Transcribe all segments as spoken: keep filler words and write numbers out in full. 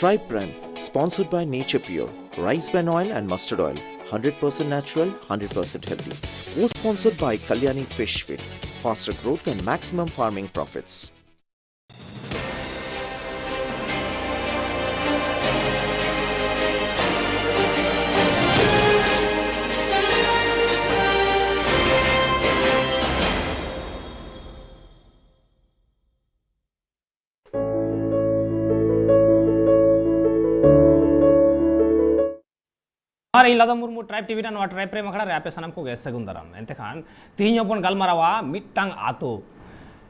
Tribe Brand, sponsored by Nature Pure, rice bran oil and mustard oil, hundred percent natural, hundred percent healthy. Co-sponsored by Kalyani Fish Feed, faster growth and maximum farming profits. ᱟᱨ ᱤᱧ ᱞᱟᱫᱚᱢ Murmu, tribe TV ᱨᱮᱱᱟᱜ ᱱᱚᱣᱟ tribe ᱯᱨᱮᱢ ᱟᱠᱷᱲᱟ ᱨᱮ ᱟᱯᱮ ᱥᱟᱱᱟᱢ ᱠᱚᱜᱮ ᱥᱟᱹᱜᱩᱱ ᱫᱟᱨᱟᱢ᱾ ᱮᱱᱛᱮ ᱠᱷᱟᱱ ᱛᱤᱦᱤᱧ ᱦᱚᱸ ᱵᱚᱱ ᱜᱟᱞᱢᱟᱨᱟᱣᱟ ᱢᱤᱫᱴᱟᱝ ᱟᱛᱳ,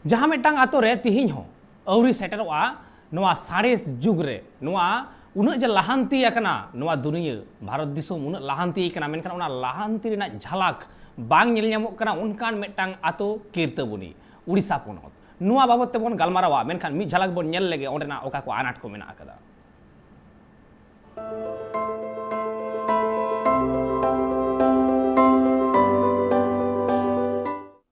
ᱡᱟᱦᱟᱸ ᱢᱤᱫᱴᱟᱝ ᱟᱛᱳ ᱨᱮ ᱛᱤᱦᱤᱧ ᱦᱚᱸ ᱟᱹᱣᱨᱤ ᱥᱮᱴᱮᱨᱚᱜᱼᱟ ᱱᱚᱣᱟ ᱥᱟᱬᱮᱥ ᱡᱩᱜᱽ ᱨᱮ, ᱱᱚᱣᱟ ᱩᱱᱟᱹᱜ ᱡᱮ ᱞᱟᱦᱟᱱᱛᱤ ᱟᱠᱟᱱᱟ ᱱᱚᱣᱟ ᱫᱩᱱᱤᱭᱟᱹ, ᱵᱷᱟᱨᱚᱛ ᱫᱤᱥᱚᱢ ᱩᱱᱟᱹᱜ ᱞᱟᱦᱟᱱᱛᱤ ᱟᱠᱟᱱᱟ, ᱢᱮᱱᱠᱷᱟᱱ ᱚᱱᱟ ᱞᱟᱦᱟᱱᱛᱤ ᱨᱮᱱᱟᱜ ᱡᱷᱟᱞᱟᱠ ᱵᱟᱝ ᱧᱮᱞ ᱧᱟᱢᱚᱜ ᱠᱟᱱᱟ ᱚᱱᱠᱟᱱ ᱢᱤᱫᱴᱟᱝ ᱟᱛᱳ ᱠᱤᱨᱛᱟᱹᱵᱚᱱᱤ, ᱩᱲᱤᱥᱥᱟ ᱯᱚᱱᱚᱛ᱾ ᱱᱚᱣᱟ ᱵᱟᱵᱚᱫ ᱛᱮᱵᱚᱱ ᱜᱟᱞᱢᱟᱨᱟᱣᱟ, ᱢᱮᱱᱠᱷᱟᱱ ᱢᱤᱫ ᱡᱷᱟᱞᱟᱠ ᱵᱚᱱ ᱧᱮᱞ ᱞᱮᱜᱮ ᱚᱸᱰᱮᱱᱟᱜ ᱚᱠᱟ ᱠᱚ ᱟᱱᱟᱴ ᱠᱚ ᱢᱮᱱᱟᱜ ᱟᱠᱟᱫᱟ᱾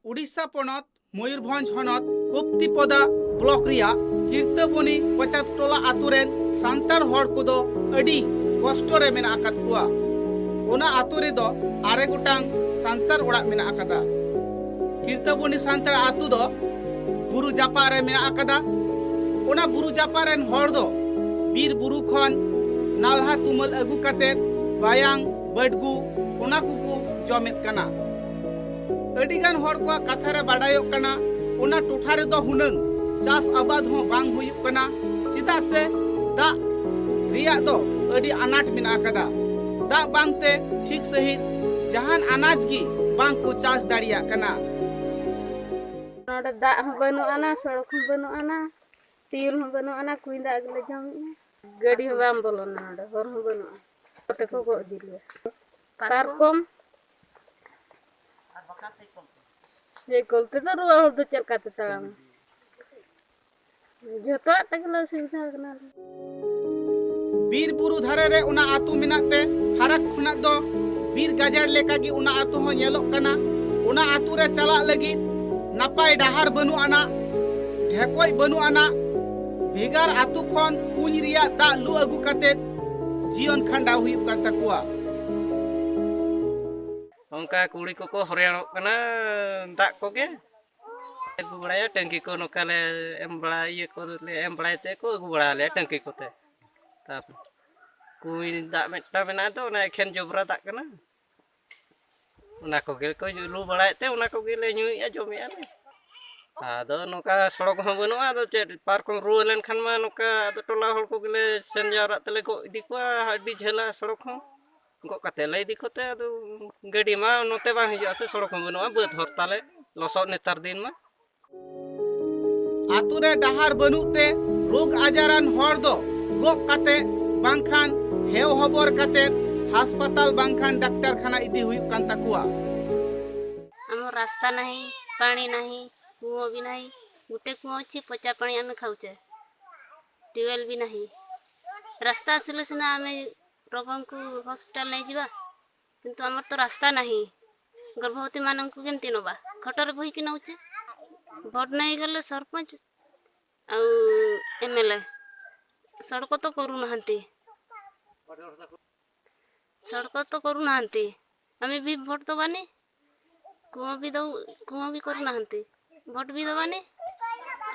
ᱩᱰᱤᱥᱟ ᱯᱚᱱᱚᱛ ᱢᱚᱭᱩᱨᱵᱷᱚᱸᱡᱽ ᱦᱚᱱᱚᱛ ᱠᱚᱯᱛᱤᱯᱚᱫᱟ ᱵᱞᱚᱠ ᱨᱮᱭᱟᱜ ᱠᱤᱨᱛᱟᱹᱵᱚᱱᱤ ᱠᱚᱪᱟᱛ ᱴᱚᱞᱟ ᱟᱛᱳ ᱨᱮᱱ ᱥᱟᱱᱛᱟᱲ ᱦᱚᱲ ᱠᱚᱫᱚ ᱟᱹᱰᱤ ᱠᱚᱥᱴᱚ ᱨᱮ ᱢᱮᱱᱟᱜ ᱟᱠᱟᱫ ᱠᱚᱣᱟ᱾ ᱚᱱᱟ ᱟᱛᱳ ᱨᱮᱫᱚ ᱟᱨᱮ ᱜᱚᱴᱟᱝ ᱥᱟᱱᱛᱟᱲ ᱚᱲᱟᱜ ᱢᱮᱱᱟᱜ ᱟᱠᱟᱫᱟ᱾ ᱠᱤᱨᱛᱟᱹᱵᱚᱱᱤ ᱥᱟᱱᱛᱟᱲ ᱟᱛᱳ ᱫᱚ ᱵᱩᱨᱩ ᱡᱟᱯᱟᱜ ᱨᱮ ᱢᱮᱱᱟᱜ ᱟᱠᱟᱫᱟ᱾ ᱚᱱᱟ ᱵᱩᱨᱩ ᱡᱟᱯᱟᱜ ᱨᱮᱱ ᱦᱚᱲ ᱫᱚ ᱵᱤᱨ ᱵᱩᱨᱩ ᱠᱷᱚᱱ ᱱᱟᱞᱦᱟ ᱛᱩᱢᱟᱹᱞ ᱟᱹᱜᱩ ᱠᱟᱛᱮ ᱵᱟᱭᱟᱝ, ᱵᱟᱹᱰᱜᱩ, ᱚᱱᱟ ᱠᱚᱠᱚ ᱡᱚᱢᱮᱫ ᱠᱟᱱᱟ᱾ ᱟᱹᱰᱤ ᱜᱟᱱ ᱦᱚᱲ ᱠᱚᱣᱟᱜ ᱠᱟᱛᱷᱟ ᱨᱮ ᱵᱟᱰᱟᱭᱚᱜ ᱠᱟᱱᱟ, ᱚᱱᱟ ᱴᱚᱴᱷᱟ ᱨᱮᱫᱚ ᱦᱩᱱᱟᱹᱝ ᱪᱟᱥ ᱟᱵᱟᱫ ᱦᱚᱸ ᱵᱟᱝ ᱦᱩᱭᱩᱜ ᱠᱟᱱᱟ, ᱪᱮᱫᱟᱜ ᱥᱮ ᱫᱟᱜ ᱨᱮᱭᱟᱜ ᱫᱚ ᱟᱹᱰᱤ ᱟᱱᱟᱴ ᱢᱮᱱᱟᱜ ᱟᱠᱟᱫᱟ᱾ ᱫᱟᱜ ᱵᱟᱝᱛᱮ ᱴᱷᱤᱠ ᱥᱟᱺᱦᱤᱡ ᱡᱟᱦᱟᱱ ᱟᱱᱟᱡ ᱜᱮ ᱵᱟᱝ ᱠᱚ ᱪᱟᱥ ᱫᱟᱲᱮᱭᱟᱜ ᱠᱟᱱᱟ᱾ ᱱᱚᱰᱮ ᱫᱟᱜ ᱦᱚᱸ ᱵᱟᱹᱱᱩᱜ ᱟᱱᱟ, ᱥᱚᱲᱚᱠ ᱦᱚᱸ ᱵᱟᱹᱱᱩᱜ ᱟᱱᱟ, ᱴᱤᱭᱩᱞ ᱦᱚᱸ ᱵᱟᱹᱱᱩᱜ ᱟᱱᱟ, ᱠᱩᱧ ᱫᱟᱜ ᱜᱮᱞᱮ ᱡᱚᱢᱮᱫᱼᱟ᱾ ᱜᱟᱹᱰᱤ ᱦᱚᱸ ᱵᱟᱝ ᱵᱚᱞᱚᱱᱟ ᱱᱚᱰᱮ, ᱦᱚᱨ ᱦᱚᱸ ᱵᱟᱹᱱᱩᱜᱼᱟ᱾ ᱠᱚᱛᱮ ᱠᱚ ᱜᱚᱜ ᱤᱫᱤ ᱞᱮᱭᱟ᱾ ᱯᱟᱨᱠᱚᱢ ᱥᱟᱭᱠᱮᱞ ᱛᱮᱫᱚ ᱨᱩᱣᱟᱹ ᱦᱚᱲ ᱫᱚ ᱪᱮᱫ ᱞᱮᱠᱟᱛᱮ ᱛᱟᱲᱟᱢᱟ? ᱡᱚᱛᱚᱣᱟᱜ ᱛᱮᱜᱮ ᱞᱮ ᱚᱥᱩᱵᱤᱫᱷᱟ ᱠᱟᱱᱟ᱾ ᱵᱤᱨ ᱵᱩᱨᱩ ᱫᱷᱟᱨᱮ ᱨᱮ ᱚᱱᱟ ᱟᱹᱛᱩ ᱢᱮᱱᱟᱜ ᱛᱮ ᱯᱷᱟᱨᱟᱠ ᱠᱷᱚᱱᱟᱜ ᱫᱚ ᱵᱤᱨ ᱜᱟᱡᱟᱲ ᱞᱮᱠᱟᱜᱮ ᱚᱱᱟ ᱟᱹᱛᱩ ᱦᱚᱸ ᱧᱮᱞᱚᱜ ᱠᱟᱱᱟ᱾ ᱚᱱᱟ ᱟᱹᱛᱩ ᱨᱮ ᱪᱟᱞᱟᱜ ᱞᱟᱹᱜᱤᱫ ᱱᱟᱯᱟᱭ ᱰᱟᱦᱟᱨ ᱵᱟᱹᱱᱩᱜ ᱟᱱᱟ, ᱰᱷᱮᱠᱚᱡ ᱵᱟᱹᱱᱩᱜ ᱟᱱᱟ, ᱵᱷᱮᱜᱟᱨ ᱟᱹᱛᱩ ᱠᱷᱚᱱ ᱠᱩᱧ ᱨᱮᱭᱟᱜ ᱫᱟᱜ ᱞᱩ ᱟᱹᱜᱩ ᱠᱟᱛᱮ ᱡᱤᱭᱚᱱ ᱠᱷᱟᱸᱰᱟᱣ ᱦᱩᱭᱩᱜ ᱠᱟᱱ ᱛᱟᱠᱚᱣᱟ᱾ ᱚᱱᱠᱟ ᱠᱩᱲᱤ ᱠᱚᱠᱚ ᱦᱚᱨᱮᱲᱚᱜ ᱠᱟᱱᱟ ᱫᱟᱜ ᱠᱚᱜᱮ᱾ ᱟᱹᱜᱩ ᱵᱟᱲᱟᱭᱟ ᱴᱟᱹᱝᱠᱤ ᱠᱚ, ᱱᱚᱝᱠᱟ ᱞᱮ ᱮᱢ ᱵᱟᱲᱟ, ᱤᱭᱟᱹ ᱠᱚᱞᱮ ᱮᱢ ᱵᱟᱲᱟᱭ ᱛᱮ ᱠᱚ ᱟᱹᱜᱩ ᱵᱟᱲᱟ ᱟᱞᱮᱭᱟ ᱴᱟᱹᱝᱠᱤ ᱠᱚᱛᱮ᱾ ᱛᱟᱨᱯᱚᱨ ᱠᱩᱧ ᱫᱟᱜ ᱢᱤᱫᱴᱟᱝ ᱢᱮᱱᱟᱜᱼᱟ, ᱫᱚ ᱚᱱᱟ ᱮᱠᱷᱮᱱ ᱡᱚᱵᱽᱨᱟ ᱫᱟᱜ ᱠᱟᱱᱟ᱾ ᱚᱱᱟ ᱠᱚᱜᱮ ᱠᱚ ᱞᱩ ᱵᱟᱲᱟᱭᱮᱫ ᱛᱮ ᱚᱱᱟ ᱠᱚᱜᱮ ᱞᱮ ᱧᱩᱭᱮᱫᱼᱟ, ᱡᱚᱢᱮᱫᱼᱟ ᱞᱮ᱾ ᱟᱫᱚ ᱱᱚᱝᱠᱟ ᱥᱚᱲᱚᱠ ᱦᱚᱸ ᱵᱟᱹᱱᱩᱜᱼᱟ, ᱟᱫᱚ ᱪᱮᱫ, ᱯᱟᱨᱠᱚᱢ ᱨᱩᱣᱟᱹ ᱞᱮᱱᱠᱷᱟᱱ ᱢᱟ ᱱᱚᱝᱠᱟ ᱟᱫᱚ ᱴᱚᱞᱟ ᱦᱚᱲ ᱠᱚᱜᱮ ᱞᱮ ᱥᱮᱱ ᱡᱟᱣᱨᱟᱜ ᱛᱮᱞᱮ ᱜᱚᱜ ᱤᱫᱤ ᱠᱚᱣᱟ, ᱟᱹᱰᱤ ᱡᱷᱟᱹᱞᱟ ᱥᱚᱲᱚᱠ ᱦᱚᱸ᱾ ᱜᱚᱜ ᱠᱟᱛᱮ ᱞᱮ ᱤᱫᱤ ᱠᱚᱛᱮ ᱟᱫᱚ ᱜᱟᱹᱰᱤ ᱢᱟ ᱱᱚᱛᱮ ᱵᱟᱝ ᱦᱤᱡᱩᱜᱼᱟ ᱥᱮ, ᱥᱚᱲᱚᱠ ᱦᱚᱸ ᱵᱟᱹᱱᱩᱜᱼᱟ, ᱵᱟᱹᱫᱽ ᱦᱚᱨ ᱛᱟᱞᱮ, ᱞᱚᱥᱚᱫ ᱱᱮᱛᱟᱨ ᱫᱤᱱ ᱢᱟ᱾ ᱟᱛᱳ ᱨᱮ ᱰᱟᱦᱟᱨ ᱵᱟᱹᱱᱩᱜ ᱛᱮ ᱨᱳᱜᱽ ᱟᱡᱟᱨᱟᱱ ᱦᱚᱲ ᱫᱚ ᱜᱚᱜ ᱠᱟᱛᱮ ᱵᱟᱝᱠᱷᱟᱱ ᱦᱮᱣ ᱦᱚᱵᱚᱨ ᱠᱟᱛᱮ ᱦᱟᱥᱯᱟᱛᱟᱞ ᱵᱟᱝᱠᱷᱟᱱ ᱰᱟᱠᱛᱟᱨ ᱠᱷᱟᱱᱟ ᱤᱫᱤ ᱦᱩᱭᱩᱜ ᱠᱟᱱ ᱛᱟᱠᱚᱣᱟ᱾ ଆମ ରାସ୍ତା ନାହିଁ, ପାଣି ନାହିଁ, କୂଅ ବି ନାହିଁ। ଗୋଟେ କୂଅ ଅଛି, ପଚା ପାଣି ଆମେ ଖାଉଛେ। ଟ୍ୟୁବୱେଲ୍ ବି ନାହିଁ। ରାସ୍ତା ଆସିଲେ ସିନା ଆମେ ରୋଗୀଙ୍କୁ ହସ୍ପିଟାଲ ନେଇଯିବା, କିନ୍ତୁ ଆମର ତ ରାସ୍ତା ନାହିଁ। ଗର୍ଭବତୀ ମାନଙ୍କୁ କେମିତି ନବା? ଖଟରେ ବୋହିକି ନଉଛେ। ଭୋଟ ନେଇଗଲେ ସରପଞ୍ଚ ଆଉ ଏମ୍ଏଲ୍ଏ ସଡ଼କ ତ କରୁନାହାନ୍ତି। ସଡ଼କ ତ କରୁନାହାନ୍ତି, ଆମେ ବି ଭୋଟ ଦବାନି। କୂଅ ବି ଦଉ, କୂଅ ବି କରୁନାହାନ୍ତି, ଭୋଟ ବି ଦବାନି,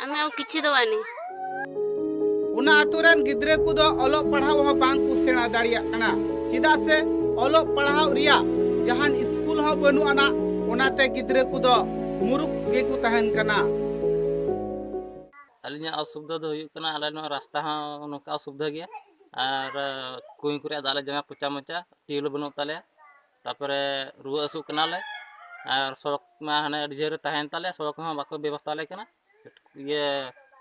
ଆମେ ଆଉ କିଛି ଦବାନି। ᱚᱱᱟ ᱟᱛᱳ ᱨᱮᱱ ᱜᱤᱫᱽᱨᱟᱹ ᱠᱚᱫᱚ ᱚᱞᱚᱜ ᱯᱟᱲᱦᱟᱣ ᱦᱚᱸ ᱵᱟᱝ ᱠᱚ ᱥᱮᱬᱟ ᱫᱟᱲᱮᱭᱟᱜ ᱠᱟᱱᱟ, ᱪᱮᱫᱟᱜ ᱥᱮ ᱚᱞᱚᱜ ᱯᱟᱲᱦᱟᱣ ᱨᱮᱭᱟᱜ ᱡᱟᱦᱟᱱ ᱥᱠᱩᱞ ᱦᱚᱸ ᱵᱟᱹᱱᱩᱜ ᱟᱱᱟ᱾ ᱚᱱᱟᱛᱮ ᱜᱤᱫᱽᱨᱟᱹ ᱠᱚᱫᱚ ᱢᱩᱨᱩᱠ ᱜᱮᱠᱚ ᱛᱟᱦᱮᱱ ᱠᱟᱱᱟ᱾ ᱟᱹᱞᱤᱧᱟᱜ ᱚᱥᱩᱵᱤᱫᱷᱟ ᱫᱚ ᱦᱩᱭᱩᱜ ᱠᱟᱱᱟ, ᱟᱞᱮ ᱱᱚᱣᱟ ᱨᱟᱥᱛᱟ ᱦᱚᱸ ᱱᱚᱝᱠᱟ ᱚᱥᱩᱵᱤᱫᱷᱟ ᱜᱮᱭᱟ, ᱟᱨ ᱠᱩᱧ ᱠᱚᱨᱮ ᱫᱟᱜ ᱞᱮ ᱡᱚᱢᱟ ᱯᱚᱪᱟ ᱢᱚᱪᱟ, ᱴᱤᱭᱩᱵᱽ ᱵᱟᱹᱱᱩᱜ ᱛᱟᱞᱮᱭᱟ, ᱛᱟᱨᱯᱚᱨᱮ ᱨᱩᱣᱟᱹ ᱦᱟᱹᱥᱩᱜ ᱠᱟᱱᱟᱞᱮ, ᱟᱨ ᱥᱚᱲᱚᱠ ᱢᱟ ᱦᱟᱱᱮ ᱟᱹᱰᱤ ᱡᱷᱟᱹᱞ ᱨᱮ ᱛᱟᱦᱮᱱ ᱛᱟᱞᱮᱭᱟ, ᱥᱚᱲᱚᱠ ᱦᱚᱸ ᱵᱟᱠᱚ ᱵᱮᱵᱚᱥᱛᱷᱟ ᱟᱞᱮ ᱠᱟᱱᱟ᱾ ᱤᱭᱟᱹ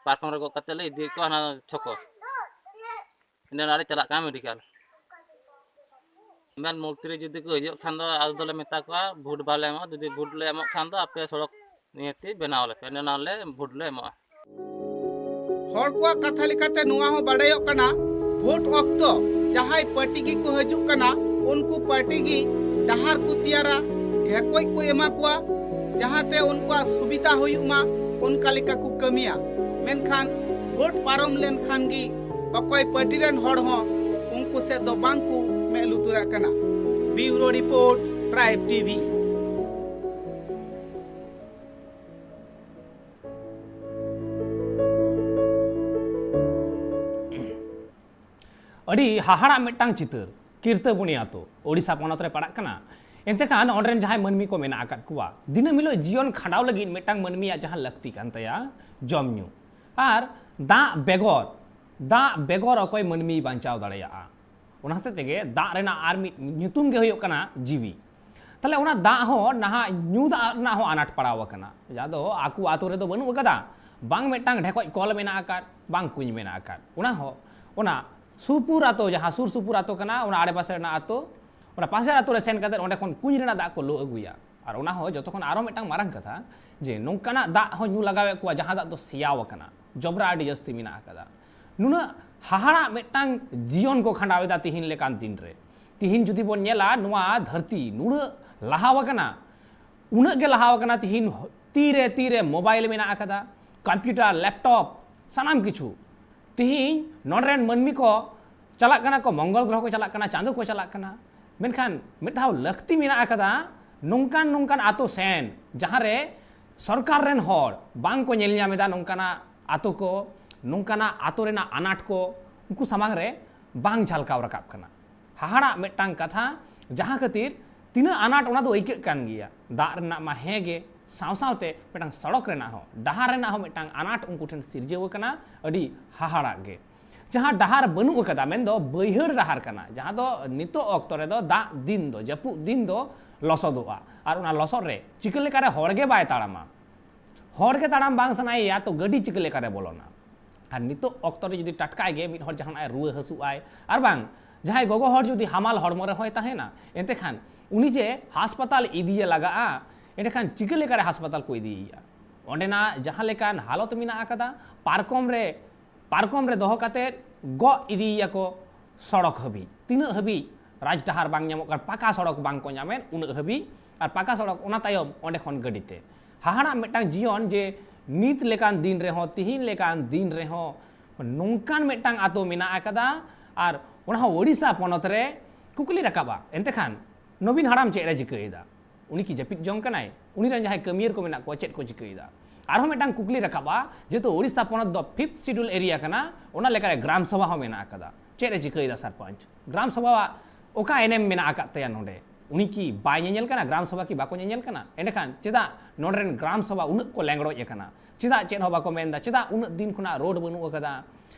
ᱯᱟᱨᱠᱚᱢ ᱨᱮ ᱜᱚᱜ ᱠᱟᱛᱮ ᱞᱮ ᱤᱫᱤᱭᱮᱫ ᱠᱚᱣᱟ ᱦᱟᱱᱟ ᱪᱷᱚᱠᱚ, ᱤᱱᱟᱹ ᱚᱱᱟ ᱨᱮ ᱪᱟᱞᱟᱜ ᱠᱟᱱᱟ ᱢᱮᱰᱤᱠᱮᱞ᱾ ᱢᱮᱱ ᱢᱚᱱᱛᱨᱤ ᱡᱩᱫᱤ ᱠᱚ ᱦᱤᱡᱩᱜ ᱠᱷᱟᱱ ᱫᱚ ᱟᱞᱮ ᱫᱚᱞᱮ ᱢᱮᱛᱟ ᱠᱚᱣᱟ ᱵᱷᱳᱴ ᱵᱟᱞᱮ ᱮᱢᱚᱜᱼᱟ, ᱡᱩᱫᱤ ᱵᱷᱳᱴ ᱞᱮ ᱮᱢᱚᱜ ᱠᱷᱟᱱ ᱫᱚ ᱟᱯᱮ ᱥᱚᱲᱚᱠ ᱱᱤᱦᱟᱹᱛᱤ ᱵᱮᱱᱟᱣ ᱞᱮᱯᱮ, ᱮᱱᱮ ᱚᱱᱟ ᱞᱮ ᱵᱷᱳᱴ ᱞᱮ ᱮᱢᱚᱜᱼᱟ᱾ ᱦᱚᱲ ᱠᱚᱣᱟᱜ ᱠᱟᱛᱷᱟ ᱞᱮᱠᱟᱛᱮ ᱱᱚᱣᱟ ᱦᱚᱸ ᱵᱟᱰᱟᱭᱚᱜ ᱠᱟᱱᱟ, ᱵᱷᱳᱴ ᱚᱠᱛᱚ ᱡᱟᱦᱟᱸᱭ ᱯᱟᱨᱴᱤ ᱜᱮᱠᱚ ᱦᱤᱡᱩᱜ ᱠᱟᱱᱟ, ᱩᱱᱠᱩ ᱯᱟᱨᱴᱤ ᱜᱮ ᱰᱟᱦᱟᱨ ᱠᱚ ᱛᱮᱭᱟᱨᱟ, ᱰᱷᱮᱠᱚᱡ ᱠᱚ ᱮᱢᱟ ᱠᱚᱣᱟ, ᱡᱟᱦᱟᱸᱛᱮ ᱩᱱᱠᱩᱣᱟᱜ ᱥᱩᱵᱤᱫᱷᱟ ᱦᱩᱭᱩᱜ ᱢᱟ, ᱚᱱᱠᱟ ᱞᱮᱠᱟ ᱠᱚ ᱠᱟᱹᱢᱤᱭᱟ᱾ ᱢᱮᱱᱠᱷᱟᱱ ᱵᱷᱳᱴ ᱯᱟᱨᱚᱢ ᱞᱮᱱᱠᱷᱟᱱ ᱜᱮ ᱚᱠᱚᱭ ᱯᱟᱨᱴᱤ ᱨᱮᱱ ᱦᱚᱲ ᱦᱚᱸ ᱩᱱᱠᱩ ᱥᱮᱫ ᱫᱚ ᱵᱟᱝ ᱠᱚ ᱢᱮᱫ ᱞᱩᱛᱩᱨᱟᱜ ᱠᱟᱱᱟ᱾ ᱵᱤᱭᱩᱨᱳ ᱨᱤᱯᱳᱨᱴ, ᱴᱨᱟᱭᱤᱵᱽ ᱴᱤᱵᱷᱤ᱾ ᱟᱹᱰᱤ ᱦᱟᱦᱟᱲᱟᱜ ᱢᱤᱫᱴᱟᱝ ᱪᱤᱛᱟᱹᱨ, ᱠᱤᱨᱛᱟᱹᱵᱩᱱᱤ ᱟᱛᱳ, ᱳᱰᱤᱥᱟ ᱯᱚᱱᱚᱛ ᱨᱮ ᱯᱟᱲᱟᱜ ᱠᱟᱱᱟ᱾ ᱮᱱᱛᱮ ᱠᱷᱟᱱ ᱚᱸᱰᱮ ᱨᱮᱱ ᱡᱟᱦᱟᱸᱭ ᱢᱟᱹᱱᱢᱤ ᱠᱚ ᱢᱮᱱᱟᱜ ᱟᱠᱟᱫ ᱠᱚᱣᱟ, ᱫᱤᱱᱟᱹᱢ ᱦᱤᱞᱳᱜ ᱡᱤᱭᱚᱱ ᱠᱷᱟᱸᱰᱟᱣ ᱞᱟᱹᱜᱤᱫ ᱢᱤᱫᱴᱟᱝ ᱢᱟᱹᱱᱢᱤᱭᱟᱜ ᱡᱟᱦᱟᱸ ᱞᱟᱹᱠᱛᱤ ᱠᱟᱱ ᱛᱟᱭᱟ, ᱡᱚᱢ ᱧᱩ ᱟᱨ ᱫᱟᱜ ᱵᱮᱜᱚᱨ, ᱫᱟᱜ ᱵᱮᱜᱚᱨ ᱚᱠᱚᱭ ᱢᱟᱹᱱᱢᱤᱭ ᱵᱟᱧᱪᱟᱣ ᱫᱟᱲᱮᱭᱟᱜᱼᱟ? ᱚᱱᱟ ᱦᱚᱛᱮᱡ ᱛᱮᱜᱮ ᱫᱟᱜ ᱨᱮᱱᱟᱜ ᱟᱨ ᱢᱤᱫ ᱧᱩᱛᱩᱢ ᱜᱮ ᱦᱩᱭᱩᱜ ᱠᱟᱱᱟ ᱡᱤᱣᱤ᱾ ᱛᱟᱦᱞᱮ ᱚᱱᱟ ᱫᱟᱜ ᱦᱚᱸ ᱱᱟᱦᱟᱜ ᱧᱩ ᱫᱟᱜ ᱨᱮᱱᱟᱜ ᱦᱚᱸ ᱟᱱᱟᱴ ᱯᱟᱲᱟᱣ ᱟᱠᱟᱱᱟ, ᱡᱟᱦᱟᱸ ᱫᱚ ᱟᱠᱚ ᱟᱛᱳ ᱨᱮᱫᱚ ᱵᱟᱹᱱᱩᱜ ᱟᱠᱟᱫᱟ, ᱵᱟᱝ ᱢᱤᱫᱴᱟᱝ ᱰᱷᱮᱠᱚᱡ ᱠᱚᱞ ᱢᱮᱱᱟᱜ ᱟᱠᱟᱫ, ᱵᱟᱝ ᱠᱩᱧ ᱢᱮᱱᱟᱜ ᱟᱠᱟᱫ᱾ ᱚᱱᱟ ᱦᱚᱸ, ᱚᱱᱟ ᱥᱩᱨ ᱥᱩᱯᱩᱨ ᱟᱛᱳ, ᱡᱟᱦᱟᱸ ᱥᱩᱨ ᱥᱩᱯᱩᱨ ᱟᱛᱳ ᱠᱟᱱᱟ, ᱚᱱᱟ ᱟᱲᱮᱯᱟᱥᱮ ᱨᱮᱱᱟᱜ ᱟᱛᱳ, ᱚᱱᱟ ᱯᱟᱥᱮᱨ ᱟᱛᱳ ᱨᱮ ᱥᱮᱱ ᱠᱟᱛᱮ ᱚᱸᱰᱮ ᱠᱷᱚᱱ ᱠᱩᱧ ᱨᱮᱱᱟᱜ ᱫᱟᱜ ᱠᱚ ᱞᱩ ᱟᱹᱜᱩᱭᱟ᱾ ᱟᱨ ᱚᱱᱟ ᱦᱚᱸ ᱡᱚᱛᱚ ᱠᱷᱚᱱ ᱟᱨᱚ ᱢᱤᱫᱴᱟᱝ ᱢᱟᱨᱟᱝ ᱠᱟᱛᱷᱟ, ᱡᱮ ᱱᱚᱝᱠᱟᱱᱟᱜ ᱫᱟᱜ ᱦᱚᱸ ᱧᱩ ᱞᱟᱜᱟᱣᱮᱫ ᱠᱚᱣᱟ, ᱡᱟᱦᱟᱸ ᱫᱟᱜ ᱫᱚ ᱥᱮᱭᱟᱣ ᱟᱠᱟᱱᱟ, ᱡᱚᱵᱽᱨᱟ ᱟᱹᱰᱤ ᱡᱟᱹᱥᱛᱤ ᱢᱮᱱᱟᱜ ᱟᱠᱟᱫᱟ᱾ ᱱᱩᱱᱟᱹᱜ ᱦᱟᱦᱟᱲᱟᱜ ᱢᱤᱫᱴᱟᱝ ᱡᱤᱭᱚᱱ ᱠᱚ ᱠᱷᱟᱸᱰᱟᱣ ᱮᱫᱟ ᱛᱤᱦᱤᱧ ᱞᱮᱠᱟᱱ ᱫᱤᱱ ᱨᱮ᱾ ᱛᱤᱦᱤᱧ ᱡᱩᱫᱤ ᱵᱚᱱ ᱧᱮᱞᱟ, ᱱᱚᱣᱟ ᱫᱷᱟᱹᱨᱛᱤ ᱱᱩᱱᱟᱹᱜ ᱞᱟᱦᱟᱣ ᱟᱠᱟᱱᱟ, ᱩᱱᱟᱹᱜ ᱜᱮ ᱞᱟᱦᱟᱣ ᱟᱠᱟᱱᱟ᱾ ᱛᱤᱦᱤᱧ ᱛᱤᱨᱮ ᱛᱤᱨᱮ ᱢᱳᱵᱟᱭᱤᱞ ᱢᱮᱱᱟᱜ ᱟᱠᱟᱫᱟ, ᱠᱚᱢᱯᱤᱭᱩᱴᱟᱨ, ᱞᱮᱯᱴᱚᱯ, ᱥᱟᱱᱟᱢ ᱠᱤᱪᱷᱩ᱾ ᱛᱤᱦᱤᱧ ᱱᱚᱰᱮ ᱨᱮᱱ ᱢᱟᱹᱱᱢᱤ ᱠᱚ ᱪᱟᱞᱟᱜ ᱠᱟᱱᱟ ᱠᱚ, ᱢᱚᱝᱜᱚᱞ ᱜᱨᱚᱦᱚ ᱠᱚ ᱪᱟᱞᱟᱜ ᱠᱟᱱᱟ, ᱪᱟᱸᱫᱚ ᱠᱚ ᱪᱟᱞᱟᱜ ᱠᱟᱱᱟ᱾ ᱢᱮᱱᱠᱷᱟᱱ ᱢᱤᱫ ᱫᱷᱟᱣ ᱞᱟᱹᱠᱛᱤ ᱢᱮᱱᱟᱜ ᱟᱠᱟᱫᱟ ᱱᱚᱝᱠᱟᱱ ᱱᱚᱝᱠᱟᱱ ᱟᱛᱳ ᱥᱮᱱ, ᱡᱟᱦᱟᱸ ᱨᱮ ᱥᱚᱨᱠᱟᱨ ᱨᱮᱱ ᱦᱚᱲ ᱵᱟᱝ ᱠᱚ ᱧᱮᱞ ᱧᱟᱢ ᱮᱫᱟ ᱱᱚᱝᱠᱟᱱᱟᱜ ᱟᱛᱳ ᱠᱚ, ᱱᱚᱝᱠᱟᱱᱟᱜ ᱟᱛᱳ ᱨᱮᱱᱟᱜ ᱟᱱᱟᱴ ᱠᱚ ᱩᱱᱠᱩ ᱥᱟᱢᱟᱝ ᱨᱮ ᱵᱟᱝ ᱡᱷᱟᱞᱠᱟᱣ ᱨᱟᱠᱟᱵ ᱠᱟᱱᱟ᱾ ᱦᱟᱦᱟᱲᱟᱜ ᱢᱤᱫᱴᱟᱝ ᱠᱟᱛᱷᱟ, ᱡᱟᱦᱟᱸ ᱠᱷᱟᱹᱛᱤᱨ ᱛᱤᱱᱟᱹᱜ ᱟᱱᱟᱴ ᱚᱱᱟ ᱫᱚ ᱟᱹᱭᱠᱟᱹᱜ ᱠᱟᱱ ᱜᱮᱭᱟ᱾ ᱫᱟᱜ ᱨᱮᱱᱟᱜ ᱢᱟ ᱦᱮᱸ ᱜᱮ, ᱥᱟᱶ ᱥᱟᱶᱛᱮ ᱢᱤᱫᱴᱟᱝ ᱥᱚᱲᱚᱠ ᱨᱮᱱᱟᱜ ᱦᱚᱸ, ᱰᱟᱦᱟᱨ ᱨᱮᱱᱟᱜ ᱦᱚᱸ ᱢᱤᱫᱴᱟᱝ ᱟᱱᱟᱴ ᱩᱱᱠᱩ ᱴᱷᱮᱱ ᱥᱤᱨᱡᱟᱹᱣ ᱟᱠᱟᱱᱟ, ᱟᱹᱰᱤ ᱦᱟᱦᱟᱲᱟᱜ ᱜᱮ᱾ ᱡᱟᱦᱟᱸ ᱰᱟᱦᱟᱨ ᱵᱟᱹᱱᱩᱜ ᱟᱠᱟᱫᱟ, ᱢᱮᱱᱫᱚ ᱵᱟᱹᱭᱦᱟᱹᱲ ᱰᱟᱦᱟᱨ ᱠᱟᱱᱟ, ᱡᱟᱦᱟᱸ ᱫᱚ ᱱᱤᱛᱚᱜ ᱚᱠᱛᱚ ᱨᱮᱫᱚ ᱫᱟᱜ ᱫᱤᱱ ᱫᱚ, ᱡᱟᱹᱯᱩᱫ ᱫᱤᱱ ᱫᱚ ᱞᱚᱥᱚᱫᱚᱜᱼᱟ᱾ ᱟᱨ ᱚᱱᱟ ᱞᱚᱥᱚᱫ ᱨᱮ ᱪᱤᱠᱟᱹ ᱞᱮᱠᱟᱨᱮ ᱦᱚᱲ ᱜᱮ ᱵᱟᱭ ᱛᱟᱲᱟᱢᱟ? ᱦᱚᱲ ᱜᱮ ᱛᱟᱲᱟᱢ ᱵᱟᱝ ᱥᱟᱱᱟᱭᱮᱭᱟ, ᱛᱚ ᱜᱟᱹᱰᱤ ᱪᱤᱠᱟᱹ ᱞᱮᱠᱟᱨᱮ ᱵᱚᱞᱚᱱᱟ? ᱟᱨ ᱱᱤᱛᱚᱜ ᱚᱠᱛᱚ ᱨᱮ ᱡᱩᱫᱤ ᱴᱟᱴᱠᱟ ᱜᱮ ᱢᱤᱫ ᱦᱚᱲ ᱡᱟᱦᱟᱱᱟᱜ ᱮ ᱨᱩᱣᱟᱹ ᱦᱟᱹᱥᱩᱜ ᱟᱭ, ᱟᱨ ᱵᱟᱝ ᱡᱟᱦᱟᱸᱭ ᱜᱚᱜᱚ ᱦᱚᱲ ᱡᱩᱫᱤ ᱦᱟᱢᱟᱞ ᱦᱚᱲᱢᱚ ᱨᱮᱦᱚᱸᱭ ᱛᱟᱦᱮᱱᱟ, ᱮᱱᱛᱮ ᱠᱷᱟᱱ ᱩᱱᱤ ᱡᱮ ᱦᱟᱥᱯᱟᱛᱟᱞ ᱤᱫᱤᱭᱮ ᱞᱟᱜᱟᱜᱼᱟ, ᱮᱸᱰᱮᱠᱷᱟᱱ ᱪᱤᱠᱟᱹ ᱞᱮᱠᱟᱨᱮ ᱦᱟᱥᱯᱟᱛᱟᱞ ᱠᱚ ᱤᱫᱤᱭᱮᱭᱟ? ᱚᱸᱰᱮᱱᱟᱜ ᱡᱟᱦᱟᱸ ᱞᱮᱠᱟᱱ ᱦᱟᱞᱚᱛ ᱢᱮᱱᱟᱜ ᱟᱠᱟᱫᱟ, ᱯᱟᱨᱠᱚᱢ ᱨᱮ, ᱯᱟᱨᱠᱚᱢ ᱨᱮ ᱫᱚᱦᱚ ᱠᱟᱛᱮᱫ ᱜᱚᱜ ᱤᱫᱤᱭᱮᱭᱟᱠᱚ ᱥᱚᱲᱚᱠ ᱦᱟᱹᱵᱤᱡ᱾ ᱛᱤᱱᱟᱹᱜ ᱦᱟᱹᱵᱤᱡ ᱨᱟᱡᱽ ᱰᱟᱦᱟᱨ ᱵᱟᱝ ᱧᱟᱢᱚᱜ ᱠᱟᱱ, ᱯᱟᱠᱟ ᱥᱚᱲᱚᱠ ᱵᱟᱝ ᱠᱚ ᱧᱟᱢᱮᱫ, ᱩᱱᱟᱹᱜ ᱦᱟᱹᱵᱤᱡ᱾ ᱟᱨ ᱯᱟᱠᱟ ᱥᱚᱲᱚᱠ, ᱚᱱᱟ ᱛᱟᱭᱚᱢ ᱚᱸᱰᱮ ᱠᱷᱚᱱ ᱜᱟᱹᱰᱤ ᱛᱮ᱾ ᱦᱟᱦᱟᱲᱟᱜ ᱢᱤᱫᱴᱟᱝ ᱡᱤᱭᱚᱱ, ᱡᱮ ᱱᱤᱛ ᱞᱮᱠᱟᱱ ᱫᱤᱱ ᱨᱮᱦᱚᱸ, ᱛᱤᱦᱤᱧ ᱞᱮᱠᱟᱱ ᱫᱤᱱ ᱨᱮᱦᱚᱸ ᱱᱚᱝᱠᱟᱱ ᱢᱤᱫᱴᱟᱝ ᱟᱛᱳ ᱢᱮᱱᱟᱜ ᱟᱠᱟᱫᱟ, ᱟᱨ ᱚᱱᱟ ᱦᱚᱸ ᱳᱰᱤᱥᱟ ᱯᱚᱱᱚᱛ ᱨᱮ᱾ ᱠᱩᱠᱞᱤ ᱨᱟᱠᱟᱵᱼᱟ, ᱮᱱᱛᱮ ᱠᱷᱟᱱ ᱱᱚᱵᱤᱱ ᱦᱟᱲᱟᱢ ᱪᱮᱫ ᱮ ᱪᱤᱠᱟᱹᱭᱮᱫᱟ? ᱩᱱᱤ ᱠᱤ ᱡᱟᱹᱯᱤᱫ ᱡᱚᱝ ᱠᱟᱱᱟᱭ? ᱩᱱᱤ ᱨᱮᱱ ᱡᱟᱦᱟᱸᱭ ᱠᱟᱹᱢᱤᱭᱟᱹᱨ ᱠᱚ ᱢᱮᱱᱟᱜ ᱠᱚᱣᱟ, ᱪᱮᱫ ᱠᱚ ᱪᱤᱠᱟᱹᱭᱮᱫᱟ? ᱟᱨᱦᱚᱸ ᱢᱤᱫᱴᱟᱝ ᱠᱩᱠᱞᱤ ᱨᱟᱠᱟᱵᱼᱟ, ᱡᱮᱦᱮᱛᱩ ᱳᱰᱤᱥᱟ ᱯᱚᱱᱚᱛ ᱫᱚ ᱯᱷᱤᱯᱛᱷ ᱥᱤᱰᱩᱞ ᱮᱨᱤᱭᱟ ᱠᱟᱱᱟ, ᱚᱱᱟ ᱞᱮᱠᱟᱨᱮ ᱜᱨᱟᱢ ᱥᱚᱵᱷᱟ ᱦᱚᱸ ᱢᱮᱱᱟᱜ ᱟᱠᱟᱫᱟ᱾ ᱪᱮᱫ ᱮ ᱪᱤᱠᱟᱹᱭᱮᱫᱟ ᱥᱟᱨᱯᱚᱧᱪ? ᱜᱨᱟᱢ ᱥᱚᱵᱷᱟᱣᱟᱜ ᱚᱠᱟ ᱮᱱᱮᱢ ᱢᱮᱱᱟᱜ ᱟᱠᱟᱫ ᱛᱟᱭᱟ ᱱᱚᱰᱮ? ᱩᱱᱤ ᱠᱤ ᱵᱟᱭ ᱧᱮᱧᱮᱞ ᱠᱟᱱᱟ? ᱜᱨᱟᱢ ᱥᱚᱵᱷᱟ ᱠᱤ ᱵᱟᱠᱚ ᱧᱮᱧᱮᱞ ᱠᱟᱱᱟ? ᱮᱸᱰᱮᱠᱷᱟᱱ ᱪᱮᱫᱟᱜ ᱱᱚᱰᱮ ᱨᱮᱱ ᱜᱨᱟᱢ ᱥᱚᱵᱷᱟ ᱩᱱᱟᱹᱜ ᱠᱚ ᱞᱮᱸᱜᱽᱲᱚᱡ ᱟᱠᱟᱱᱟ? ᱪᱮᱫᱟᱜ ᱪᱮᱫ ᱦᱚᱸ ᱵᱟᱠᱚ ᱢᱮᱱᱫᱟ? ᱪᱮᱫᱟᱜ ᱩᱱᱟᱹᱜ ᱫᱤᱱ ᱠᱷᱚᱱᱟᱜ ᱨᱳᱰ ᱵᱟᱹᱱᱩᱜ ᱟᱠᱟᱫᱟ?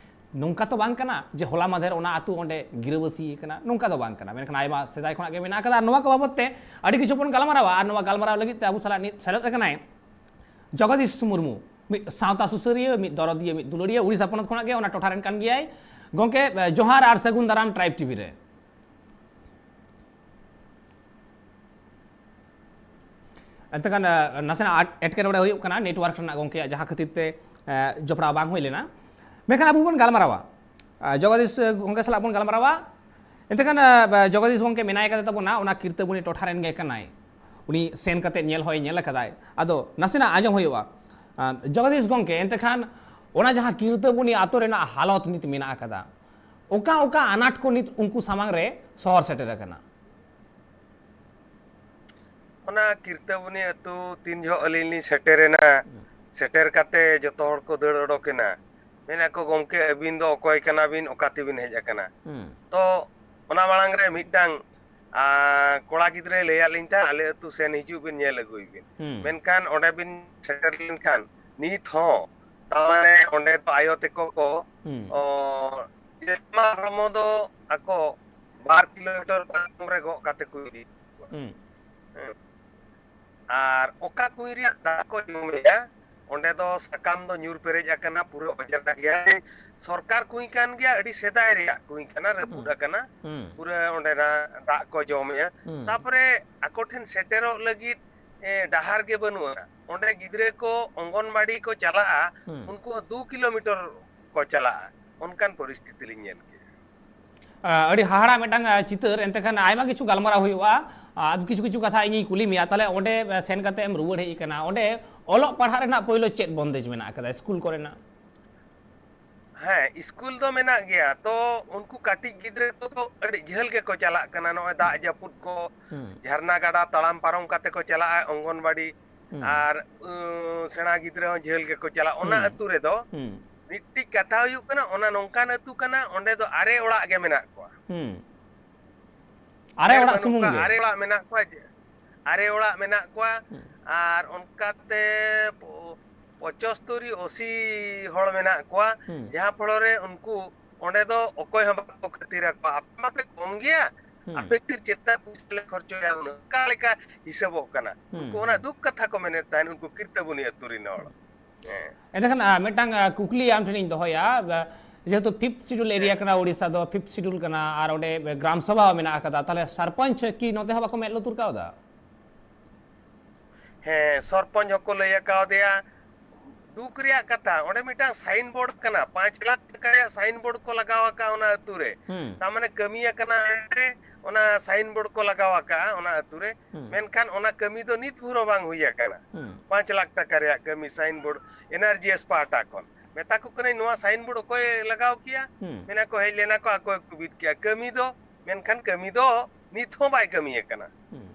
ᱱᱚᱝᱠᱟ ᱛᱚ ᱵᱟᱝ ᱠᱟᱱᱟ ᱡᱮ ᱦᱚᱞᱟ ᱢᱟᱫᱷᱮᱨ ᱚᱱᱟ ᱟᱹᱛᱩ ᱚᱸᱰᱮ ᱜᱤᱨᱟᱹᱵᱟᱹᱥᱤ ᱠᱟᱱᱟ, ᱱᱚᱝᱠᱟ ᱫᱚ ᱵᱟᱝ ᱠᱟᱱᱟ᱾ ᱢᱮᱱᱠᱷᱟᱱ ᱟᱭᱢᱟ ᱥᱮᱫᱟᱭ ᱠᱷᱚᱱᱟᱜ ᱜᱮ ᱢᱮᱱᱟᱜ ᱟᱠᱟᱫᱟ᱾ ᱟᱨ ᱱᱚᱣᱟ ᱠᱚ ᱵᱟᱵᱚᱫ ᱛᱮ ᱟᱹᱰᱤ ᱠᱤᱪᱷᱩ ᱵᱚᱱ ᱜᱟᱞᱢᱟᱨᱟᱣᱟ, ᱟᱨ ᱱᱚᱣᱟ ᱜᱟᱞᱢᱟᱨᱟᱣ ᱞᱟᱹᱜᱤᱫ ᱛᱮ ᱟᱵᱚ ᱥᱟᱞᱟᱜ ᱱᱤᱛ ᱥᱮᱞᱮᱫ ᱟᱠᱟᱱᱟᱭ ᱡᱚᱜᱚᱫᱤᱥ ᱢᱩᱨᱢᱩ, ᱢᱤᱫ ᱥᱟᱶᱛᱟ ᱥᱩᱥᱟᱹᱨᱤᱭᱟᱹ, ᱢᱤᱫ ᱫᱚᱨᱚᱫᱤᱭᱟᱹ, ᱢᱤᱫ ᱫᱩᱞᱟᱹᱲᱤᱭᱟᱹ, ᱩᱲᱤᱥᱥᱟ ᱯᱚᱱᱚᱛ ᱠᱷᱚᱱᱟᱜ ᱜᱮ, ᱚᱱᱟ ᱴᱚᱴᱷᱟ ᱨᱮᱱ ᱠᱟᱱ ᱜᱮᱭᱟᱭ᱾ ᱜᱚᱢᱠᱮ, ᱡᱚᱦᱟᱨ ᱟᱨ ᱥᱟᱹᱜᱩᱱ ᱫᱟᱨᱟᱢ ᱴᱨᱟᱭᱤᱵᱽ ᱴᱤᱵᱷᱤ ᱨᱮ᱾ ᱮᱱᱛᱮ ᱠᱷᱟᱱ, ᱟ, ᱱᱟᱥᱮᱱᱟᱜ ᱟᱴ-, ᱮᱴᱠᱮᱴᱚᱬᱮ ᱦᱩᱭᱩᱜ ᱠᱟᱱᱟ, ᱱᱮᱴᱣᱟᱨᱠ ᱨᱮᱱᱟᱜ ᱜᱚᱢᱠᱮᱭᱟᱜ ᱡᱟᱦᱟᱸ ᱠᱷᱟᱹᱛᱤᱨ ᱛᱮ, ᱮ, ᱡᱚᱯᱲᱟᱣ ᱵᱟᱝ ᱦᱩᱭ ᱞᱮᱱᱟ᱾ ᱢᱮᱱᱠᱷᱟᱱ ᱟᱵᱚ ᱵᱚᱱ ᱜᱟᱞᱢᱟᱨᱟᱣᱟ, ᱟ, ᱡᱚᱜᱚᱫᱤᱥ, ᱮ, ᱜᱚᱢᱠᱮ ᱥᱟᱞᱟᱜ ᱵᱚᱱ ᱜᱟᱞᱢᱟᱨᱟᱣᱟ᱾ ᱮᱱᱛᱮ ᱠᱷᱟᱱ, ᱟ, ᱵᱟ-, ᱡᱚᱜᱚᱫᱤᱥ ᱜᱚᱢᱠᱮ ᱢᱮᱱᱟᱭ ᱠᱟᱫᱮ ᱛᱟᱵᱚᱱᱟ ᱚᱱᱟ ᱠᱤᱨᱛᱟᱹᱵᱩᱱᱤ ᱴᱚᱴᱷᱟ ᱨᱮᱱ ᱜᱮ ᱠᱟᱱᱟᱭ᱾ ᱩᱱᱤ ᱥᱮᱱ ᱠᱟᱛᱮ ᱧᱮᱞ ᱦᱚᱸᱭ ᱧᱮᱞ ᱟᱠᱟᱫᱟᱭ᱾ ᱟᱫᱚ ᱱᱟᱥᱮᱱᱟᱜ ᱟᱸᱡᱚᱢ ᱦᱩᱭᱩᱜᱼᱟ᱾ ᱟ, ᱡᱚᱜᱚᱫᱤᱥ ᱜᱚᱢᱠᱮ, ᱮᱱᱛᱮ ᱠᱷᱟᱱ ᱚᱱᱟ ᱡᱟᱦᱟᱸ ᱠᱤᱨᱛᱟᱹᱵᱩᱱᱤ ᱟᱛᱳ ᱨᱮᱱᱟᱜ ᱦᱟᱞᱚᱛ ᱱᱤᱛ ᱢᱮᱱᱟᱜ ᱟᱠᱟᱫᱟ, ᱚᱠᱟ ᱚᱠᱟ ᱟᱱᱟᱴ ᱠᱚ ᱱᱤᱛ ᱩᱱᱠᱩ ᱥᱟᱢᱟᱝ ᱨᱮ ᱥᱚᱦᱚᱨ ᱥᱮᱴᱮᱨ ᱟᱠᱟᱱᱟ? ᱚᱱᱟ ᱠᱤᱨᱛᱟᱹᱵᱩᱱᱤ ᱟᱹᱛᱩ ᱛᱤᱱ ᱡᱚᱦᱚᱜ ᱟᱹᱞᱤᱧ ᱞᱤᱧ ᱥᱮᱴᱮᱨᱮᱱᱟ, ᱥᱮᱴᱮᱨ ᱠᱟᱛᱮ ᱡᱚᱛᱚ ᱦᱚᱲ ᱠᱚ ᱫᱟᱹᱲ ᱚᱰᱚᱠᱮᱱᱟ᱾ ᱢᱮᱱᱟ ᱠᱚ, "ᱜᱚᱢᱠᱮ, ᱟᱹᱵᱤᱱ ᱫᱚ ᱚᱠᱚᱭ ᱠᱟᱱᱟ ᱵᱤᱱ, ᱚᱠᱟ ᱛᱮᱵᱤᱱ ᱦᱮᱡ ᱟᱠᱟᱱᱟ?" ᱦᱩᱸ᱾ ᱛᱚ ᱚᱱᱟ ᱢᱟᱲᱟᱝ ᱨᱮ ᱢᱤᱫᱴᱟᱝ, ᱟ, ᱠᱚᱲᱟ ᱜᱤᱫᱽᱨᱟᱹᱭ ᱞᱟᱹᱭᱟᱫ ᱞᱤᱧ ᱛᱟᱦᱮᱸᱫ, "ᱟᱞᱮ ᱟᱹᱛᱩ ᱥᱮᱱ ᱦᱤᱡᱩᱜ ᱵᱤᱱ, ᱧᱮᱞ ᱟᱹᱜᱩᱭ ᱵᱤᱱ᱾" ᱦᱩᱸ᱾ ᱢᱮᱱᱠᱷᱟᱱ ᱚᱸᱰᱮ ᱵᱤᱱ ᱥᱮᱴᱮᱨ ᱞᱮᱱᱠᱷᱟᱱ ᱱᱤᱛ ᱦᱚᱸ, ᱛᱟᱨ ᱢᱟᱱᱮ ᱚᱸᱰᱮ ᱫᱚ ᱟᱭᱳ ᱛᱮᱠᱚ ᱠᱚ, ᱦᱩᱸ᱾ ᱚ, ᱡᱮ ᱢᱟ ᱦᱚᱲᱢᱚ ᱫᱚ ᱟᱠᱚ ᱵᱟᱨ ᱠᱤᱞᱳᱢᱤᱴᱟᱨ ᱯᱟᱨᱚᱢ ᱨᱮ ᱜᱚᱜ ᱠᱟᱛᱮ ᱠᱚ ᱤᱫᱤ ᱠᱚᱣᱟ᱾ ᱦᱩᱸ᱾ ᱦᱮᱸ᱾ ᱟᱨ ᱚᱠᱟ ᱠᱩᱸᱧ ᱨᱮᱭᱟᱜ ᱫᱟᱜ ᱠᱚ ᱡᱚᱢᱮᱜᱼᱟ, ᱚᱸᱰᱮ ᱫᱚ ᱥᱟᱠᱟᱢ ᱫᱚ ᱧᱩᱨ ᱯᱮᱨᱮᱡ ᱟᱠᱟᱱᱟ, ᱯᱩᱨᱟᱹ ᱚᱡᱽᱨᱟ ᱜᱮᱭᱟ᱾ ᱥᱚᱨᱠᱟᱨ ᱠᱩᱸᱧ ᱠᱟᱱ ᱜᱮᱭᱟ, ᱟᱹᱰᱤ ᱥᱮᱫᱟᱭ ᱨᱮᱭᱟᱜ ᱠᱩᱸᱧ ᱠᱟᱱᱟ, ᱨᱟᱹᱯᱩᱫ ᱦᱩᱸ᱾ ᱟᱠᱟᱱᱟ᱾ ᱦᱩᱸ᱾ ᱯᱩᱨᱟᱹ ᱚᱸᱰᱮᱱᱟᱜ ᱫᱟᱜ ᱠᱚ ᱡᱚᱢᱮᱜᱼᱟ᱾ ᱦᱩᱸ᱾ ᱛᱟᱯᱚᱨᱮ ᱟᱠᱚ ᱴᱷᱮᱱ ᱥᱮᱴᱮᱨᱚᱜ ᱞᱟᱹᱜᱤᱫ, ᱮ, ᱰᱟᱦᱟᱨ ᱜᱮ ᱵᱟᱹᱱᱩᱜᱼᱟ᱾ ᱚᱸᱰᱮ ᱜᱤᱫᱽᱨᱟᱹ ᱠᱚ ᱚᱝᱜᱚᱱᱵᱟᱲᱤ ᱠᱚ ᱪᱟᱞᱟᱜᱼᱟ, ᱦᱩᱸ᱾ ᱩᱱᱠᱩ ᱦᱚᱸ ᱫᱩ ᱠᱤᱞᱳᱢᱤᱴᱟᱨ ᱠᱚ ᱪᱟᱞᱟᱜᱼᱟ᱾ ᱚᱱᱠᱟᱱ ᱯᱚᱨᱤᱥᱛᱷᱤᱛᱤ ᱞᱤᱧ ᱧᱮᱞ ᱠᱮᱜᱼᱟ᱾ ᱟ, ᱟᱹᱰᱤ ᱦᱟᱦᱟᱲᱟ ᱢᱤᱫᱴᱟᱝ, ᱟ, ᱪᱤᱛᱟᱹᱨ᱾ ᱮᱱᱛᱮ ᱠᱷᱟᱱ ᱟᱭᱢᱟ ᱠᱤᱪᱷᱩ ᱜᱟᱞᱢᱟᱨᱟᱣ ᱦᱩᱭᱩᱜᱼᱟ᱾ ᱟ, ᱟᱫᱚ ᱠᱤᱪᱷᱩ ᱠᱤᱪᱷᱩ ᱠᱟᱛᱷᱟ ᱤᱧᱤᱧ ᱠᱩᱞᱤ ᱢᱮᱭᱟ, ᱛᱟᱦᱞᱮ ᱚᱸᱰᱮ, ᱟ, ᱥᱮᱱ ᱠᱟᱛᱮ ᱮᱢ ᱨᱩᱣᱟᱹᱲ ᱦᱮᱡ ᱟᱠᱟᱱᱟ, ᱚᱸᱰᱮ ᱚᱞᱚᱜ ᱯᱟᱲᱦᱟᱜ ᱨᱮᱱᱟᱜ ᱯᱳᱭᱞᱳ ᱪᱮᱫ ᱵᱚᱱᱫᱮᱡᱽ ᱢᱮᱱᱟᱜ ᱟᱠᱟᱫᱟ ᱥᱠᱩᱞ ᱠᱚᱨᱮᱱᱟᱜ? ᱦᱮᱸ, ᱥᱠᱩᱞ ᱫᱚ ᱢᱮᱱᱟᱜ ᱜᱮᱭᱟ᱾ ᱛᱚ ᱩᱱᱠᱩ ᱠᱟᱹᱴᱤᱡ ᱜᱤᱫᱽᱨᱟᱹ ᱠᱚᱫᱚ ᱟᱹᱰᱤ ᱡᱷᱟᱹᱞ ᱜᱮᱠᱚ ᱪᱟᱞᱟᱜ ᱠᱟᱱᱟ᱾ ᱱᱚᱜᱼᱚᱭ ᱫᱟᱜ ᱡᱟᱹᱯᱩᱫ ᱠᱚ, ᱦᱩᱸ, ᱡᱷᱟᱨᱱᱟ ᱜᱟᱰᱟ ᱛᱟᱲᱟᱢ ᱯᱟᱨᱚᱢ ᱠᱟᱛᱮ ᱠᱚ ᱪᱟᱞᱟᱜᱼᱟ ᱚᱝᱜᱚᱱᱵᱟᱲᱤ᱾ ᱦᱩᱸ, ᱟᱨ ᱩᱸ, ᱥᱮᱬᱟ ᱜᱤᱫᱽᱨᱟᱹ ᱦᱚᱸ ᱡᱷᱟᱹᱞ ᱜᱮᱠᱚ ᱪᱟᱞᱟᱜᱼᱟ᱾ ᱚᱱᱟ ᱦᱩᱸ, ᱟᱹᱛᱩ ᱨᱮᱫᱚ ᱦᱩᱸ, ᱢᱤᱫᱴᱤᱡ ᱠᱟᱛᱷᱟ ᱦᱩᱭᱩᱜ ᱠᱟᱱᱟ, ᱚᱱᱟ ᱱᱚᱝᱠᱟᱱ ᱟᱹᱛᱩ ᱠᱟᱱᱟ, ᱚᱸᱰᱮ ᱫᱚ ᱟᱨᱮ ᱚᱲᱟᱜ ᱜᱮ ᱢᱮᱱᱟᱜ ᱠᱚᱣᱟ᱾ ᱦᱩᱸ᱾ ᱟᱨᱮ ᱰᱷᱮᱨ ᱚᱲᱟᱜ ᱵᱟᱹᱱᱩᱜ ᱥᱩᱢᱩᱝ ᱠᱚᱣᱟ, ᱜᱮ? ᱟᱨᱮ ᱚᱲᱟᱜ ᱢᱮᱱᱟᱜ ᱠᱚᱣᱟ᱾ ᱡᱮ ᱟᱨᱮ ᱚᱲᱟᱜ ᱢᱮᱱᱟᱜ ᱠᱚᱣᱟ᱾ ᱦᱩᱸ᱾ ᱟᱨ ᱚᱱᱠᱟᱛᱮ ᱯᱚ- ᱯᱚᱸᱪᱟᱛᱛᱳᱨ ᱟᱥᱤ ᱦᱚᱲ ᱢᱮᱱᱟᱜ ᱠᱚᱣᱟ᱾ ᱦᱩᱸ᱾ ᱡᱟᱦᱟᱸ ᱯᱷᱚᱲᱚ ᱨᱮ ᱩᱱᱠᱩ ᱚᱸᱰᱮ ᱫᱚ ᱚᱠᱚᱭ ᱦᱚᱸ ᱵᱟᱠᱚ ᱠᱷᱟᱹᱛᱤᱨ ᱟᱠᱚᱣᱟ, ᱟᱯᱮ ᱢᱟᱯᱮ ᱠᱚᱢ ᱜᱮᱭᱟ, ᱦᱩᱸ᱾ ᱟᱯᱮ ᱠᱷᱟᱹᱛᱤᱨ ᱪᱮᱫ ᱯᱚᱭᱥᱟ ᱞᱮ ᱠᱷᱚᱨᱪᱚᱭᱟ ᱩᱱᱟᱹᱜ, ᱚᱠᱟ ᱞᱮᱠᱟ ᱦᱤᱥᱟᱹᱵᱚᱜ ᱠᱟᱱᱟ? ᱦᱩᱸ, ᱩᱱᱠᱩ ᱚᱱᱟ ᱦᱩᱸ᱾ ᱫᱩᱠ ᱠᱟᱛᱷᱟ ᱠᱚ ᱢᱮᱱᱮᱫ ᱛᱟᱦᱮᱸᱫ, ᱩᱱᱠᱩ ᱠᱤᱨᱛᱟᱹᱵᱩᱱᱤ ᱟᱹᱛᱩ ᱨᱮᱱ ᱦᱚᱲ᱾ ᱦᱮᱸ᱾ ᱮᱱᱠᱷᱟᱱ, ᱟ, ᱢᱤᱫᱴᱟᱝ, ᱟ, ᱠᱩᱠᱞᱤ ᱟᱢ ᱴᱷᱮᱱᱤᱧ ᱫᱚᱦᱚᱭᱟ, ᱟ, ᱡᱮᱦᱮᱛᱩ ᱯᱷᱤᱯᱛᱷ ᱥᱤᱰᱩᱞ ᱮᱨᱤᱭᱟ ᱦᱮᱸ᱾ ᱠᱟᱱᱟ ᱳᱰᱤᱥᱟ ᱫᱚ, ᱯᱷᱤᱯᱛᱷ ᱥᱤᱰᱩᱞ ᱠᱟᱱᱟ, ᱟᱨ ᱚᱸᱰᱮ ᱜᱨᱟᱢ ᱥᱚᱵᱷᱟ ᱦᱚᱸ ᱢᱮᱱᱟᱜ ᱟᱠᱟᱫᱟ, ᱛᱟᱦᱞᱮ ᱥᱚᱨᱯᱚᱧᱪ ᱠᱤ ᱱᱚᱛᱮ ᱦᱚᱸ ᱵᱟᱠᱚ ᱢᱮᱫ ᱞᱩᱛᱩᱨ ᱠᱟᱣᱫᱟ? ᱦᱮᱸ, ᱥᱚᱨᱯᱚᱧᱪ ᱦᱚᱸᱠᱚ ᱞᱟᱹᱭ ᱟᱠᱟᱣᱫᱮᱭᱟ᱾ ᱫᱩᱠ ᱨᱮᱭᱟᱜ ᱠᱟᱛᱷᱟ, ᱚᱸᱰᱮ ᱢᱤᱫᱴᱟᱝ ᱥᱟᱭᱤᱱ ᱵᱳᱨᱰ ᱠᱟᱱᱟ, ᱯᱟᱸᱪ ᱞᱟᱠᱷ ᱴᱟᱠᱟ ᱨᱮᱭᱟᱜ ᱥᱟᱭᱤᱱ ᱵᱳᱨᱰ ᱠᱚ ᱞᱟᱜᱟᱣ ᱟᱠᱟᱫ ᱚᱱᱟ ᱟᱹᱛᱩ ᱨᱮ᱾ ᱦᱩᱸ᱾ ᱛᱟᱨ ᱢᱟᱱᱮ ᱠᱟᱹᱢᱤ ᱟᱠᱟᱱᱟ ᱢᱮᱱᱛᱮ ᱚᱱᱟ ᱥᱟᱭᱤᱱ ᱵᱳᱨᱰ ᱠᱚ ᱞᱟᱜᱟᱣ ᱟᱠᱟᱫᱼᱟ ᱚᱱᱟ ᱟᱹᱛᱩ ᱨᱮ᱾ ᱦᱩᱸ᱾ ᱢᱮᱱᱠᱷᱟᱱ ᱚᱱᱟ ᱠᱟᱹᱢᱤ ᱫᱚ ᱱᱤᱛ ᱵᱷᱳᱨ ᱦᱚᱸ ᱵᱟᱝ ᱦᱩᱭ ᱟᱠᱟᱱᱟ᱾ ᱦᱩᱸ᱾ ᱯᱟᱸᱪ ᱞᱟᱠᱷ ᱴᱟᱠᱟ ᱨᱮᱭᱟᱜ ᱠᱟᱹᱢᱤ ᱥᱟᱭᱤᱱ ᱵᱳᱨᱰ ᱮᱱᱟᱨᱡᱤ ᱮᱥ ᱯᱟᱦᱴᱟ ᱠᱷᱚᱱ᱾ ᱢᱮᱛᱟ ᱠᱚ ᱠᱟᱹᱱᱟᱹᱧ, "ᱱᱚᱣᱟ ᱥᱟᱭᱤᱱ ᱵᱳᱨᱰ ᱚᱠᱚᱭ ᱞᱟᱜᱟᱣ ᱠᱮᱭᱟ?" ᱦᱩᱸ᱾ ᱢᱮᱱᱟ ᱠᱚ, "ᱦᱮᱡ ᱞᱮᱱᱟ ᱠᱚ, ᱟᱠᱚ ᱜᱮᱠᱚ ᱵᱤᱫ ᱠᱮᱭᱟ᱾" ᱠᱟᱹᱢᱤ ᱫᱚ, ᱢᱮᱱᱠᱷᱟᱱ ᱠᱟᱹᱢᱤ ᱫᱚ ᱱᱤᱛ ᱦᱚᱸ ᱵᱟᱭ ᱠᱟᱹᱢᱤ ᱟᱠᱟᱱᱟ᱾ ᱦᱩᱸ᱾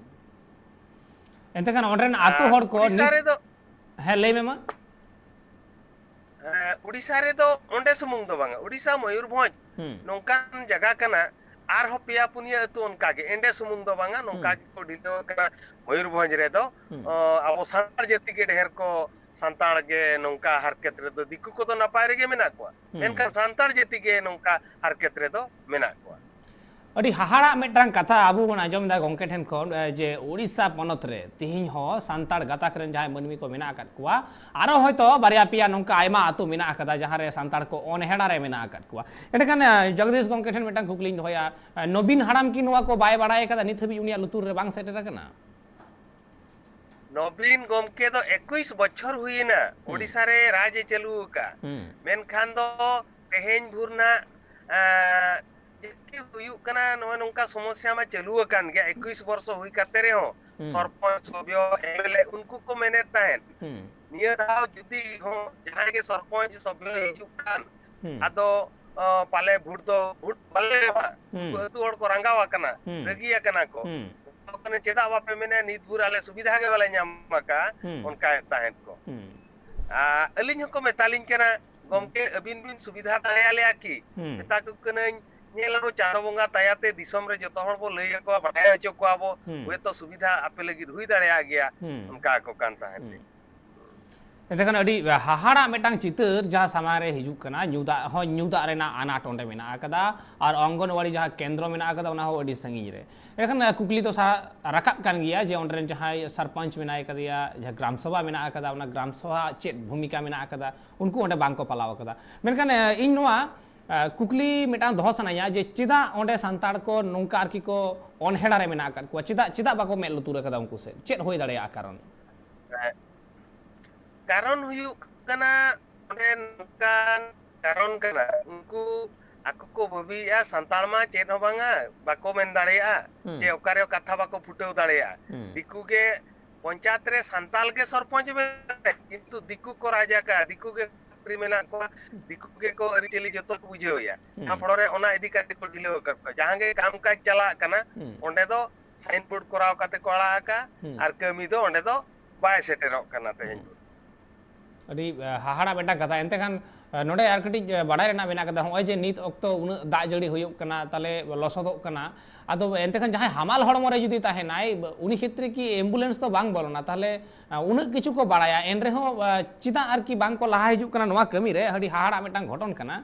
ᱮᱱᱛᱮ ᱠᱷᱟᱱ ᱚᱸᱰᱮᱱ ᱟᱹᱛᱩ ᱟᱨ ᱦᱚᱲ ᱠᱚ ᱩᱲᱤᱥᱥᱟ ᱱᱤᱛ ᱨᱮᱫᱚ ᱦᱮᱸ, ᱞᱟᱹᱭ ᱢᱮ ᱢᱟ᱾ ᱦᱮᱸ, ᱩᱲᱤᱥᱥᱟ ᱨᱮᱫᱚ ᱚᱸᱰᱮ ᱥᱩᱢᱩᱝ ᱫᱚ ᱵᱟᱝᱟ, ᱩᱲᱤᱥᱥᱟ, ᱢᱚᱭᱩᱨᱵᱷᱚᱸᱡᱽ ᱦᱩᱸ᱾ ᱱᱚᱝᱠᱟᱱ ᱡᱟᱭᱜᱟ ᱠᱟᱱᱟ, ᱟᱨᱦᱚᱸ ᱯᱮᱭᱟ ᱯᱩᱱᱭᱟᱹ ᱟᱹᱛᱩ ᱚᱱᱠᱟ ᱜᱮ, ᱮᱸᱰᱮ ᱥᱩᱢᱩᱝ ᱫᱚ ᱵᱟᱝᱟ, ᱱᱚᱝᱠᱟ ᱦᱩᱸ᱾ ᱜᱮᱠᱚ ᱰᱷᱤᱞᱟᱹᱣ ᱟᱠᱟᱱᱟ ᱢᱚᱭᱩᱨᱵᱷᱚᱸᱡᱽ ᱨᱮᱫᱚ᱾ ᱦᱩᱸ᱾ ᱚ, ᱟᱵᱚ ᱥᱟᱱᱛᱟᱲ ᱡᱟᱹᱛᱤ ᱜᱮ ᱰᱷᱮᱨ ᱠᱚ, ᱥᱟᱱᱛᱟᱲ ᱜᱮ ᱱᱚᱝᱠᱟ ᱦᱟᱨᱠᱮᱛ ᱨᱮᱫᱚ, ᱫᱤᱠᱩ ᱠᱚᱫᱚ ᱱᱟᱯᱟᱭ ᱨᱮᱜᱮ ᱢᱮᱱᱟᱜ ᱠᱚᱣᱟ, ᱦᱩᱸ᱾ ᱢᱮᱱᱠᱷᱟᱱ ᱥᱟᱱᱛᱟᱲ ᱡᱟᱹᱛᱤ ᱜᱮ ᱱᱚᱝᱠᱟ ᱦᱟᱨᱠᱮᱛ ᱨᱮᱫᱚ ᱢᱮᱱᱟᱜ ᱠᱚᱣᱟ᱾ ᱟᱹᱰᱤ ᱦᱟᱦᱟᱲᱟᱜ ᱢᱤᱫᱴᱟᱝ ᱠᱟᱛᱷᱟ ᱟᱵᱚ ᱵᱚᱱ ᱟᱸᱡᱚᱢ ᱮᱫᱟ ᱜᱚᱢᱠᱮ ᱴᱷᱮᱱ ᱠᱷᱚᱱ, ᱮ, ᱡᱮ ᱳᱰᱤᱥᱟ ᱯᱚᱱᱚᱛ ᱨᱮ ᱛᱤᱦᱤᱧ ᱦᱚᱸ ᱥᱟᱱᱛᱟᱲ ᱜᱟᱛᱟᱠ ᱨᱮᱱ ᱡᱟᱦᱟᱸᱭ ᱢᱟᱹᱱᱢᱤ ᱠᱚ ᱢᱮᱱᱟᱜ ᱟᱠᱟᱫ ᱠᱚᱣᱟ, ᱟᱨᱚ ᱦᱚᱭᱛᱚ ᱵᱟᱨᱭᱟ ᱯᱮᱭᱟ ᱱᱚᱝᱠᱟ ᱟᱭᱢᱟ ᱟᱹᱛᱩ ᱢᱮᱱᱟᱜ ᱟᱠᱟᱫᱟ ᱡᱟᱦᱟᱸ ᱨᱮ ᱥᱟᱱᱛᱟᱲ ᱠᱚ ᱚᱱᱦᱮᱲᱟ ᱨᱮ ᱢᱮᱱᱟᱜ ᱟᱠᱟᱫ ᱠᱚᱣᱟ᱾ ᱮᱸᱰᱮᱠᱷᱟᱱ, ᱮ, ᱡᱚᱜᱽᱫᱤᱥ ᱜᱚᱢᱠᱮ ᱴᱷᱮᱱ ᱢᱤᱫᱴᱟᱝ ᱠᱩᱠᱞᱤᱧ ᱫᱚᱦᱚᱭᱟ, ᱮ, ᱱᱚᱵᱤᱱ ᱦᱟᱲᱟᱢ ᱠᱤ ᱱᱚᱣᱟ ᱠᱚ ᱵᱟᱭ ᱵᱟᱲᱟᱭ ᱟᱠᱟᱫᱟ, ᱱᱤᱛ ᱦᱟᱹᱵᱤᱡ ᱩᱱᱤᱭᱟᱜ ᱞᱩᱛᱩᱨ ᱨᱮ ᱵᱟᱝ ᱥᱮᱴᱮᱨ ᱟᱠᱟᱱᱟ? ᱱᱚᱵᱤᱱ ᱜᱚᱢᱠᱮ ᱫᱚ ᱮᱠᱩᱥ ᱵᱚᱪᱷᱚᱨ ᱦᱩᱭᱮᱱᱟ ᱦᱩᱸ᱾ ᱳᱰᱤᱥᱟ ᱨᱮ ᱨᱟᱡᱽ ᱮ ᱪᱟᱹᱞᱩ ᱟᱠᱟᱫ᱾ ᱦᱩᱸ᱾ ᱢᱮᱱᱠᱷᱟᱱ ᱫᱚ ᱛᱮᱦᱮᱧ ᱵᱷᱳᱨ ᱨᱮᱱᱟᱜ, ᱮᱸ, ᱪᱮᱫ ᱠᱤ ᱦᱩᱭᱩᱜ ᱠᱟᱱᱟ, ᱱᱚᱜᱼᱚᱭ ᱱᱚᱝᱠᱟ ᱥᱚᱢᱚᱥᱥᱟ ᱢᱟ ᱪᱟᱹᱞᱩ ᱟᱠᱟᱱ ᱜᱮᱭᱟ᱾ ᱮᱠᱩᱥ ᱵᱚᱨᱥᱚ ᱦᱩᱭ ᱠᱟᱛᱮ ᱨᱮᱦᱚᱸ ᱦᱩᱸ᱾ ᱥᱚᱨᱯᱚᱧᱪ, ᱥᱚᱵᱷᱭᱚ, ᱮᱢ ᱮᱞ ᱮ, ᱩᱱᱠᱩ ᱠᱚ ᱢᱮᱱᱮᱫ ᱛᱟᱦᱮᱸᱫ, ᱦᱩᱸ᱾ ᱱᱤᱭᱟᱹ ᱫᱷᱟᱣ ᱡᱩᱫᱤ ᱦᱚᱸ ᱡᱟᱦᱟᱸᱭ ᱜᱮ ᱥᱚᱨᱯᱚᱧᱪ, ᱥᱚᱵᱷᱭᱚ ᱦᱤᱡᱩᱜ ᱠᱷᱟᱱ, ᱦᱩᱸ᱾ ᱟᱫᱚ, ᱚ, ᱯᱟᱞᱮ ᱵᱷᱳᱴ ᱫᱚ, ᱵᱷᱳᱴ ᱵᱟᱞᱮ ᱮᱢᱟ᱾ ᱦᱩᱸ᱾ ᱩᱱᱠᱩ ᱟᱹᱛᱩ ᱦᱚᱲ ᱠᱚ ᱨᱟᱸᱜᱟᱣ ᱟᱠᱟᱱᱟ, ᱦᱩᱸ᱾ ᱨᱟᱹᱜᱤ ᱟᱠᱟᱱᱟ ᱠᱚ᱾ ᱦᱩᱸ᱾ ᱢᱮᱛᱟ ᱠᱚ ᱠᱟᱱᱟ, "ᱪᱮᱫᱟᱜ ᱵᱟᱯᱮ ᱢᱮᱱᱟ, ᱱᱤᱛ ᱵᱷᱳᱨ ᱟᱞᱮ ᱥᱩᱵᱤᱫᱷᱟ ᱜᱮ ᱵᱟᱞᱮ ᱧᱟᱢ ᱟᱠᱟᱫᱼᱟ?" ᱦᱩᱸ᱾ ᱚᱱᱠᱟᱭᱮᱫ ᱛᱟᱦᱮᱸᱫ ᱠᱚ᱾ ᱦᱩᱸ᱾ ᱟᱨ ᱟᱹᱞᱤᱧ ᱦᱚᱸᱠᱚ ᱢᱮᱛᱟᱞᱤᱧ ᱠᱟᱱᱟ, "ᱜᱚᱢᱠᱮ, ᱟᱹᱵᱤᱱ ᱵᱤᱱ ᱥᱩᱵᱤᱫᱷᱟ ᱫᱟᱲᱮᱭᱟᱞᱮᱭᱟ ᱠᱤ?" ᱦᱩᱸ᱾ ᱢᱮᱛᱟ ᱠᱚ ᱠᱟᱹᱱᱟᱹᱧ, "ᱧᱮᱞ ᱟᱵᱚ ᱪᱟᱸᱫᱚ ᱵᱚᱸᱜᱟ ᱫᱟᱭᱟᱛᱮ ᱫᱤᱥᱚᱢ ᱨᱮ ᱡᱚᱛᱚ ᱦᱚᱲ ᱵᱚ ᱞᱟᱹᱭ ᱟᱠᱚᱣᱟ, ᱵᱟᱰᱟᱭ ᱦᱚᱪᱚ ᱠᱚᱣᱟ ᱵᱚ, ᱦᱩᱸ᱾ ᱦᱚᱭᱛᱚ ᱥᱩᱵᱤᱫᱷᱟ ᱟᱯᱮ ᱞᱟᱹᱜᱤᱫ ᱦᱩᱭ ᱫᱟᱲᱮᱭᱟᱜ ᱜᱮᱭᱟ", ᱦᱩᱸ᱾ ᱚᱱᱠᱟ ᱟᱠᱚ ᱠᱟᱱ ᱛᱟᱦᱮᱸᱫ᱾ ᱦᱩᱸ᱾ ᱮᱱᱛᱮ ᱠᱷᱟᱱ ᱟᱹᱰᱤ ᱦᱟᱦᱟᱲᱟᱜ ᱢᱤᱫᱴᱟᱝ ᱪᱤᱛᱟᱹᱨ ᱡᱟᱦᱟᱸ ᱥᱟᱢᱟᱝ ᱨᱮ ᱦᱤᱡᱩᱜ ᱠᱟᱱᱟ, ᱧᱩ ᱫᱟᱜ ᱦᱚᱸ, ᱧᱩ ᱫᱟᱜ ᱨᱮᱱᱟᱜ ᱟᱱᱟᱴ ᱚᱸᱰᱮ ᱢᱮᱱᱟᱜ ᱟᱠᱟᱫᱟ, ᱟᱨ ᱚᱝᱜᱚᱱᱣᱟᱲᱤ ᱡᱟᱦᱟᱸ ᱠᱮᱱᱫᱨᱚ ᱢᱮᱱᱟᱜ ᱟᱠᱟᱫᱟ, ᱚᱱᱟ ᱦᱚᱸ ᱟᱹᱰᱤ ᱥᱟᱺᱜᱤᱧ ᱨᱮ᱾ ᱮᱱᱠᱷᱟᱱ, ᱟᱸ, ᱠᱩᱠᱞᱤ ᱫᱚ ᱥᱟ-, ᱨᱟᱠᱟᱵ ᱠᱟᱱ ᱜᱮᱭᱟ ᱡᱮ ᱚᱸᱰᱮ ᱨᱮᱱ ᱡᱟᱦᱟᱸᱭ ᱥᱚᱨᱯᱚᱧᱪ ᱢᱮᱱᱟᱭ ᱠᱟᱫᱮᱭᱟ, ᱡᱟᱦᱟᱸ ᱜᱨᱟᱢ ᱥᱚᱵᱷᱟ ᱢᱮᱱᱟᱜ ᱟᱠᱟᱫᱟ, ᱚᱱᱟ ᱜᱨᱟᱢ ᱥᱚᱵᱷᱟ ᱪᱮᱫ ᱵᱷᱩᱢᱤᱠᱟ ᱢᱮᱱᱟᱜ ᱟᱠᱟᱫᱟ, ᱩᱱᱠᱩ ᱚᱸᱰᱮ ᱵᱟᱝ ᱠᱚ ᱯᱟᱞᱟᱣ ᱟᱠᱟᱫᱟ᱾ ᱢᱮᱱᱠᱷᱟᱱ, ᱟᱸ, ᱤᱧ ᱱᱚᱣᱟ, ᱟᱸ, ᱠᱩᱠᱞᱤ ᱢᱤᱫᱴᱟᱝ ᱫᱚᱦᱚ ᱥᱟᱱᱟᱧᱟ ᱡᱮ ᱪᱮᱫᱟᱜ ᱚᱸᱰᱮ ᱥᱟᱱᱛᱟᱲ ᱠᱚ ᱱᱚᱝᱠᱟ ᱟᱨᱠᱤ ᱠᱚ ᱚᱱᱦᱮᱲᱟ ᱨᱮ ᱢᱮᱱᱟᱜ ᱟᱠᱟᱫ ᱠᱚᱣᱟ? ᱪᱮᱫᱟᱜ, ᱪᱮᱫᱟᱜ ᱵᱟᱠᱚ ᱢᱮᱫ ᱞᱩᱛᱩᱨ ᱟᱠᱟᱫᱟ ᱩᱱᱠᱩ ᱥᱮᱫ? ᱪᱮᱫ ᱦᱩᱭ ᱫᱟᱲᱮᱭᱟᱜᱼᱟ ᱠᱟᱨᱚᱱ? ᱦᱮᱸ᱾ ᱠᱟᱨᱚᱱ ᱦᱩᱭᱩᱜ ᱠᱟᱱᱟ, ᱚᱸᱰᱮ ᱱᱚᱝᱠᱟᱱ ᱠᱟᱨᱚᱱ ᱠᱟᱱᱟ, ᱩᱱᱠᱩ ᱟᱠᱚ ᱠᱚ ᱵᱷᱟᱹᱵᱤᱭᱮᱫᱼᱟ ᱥᱟᱱᱛᱟᱲ ᱢᱟ ᱪᱮᱫ ᱦᱚᱸ ᱵᱟᱝᱟ, ᱵᱟᱠᱚ ᱢᱮᱱ ᱫᱟᱲᱮᱭᱟᱜᱼᱟ, ᱦᱩᱸ᱾ ᱪᱮ ᱚᱠᱟᱨᱮ ᱠᱟᱛᱷᱟ ᱵᱟᱠᱚ ᱯᱷᱩᱴᱟᱹᱣ ᱫᱟᱲᱮᱭᱟᱜᱼᱟ᱾ ᱦᱩᱸ᱾ ᱫᱤᱠᱩ ᱜᱮ ᱯᱚᱧᱪᱟᱭᱮᱛ ᱨᱮ ᱥᱟᱱᱛᱟᱲ ᱜᱮ ᱥᱚᱨᱯᱚᱧᱪ ᱢᱮᱱᱟᱭ, ᱠᱤᱱᱛᱩ ᱫᱤᱠᱩ ᱠᱚ ᱨᱟᱡᱽ ᱟᱠᱟᱫᱼᱟ, ᱫᱤᱠᱩ ᱜᱮ ᱢᱚᱱᱛᱨᱤ ᱢᱮᱱᱟᱜ ᱠᱚᱣᱟ, ᱫᱤᱠᱩ ᱜᱮᱠᱚ ᱟᱹᱨᱤᱪᱟᱹᱞᱤ ᱡᱚᱛᱚ ᱠᱚ ᱵᱩᱡᱷᱟᱹᱣ ᱮᱭᱟ᱾ ᱦᱩᱸ᱾ ᱡᱟᱦᱟᱸ ᱯᱷᱚᱲᱚ ᱨᱮ ᱚᱱᱟ ᱤᱫᱤ ᱠᱟᱛᱮ ᱠᱚ ᱰᱷᱤᱞᱟᱹᱣ ᱟᱠᱟᱫ ᱠᱚᱣᱟ᱾ ᱡᱟᱦᱟᱸ ᱜᱮ ᱠᱟᱢ ᱠᱟᱡᱽ ᱪᱟᱞᱟᱜ ᱠᱟᱱᱟ, ᱦᱩᱸ᱾ ᱚᱸᱰᱮ ᱫᱚ ᱥᱟᱭᱤᱱ ᱵᱳᱨᱰ ᱠᱚᱨᱟᱣ ᱠᱟᱛᱮ ᱠᱚ ᱟᱲᱟᱜ ᱟᱠᱟᱫᱼᱟ, ᱦᱩᱸ᱾ ᱟᱨ ᱠᱟᱹᱢᱤ ᱫᱚ ᱚᱸᱰᱮ ᱫᱚ ᱵᱟᱭ ᱥᱮᱴᱮᱨᱚᱜ ᱠᱟᱱᱟ ᱛᱮᱦᱮᱧ ᱦᱩᱸ᱾ ᱫᱚ᱾ ᱟᱹᱰᱤ, ᱟᱸ, ᱦᱟᱦᱟᱲᱟ ᱢᱤᱫᱴᱟᱝ ᱠᱟᱛᱷᱟ᱾ ᱮᱱᱛᱮ ᱠᱷᱟᱱ, ᱟᱸ, ᱱᱚᱰᱮ ᱟᱨ ᱠᱟᱹᱴᱤᱡ, ᱟᱸ, ᱵᱟᱲᱟᱭ ᱨᱮᱱᱟᱜ ᱢᱮᱱᱟᱜ ᱠᱟᱫᱟ, ᱱᱚᱜᱼᱚᱭ ᱡᱮ ᱱᱤᱛ ᱚᱠᱛᱚ ᱩᱱᱟᱹᱜ ᱫᱟᱜ ᱡᱟᱹᱲᱤ ᱦᱩᱭᱩᱜ ᱠᱟᱱᱟ, ᱛᱟᱦᱞᱮ ᱞᱚᱥᱚᱫᱚᱜ ᱠᱟᱱᱟ, ᱟᱫᱚ ᱮᱱᱛᱮ ᱠᱷᱟᱱ ᱡᱟᱦᱟᱸᱭ ᱦᱟᱢᱟᱞ ᱦᱚᱲᱢᱚ ᱨᱮ ᱡᱩᱫᱤ ᱛᱟᱦᱮᱱᱟᱭ, ᱩᱱᱤ ᱠᱷᱮᱛᱨᱮ ᱠᱤ ambulance ᱫᱚ ᱵᱟᱝ ᱵᱚᱞᱚᱱᱟ? ᱛᱟᱦᱞᱮ, ᱟᱸ, ᱩᱱᱟᱹᱜ ᱠᱤᱪᱷᱩ ᱠᱚ ᱵᱟᱲᱟᱭᱟ, ᱮᱱ ᱨᱮᱦᱚᱸ, ᱟᱸ, ᱪᱮᱫᱟᱜ ᱟᱨᱠᱤ ᱵᱟᱝ ᱠᱚ ᱞᱟᱦᱟ ᱦᱤᱡᱩᱜ ᱠᱟᱱᱟ ᱱᱚᱣᱟ ᱠᱟᱹᱢᱤ ᱨᱮ? ᱟᱹᱰᱤ ᱦᱟᱦᱟᱲᱟᱜ ᱢᱤᱫᱴᱟᱝ ᱜᱷᱚᱴᱚᱱ ᱠᱟᱱᱟ᱾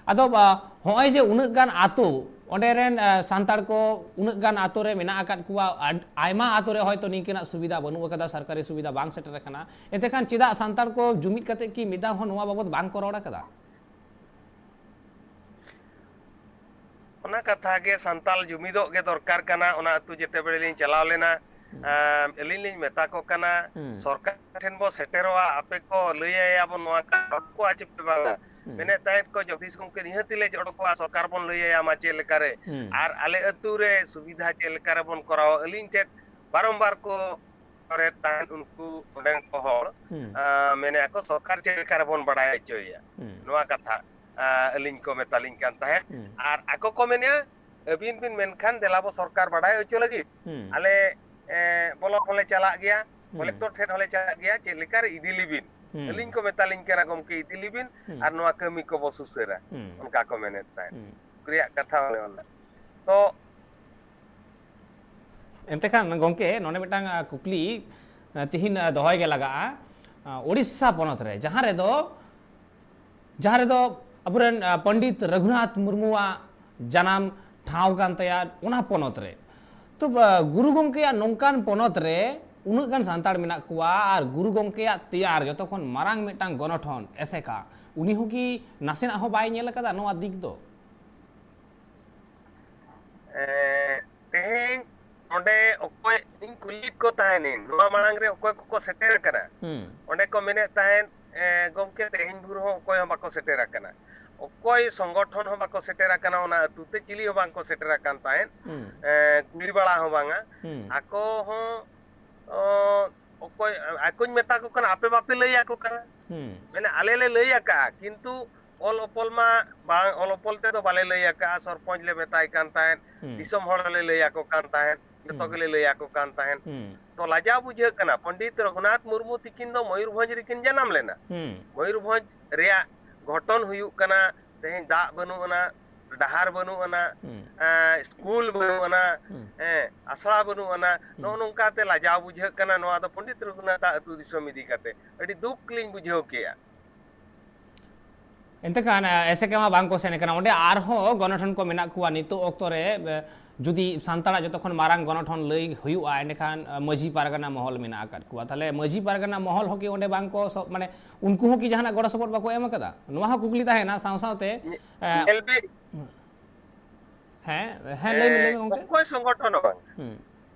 ᱟᱫᱚ, ᱟ, ᱦᱚᱸᱜᱼᱚᱭ ᱡᱮ ᱩᱱᱟᱹᱜ ᱜᱟᱱ ᱟᱛᱳ, ᱚᱸᱰᱮ ᱨᱮᱱ, ᱟ, ᱥᱟᱱᱛᱟᱲ ᱠᱚ ᱩᱱᱟᱹᱜ ᱜᱟᱱ ᱟᱛᱳ ᱨᱮ ᱢᱮᱱᱟᱜ ᱟᱠᱟᱫ ᱠᱚᱣᱟ, ᱟᱰ-, ᱟᱭᱢᱟ ᱟᱛᱳ ᱨᱮ ᱦᱚᱭᱛᱳ ᱱᱤᱝᱠᱟᱹᱱᱟᱜ ᱥᱩᱵᱤᱫᱷᱟ ᱵᱟᱹᱱᱩᱜ ᱟᱠᱟᱫᱟ, ᱥᱚᱨᱠᱟᱨᱤ ᱥᱩᱵᱤᱫᱷᱟ ᱵᱟᱝ ᱥᱮᱴᱮᱨ ᱟᱠᱟᱱᱟ᱾ ᱮᱱᱛᱮ ᱠᱷᱟᱱ ᱪᱮᱫᱟᱜ ᱥᱟᱱᱛᱟᱲ ᱠᱚ ᱡᱩᱢᱤᱫ ᱠᱟᱛᱮ ᱠᱤ ᱢᱤᱫ ᱫᱷᱟᱣ ᱦᱚᱸ ᱱᱚᱣᱟ ᱵᱟᱵᱚᱛ ᱵᱟᱝ ᱠᱚ ᱨᱚᱲ ᱟᱠᱟᱫᱟ? ᱚᱱᱟ ᱠᱟᱛᱷᱟ ᱜᱮ, ᱥᱟᱱᱛᱟᱲ ᱡᱩᱢᱤᱫᱚᱜ ᱜᱮ ᱫᱚᱨᱠᱟᱨ ᱠᱟᱱᱟ᱾ ᱚᱱᱟ ᱟᱹᱛᱩ ᱡᱮᱛᱮ ᱵᱮᱲᱮ ᱞᱤᱧ ᱪᱟᱞᱟᱣ ᱞᱮᱱᱟ, ᱦᱩᱸ᱾ ᱟᱸ, ᱟᱹᱞᱤᱧ ᱞᱤᱧ ᱢᱮᱛᱟ ᱠᱚ ᱠᱟᱱᱟ, ᱦᱩᱸ᱾ ᱥᱚᱨᱠᱟᱨ ᱴᱷᱮᱱ ᱵᱚ ᱥᱮᱴᱮᱨᱚᱜᱼᱟ, ᱟᱯᱮ ᱠᱚ ᱞᱟᱹᱭ ᱟᱭᱟ ᱵᱚᱱ ᱱᱚᱣᱟ ᱠᱟᱛᱷᱟ, ᱠᱚ ᱟᱸᱡᱚᱢ ᱯᱮ ᱵᱟᱝᱟ᱾ ᱦᱩᱸ᱾ ᱢᱮᱱᱮᱫ ᱛᱟᱦᱮᱸᱫ ᱠᱚ, "ᱡᱚᱜᱽᱫᱤᱥ ᱜᱚᱢᱠᱮ ᱱᱤᱦᱟᱹᱛᱤ ᱞᱮ ᱡᱚᱲᱚ ᱠᱚᱣᱟ, ᱥᱚᱨᱠᱟᱨ ᱵᱚᱱ ᱞᱟᱹᱭ ᱟᱭᱟ ᱢᱟ ᱪᱮᱫ ᱞᱮᱠᱟᱨᱮ, ᱦᱩᱸ᱾ ᱟᱨ ᱟᱞᱮ ᱟᱹᱛᱩ ᱨᱮ ᱥᱩᱵᱤᱫᱷᱟ ᱪᱮᱫ ᱞᱮᱠᱟ ᱨᱮᱵᱚᱱ ᱠᱚᱨᱟᱣᱟ?" ᱟᱹᱞᱤᱧ ᱴᱷᱮᱱ ᱵᱟᱨᱚᱢᱵᱟᱨ ᱠᱚ ᱨᱮᱫ ᱛᱟᱦᱮᱸᱫ ᱩᱱᱠᱩ ᱚᱸᱰᱮᱱ ᱠᱚ ᱦᱚᱲ᱾ ᱦᱩᱸ᱾ ᱟᱸ, ᱢᱮᱱᱮᱫᱼᱟ ᱠᱚ, "ᱥᱚᱨᱠᱟᱨ ᱪᱮᱫ ᱞᱮᱠᱟ ᱨᱮᱵᱚᱱ ᱵᱟᱲᱟᱭ ᱦᱚᱪᱚᱭᱮᱭᱟ?" ᱦᱩᱸ᱾ ᱱᱚᱣᱟ ᱠᱟᱛᱷᱟ, ᱟᱸ, ᱟᱹᱞᱤᱧ ᱠᱚ ᱢᱮᱛᱟᱞᱤᱧ ᱠᱟᱱ ᱛᱟᱦᱮᱸᱫ᱾ ᱦᱩᱸ᱾ ᱟᱨ ᱟᱠᱚ ᱠᱚ ᱢᱮᱱᱮᱫᱼᱟ, "ᱟᱹᱵᱤᱱ ᱵᱤᱱ ᱢᱮᱱᱠᱷᱟᱱ ᱫᱮᱞᱟ ᱵᱚ ᱥᱚᱨᱠᱟᱨ ᱵᱟᱲᱟᱭ ᱦᱚᱪᱚ ᱞᱟᱹᱜᱤᱫ, ᱦᱩᱸ᱾ ᱟᱞᱮ, ᱮᱸ, ᱵᱞᱚᱠ ᱦᱚᱸᱞᱮ ᱪᱟᱞᱟᱜ ᱜᱮᱭᱟ, ᱦᱩᱸ᱾ ᱠᱚᱞᱮᱠᱴᱚᱨ ᱴᱷᱮᱱ ᱦᱚᱸᱞᱮ ᱪᱟᱞᱟᱜ ᱜᱮᱭᱟ, ᱪᱮᱫ ᱞᱮᱠᱟ ᱨᱮ ᱤᱫᱤ ᱞᱮᱵᱤᱱ?" ᱦᱩᱸ᱾ ᱟᱹᱞᱤᱧ ᱠᱚ ᱢᱮᱛᱟᱞᱤᱧ ᱠᱟᱱᱟ, "ᱜᱚᱢᱠᱮ, ᱤᱫᱤ ᱞᱮᱵᱤᱱ ᱦᱩᱸ᱾ ᱟᱨ ᱱᱚᱣᱟ ᱠᱟᱹᱢᱤ ᱠᱚᱵᱚ ᱥᱩᱥᱟᱹᱨᱟ᱾" ᱦᱩᱸ᱾ ᱚᱱᱠᱟ ᱠᱚ ᱢᱮᱱᱮᱫ ᱛᱟᱦᱮᱸᱫ᱾ ᱦᱩᱸ᱾ ᱨᱮᱭᱟᱜ ᱠᱟᱛᱷᱟ ᱚᱱᱮ ᱚᱱᱟ᱾ ᱛᱚ ᱮᱱᱛᱮ ᱠᱷᱟᱱ ᱜᱚᱢᱠᱮ, ᱱᱚᱰᱮ ᱢᱤᱫᱴᱟᱝ, ᱟ, ᱠᱩᱠᱞᱤ, ᱟ, ᱛᱤᱦᱤᱧ, ᱟ, ᱫᱚᱦᱚᱭ ᱜᱮ ᱞᱟᱜᱟᱜᱼᱟ᱾ ᱟ, ᱳᱰᱤᱥᱟ ᱯᱚᱱᱚᱛ ᱨᱮ, ᱡᱟᱦᱟᱸ ᱨᱮᱫᱚ, ᱡᱟᱦᱟᱸ ᱨᱮᱫᱚ ᱟᱵᱚᱨᱮᱱ, ᱟ, ᱯᱚᱱᱰᱤᱛ ᱨᱚᱜᱷᱩᱱᱟᱛᱷ ᱢᱩᱨᱢᱩᱣᱟᱜ ᱡᱟᱱᱟᱢ ᱴᱷᱟᱶ ᱠᱟᱱ ᱛᱟᱭᱟ, ᱚᱱᱟ ᱯᱚᱱᱚᱛ ᱨᱮ᱾ ᱛᱚ, ᱟ, ᱜᱩᱨᱩ ᱜᱚᱢᱠᱮᱭᱟᱜ ᱱᱚᱝᱠᱟᱱ ᱯᱚᱱᱚᱛ ᱨᱮ ᱩᱱᱟᱹᱜ ᱜᱟᱱ ᱥᱟᱱᱛᱟᱲ ᱢᱮᱱᱟᱜ ᱠᱚᱣᱟ ᱟᱨ ᱜᱩᱨᱩ ᱜᱚᱢᱠᱮᱭᱟᱜ ᱛᱮᱭᱟᱨ ᱡᱚᱛᱚ ᱠᱷᱚᱱ ᱢᱟᱨᱟᱝ ᱢᱤᱫᱴᱟᱝ ᱜᱚᱱᱚᱴᱷᱚᱱ ᱮᱥᱮᱠᱟ, ᱩᱱᱤ ᱦᱚᱸ ᱠᱤ ᱱᱟᱥᱮᱱᱟᱜ ᱦᱚᱸ ᱵᱟᱭ ᱧᱮᱞ ᱟᱠᱟᱫᱟ ᱱᱚᱣᱟ ᱫᱤᱠ ᱫᱚ? ᱮᱸ, ᱛᱮᱦᱮᱧ ᱚᱸᱰᱮ ᱚᱠᱚᱭ, ᱤᱧ ᱠᱩᱞᱤᱭᱮᱫ ᱠᱚ ᱛᱟᱦᱮᱱᱤᱧ, ᱱᱚᱣᱟ ᱢᱟᱲᱟᱝ ᱨᱮ ᱚᱠᱚᱭ ᱠᱚᱠᱚ ᱥᱮᱴᱮᱨ ᱟᱠᱟᱱᱟ? ᱦᱩᱸ᱾ ᱚᱸᱰᱮ ᱠᱚ ᱢᱮᱱᱮᱫ ᱛᱟᱦᱮᱸᱫ, ᱮᱸ, ᱜᱚᱢᱠᱮ, ᱛᱮᱦᱮᱧ ᱵᱷᱳᱨ ᱦᱚᱸ ᱚᱠᱚᱭ ᱦᱚᱸ ᱵᱟᱠᱚ ᱥᱮᱴᱮᱨ ᱟᱠᱟᱱᱟ᱾ ᱚᱠᱚᱭ ᱥᱚᱝᱜᱚᱴᱷᱚᱱ ᱦᱚᱸ ᱵᱟᱠᱚ ᱥᱮᱴᱮᱨ ᱟᱠᱟᱱᱟ, ᱚᱱᱟ ᱟᱹᱛᱩ ᱛᱮ ᱪᱤᱞᱤ ᱦᱚᱸ ᱵᱟᱝᱠᱚ ᱥᱮᱴᱮᱨ ᱟᱠᱟᱱ ᱛᱟᱦᱮᱸᱫ᱾ ᱦᱩᱸ᱾ ᱮᱸ, ᱠᱩᱞᱤ ᱵᱟᱲᱟ ᱦᱚᱸ ᱵᱟᱝᱟ᱾ ᱦᱩᱸ᱾ ᱟᱠᱚ ᱦᱚᱸ, ᱚ, ᱚᱠᱚᱭ, ᱟᱠᱚᱧ ᱢᱮᱛᱟ ᱠᱚ ᱠᱟᱱᱟ, ᱟᱯᱮ ᱵᱟᱯᱮ ᱞᱟᱹᱭ ᱟᱠᱚ ᱠᱟᱱᱟ᱾ ᱦᱩᱸ᱾ ᱢᱮᱱᱟ, ᱟᱞᱮ ᱞᱮ ᱞᱟᱹᱭ ᱟᱠᱟᱜᱼᱟ, ᱠᱤᱱᱛᱩ ᱚᱞ ᱚᱯᱚᱞ ᱢᱟ ᱵᱟᱝ, ᱚᱞ ᱚᱯᱚᱞ ᱛᱮᱫᱚ ᱵᱟᱞᱮ ᱞᱟᱹᱭ ᱟᱠᱟᱜᱼᱟ, ᱥᱚᱨᱯᱚᱧᱪ ᱞᱮ ᱢᱮᱛᱟᱭ ᱠᱟᱱ ᱛᱟᱦᱮᱸᱫ, ᱦᱩᱸ᱾ ᱫᱤᱥᱚᱢ ᱦᱚᱲ ᱞᱮ ᱞᱟᱹᱭ ᱟᱠᱚ ᱠᱟᱱ ᱛᱟᱦᱮᱸᱫ, ᱡᱚᱛᱚ ᱦᱩᱸ᱾ ᱜᱮᱞᱮ ᱞᱟᱹᱭ ᱟᱠᱚ ᱠᱟᱱ ᱛᱟᱦᱮᱸᱫ᱾ ᱦᱩᱸ᱾ ᱛᱚ ᱞᱟᱡᱟᱣ ᱵᱩᱡᱷᱟᱹᱜ ᱠᱟᱱᱟ, ᱯᱚᱱᱰᱤᱛ ᱨᱚᱜᱷᱩᱱᱟᱛᱷ ᱢᱩᱨᱢᱩ ᱛᱤᱠᱤᱱ ᱫᱚ ᱢᱚᱭᱩᱨᱵᱷᱚᱸᱡᱽ ᱨᱮᱠᱤᱱ ᱡᱟᱱᱟᱢ ᱞᱮᱱᱟ᱾ ᱦᱩᱸ᱾ ᱢᱚᱭᱩᱨᱵᱷᱚᱸᱡᱽ ᱨᱮᱭᱟᱜ ᱜᱷᱚᱴᱚᱱ ᱦᱩᱭᱩᱜ ᱠᱟᱱᱟ, ᱛᱮᱦᱮᱧ ᱫᱟᱜ ᱵᱟᱹᱱᱩᱜ ᱟᱱᱟ, ᱰᱟᱦᱟᱨ ᱵᱟᱹᱱᱩᱜ ᱟᱱᱟ, ᱦᱩᱸ᱾ ᱮᱸ, ᱥᱠᱩᱞ ᱵᱟᱹᱱᱩᱜ ᱟᱱᱟ, ᱦᱩᱸ᱾ ᱦᱮᱸ, ᱟᱥᱲᱟ ᱵᱟᱹᱱᱩᱜ ᱟᱱᱟ, ᱦᱩᱸ᱾ ᱱᱚᱜᱼᱚ ᱱᱚᱝᱠᱟ ᱛᱮ ᱞᱟᱡᱟᱣ ᱵᱩᱡᱷᱟᱹᱜ ᱠᱟᱱᱟ᱾ ᱱᱚᱣᱟ ᱫᱚ ᱯᱚᱱᱰᱤᱛ ᱨᱚᱜᱷᱩᱱᱟᱛᱷ ᱟᱜ ᱟᱹᱛᱩ ᱫᱤᱥᱚᱢ ᱤᱫᱤ ᱠᱟᱛᱮ ᱟᱹᱰᱤ ᱫᱩᱠ ᱞᱤᱧ ᱵᱩᱡᱷᱟᱹᱣ ᱠᱮᱜᱼᱟ᱾ ᱮᱱᱛᱮ ᱠᱷᱟᱱ, ᱮ, ᱮᱥᱮᱠᱟ ᱢᱟ ᱵᱟᱝ ᱠᱚ ᱥᱮᱱ ᱟᱠᱟᱱᱟ᱾ ᱚᱸᱰᱮ ᱟᱨᱦᱚᱸ ᱜᱚᱱᱚᱴᱷᱚᱱ ᱠᱚ ᱢᱮᱱᱟᱜ ᱠᱚᱣᱟ ᱱᱤᱛᱚᱜ ᱚᱠᱛᱚ ᱨᱮ, ᱮ, ᱡᱩᱫᱤ ᱥᱟᱱᱛᱟᱲᱟᱜ ᱡᱚᱛᱚ ᱠᱷᱚᱱ ᱢᱟᱨᱟᱝ ᱜᱚᱱᱚᱴᱷᱚᱱ ᱞᱟᱹᱭ ᱦᱩᱭᱩᱜᱼᱟ, ᱮᱸᱰᱮᱠᱷᱟᱱ, ᱮ, ᱢᱟᱹᱡᱷᱤ ᱯᱟᱨᱜᱟᱱᱟ ᱢᱚᱦᱚᱞ ᱢᱮᱱᱟᱜ ᱟᱠᱟᱫ ᱠᱚᱣᱟ᱾ ᱛᱟᱦᱚᱞᱮ ᱢᱟᱹᱡᱷᱤ ᱯᱟᱨᱜᱟᱱᱟ ᱢᱚᱦᱚᱞ ᱦᱚᱸ ᱠᱤ ᱚᱸᱰᱮ ᱵᱟᱝ ᱠᱚ ᱥᱚ-, ᱢᱟᱱᱮ, ᱩᱱᱠᱩ ᱦᱚᱸ ᱠᱤ ᱡᱟᱦᱟᱱᱟᱜ ᱜᱚᱲᱚ ᱥᱚᱯᱚᱦᱚᱫ ᱵᱟᱠᱚ ᱮᱢ ᱟᱠᱟᱫᱟ? ᱱᱚᱣᱟ ᱦᱚᱸ ᱠᱩᱠᱞᱤ ᱛᱟᱦᱮᱱᱟ᱾ ᱥᱟᱶ ᱥᱟᱶᱛᱮ, ᱧᱮ-, ᱮ, ᱧᱮᱞ ᱵᱤᱱ, ᱦᱮᱸ, ᱦᱮᱸ, ᱞᱟᱹᱭ ᱢᱮ, ᱞᱟᱹᱭ ᱢᱮ, ᱮ, ᱜᱚᱝᱠᱮ᱾ ᱚᱠᱚᱭ ᱥᱚᱝᱜᱚᱴᱷᱚᱱ ᱦᱚᱸ ᱵᱟᱝ᱾ ᱦᱩᱸ᱾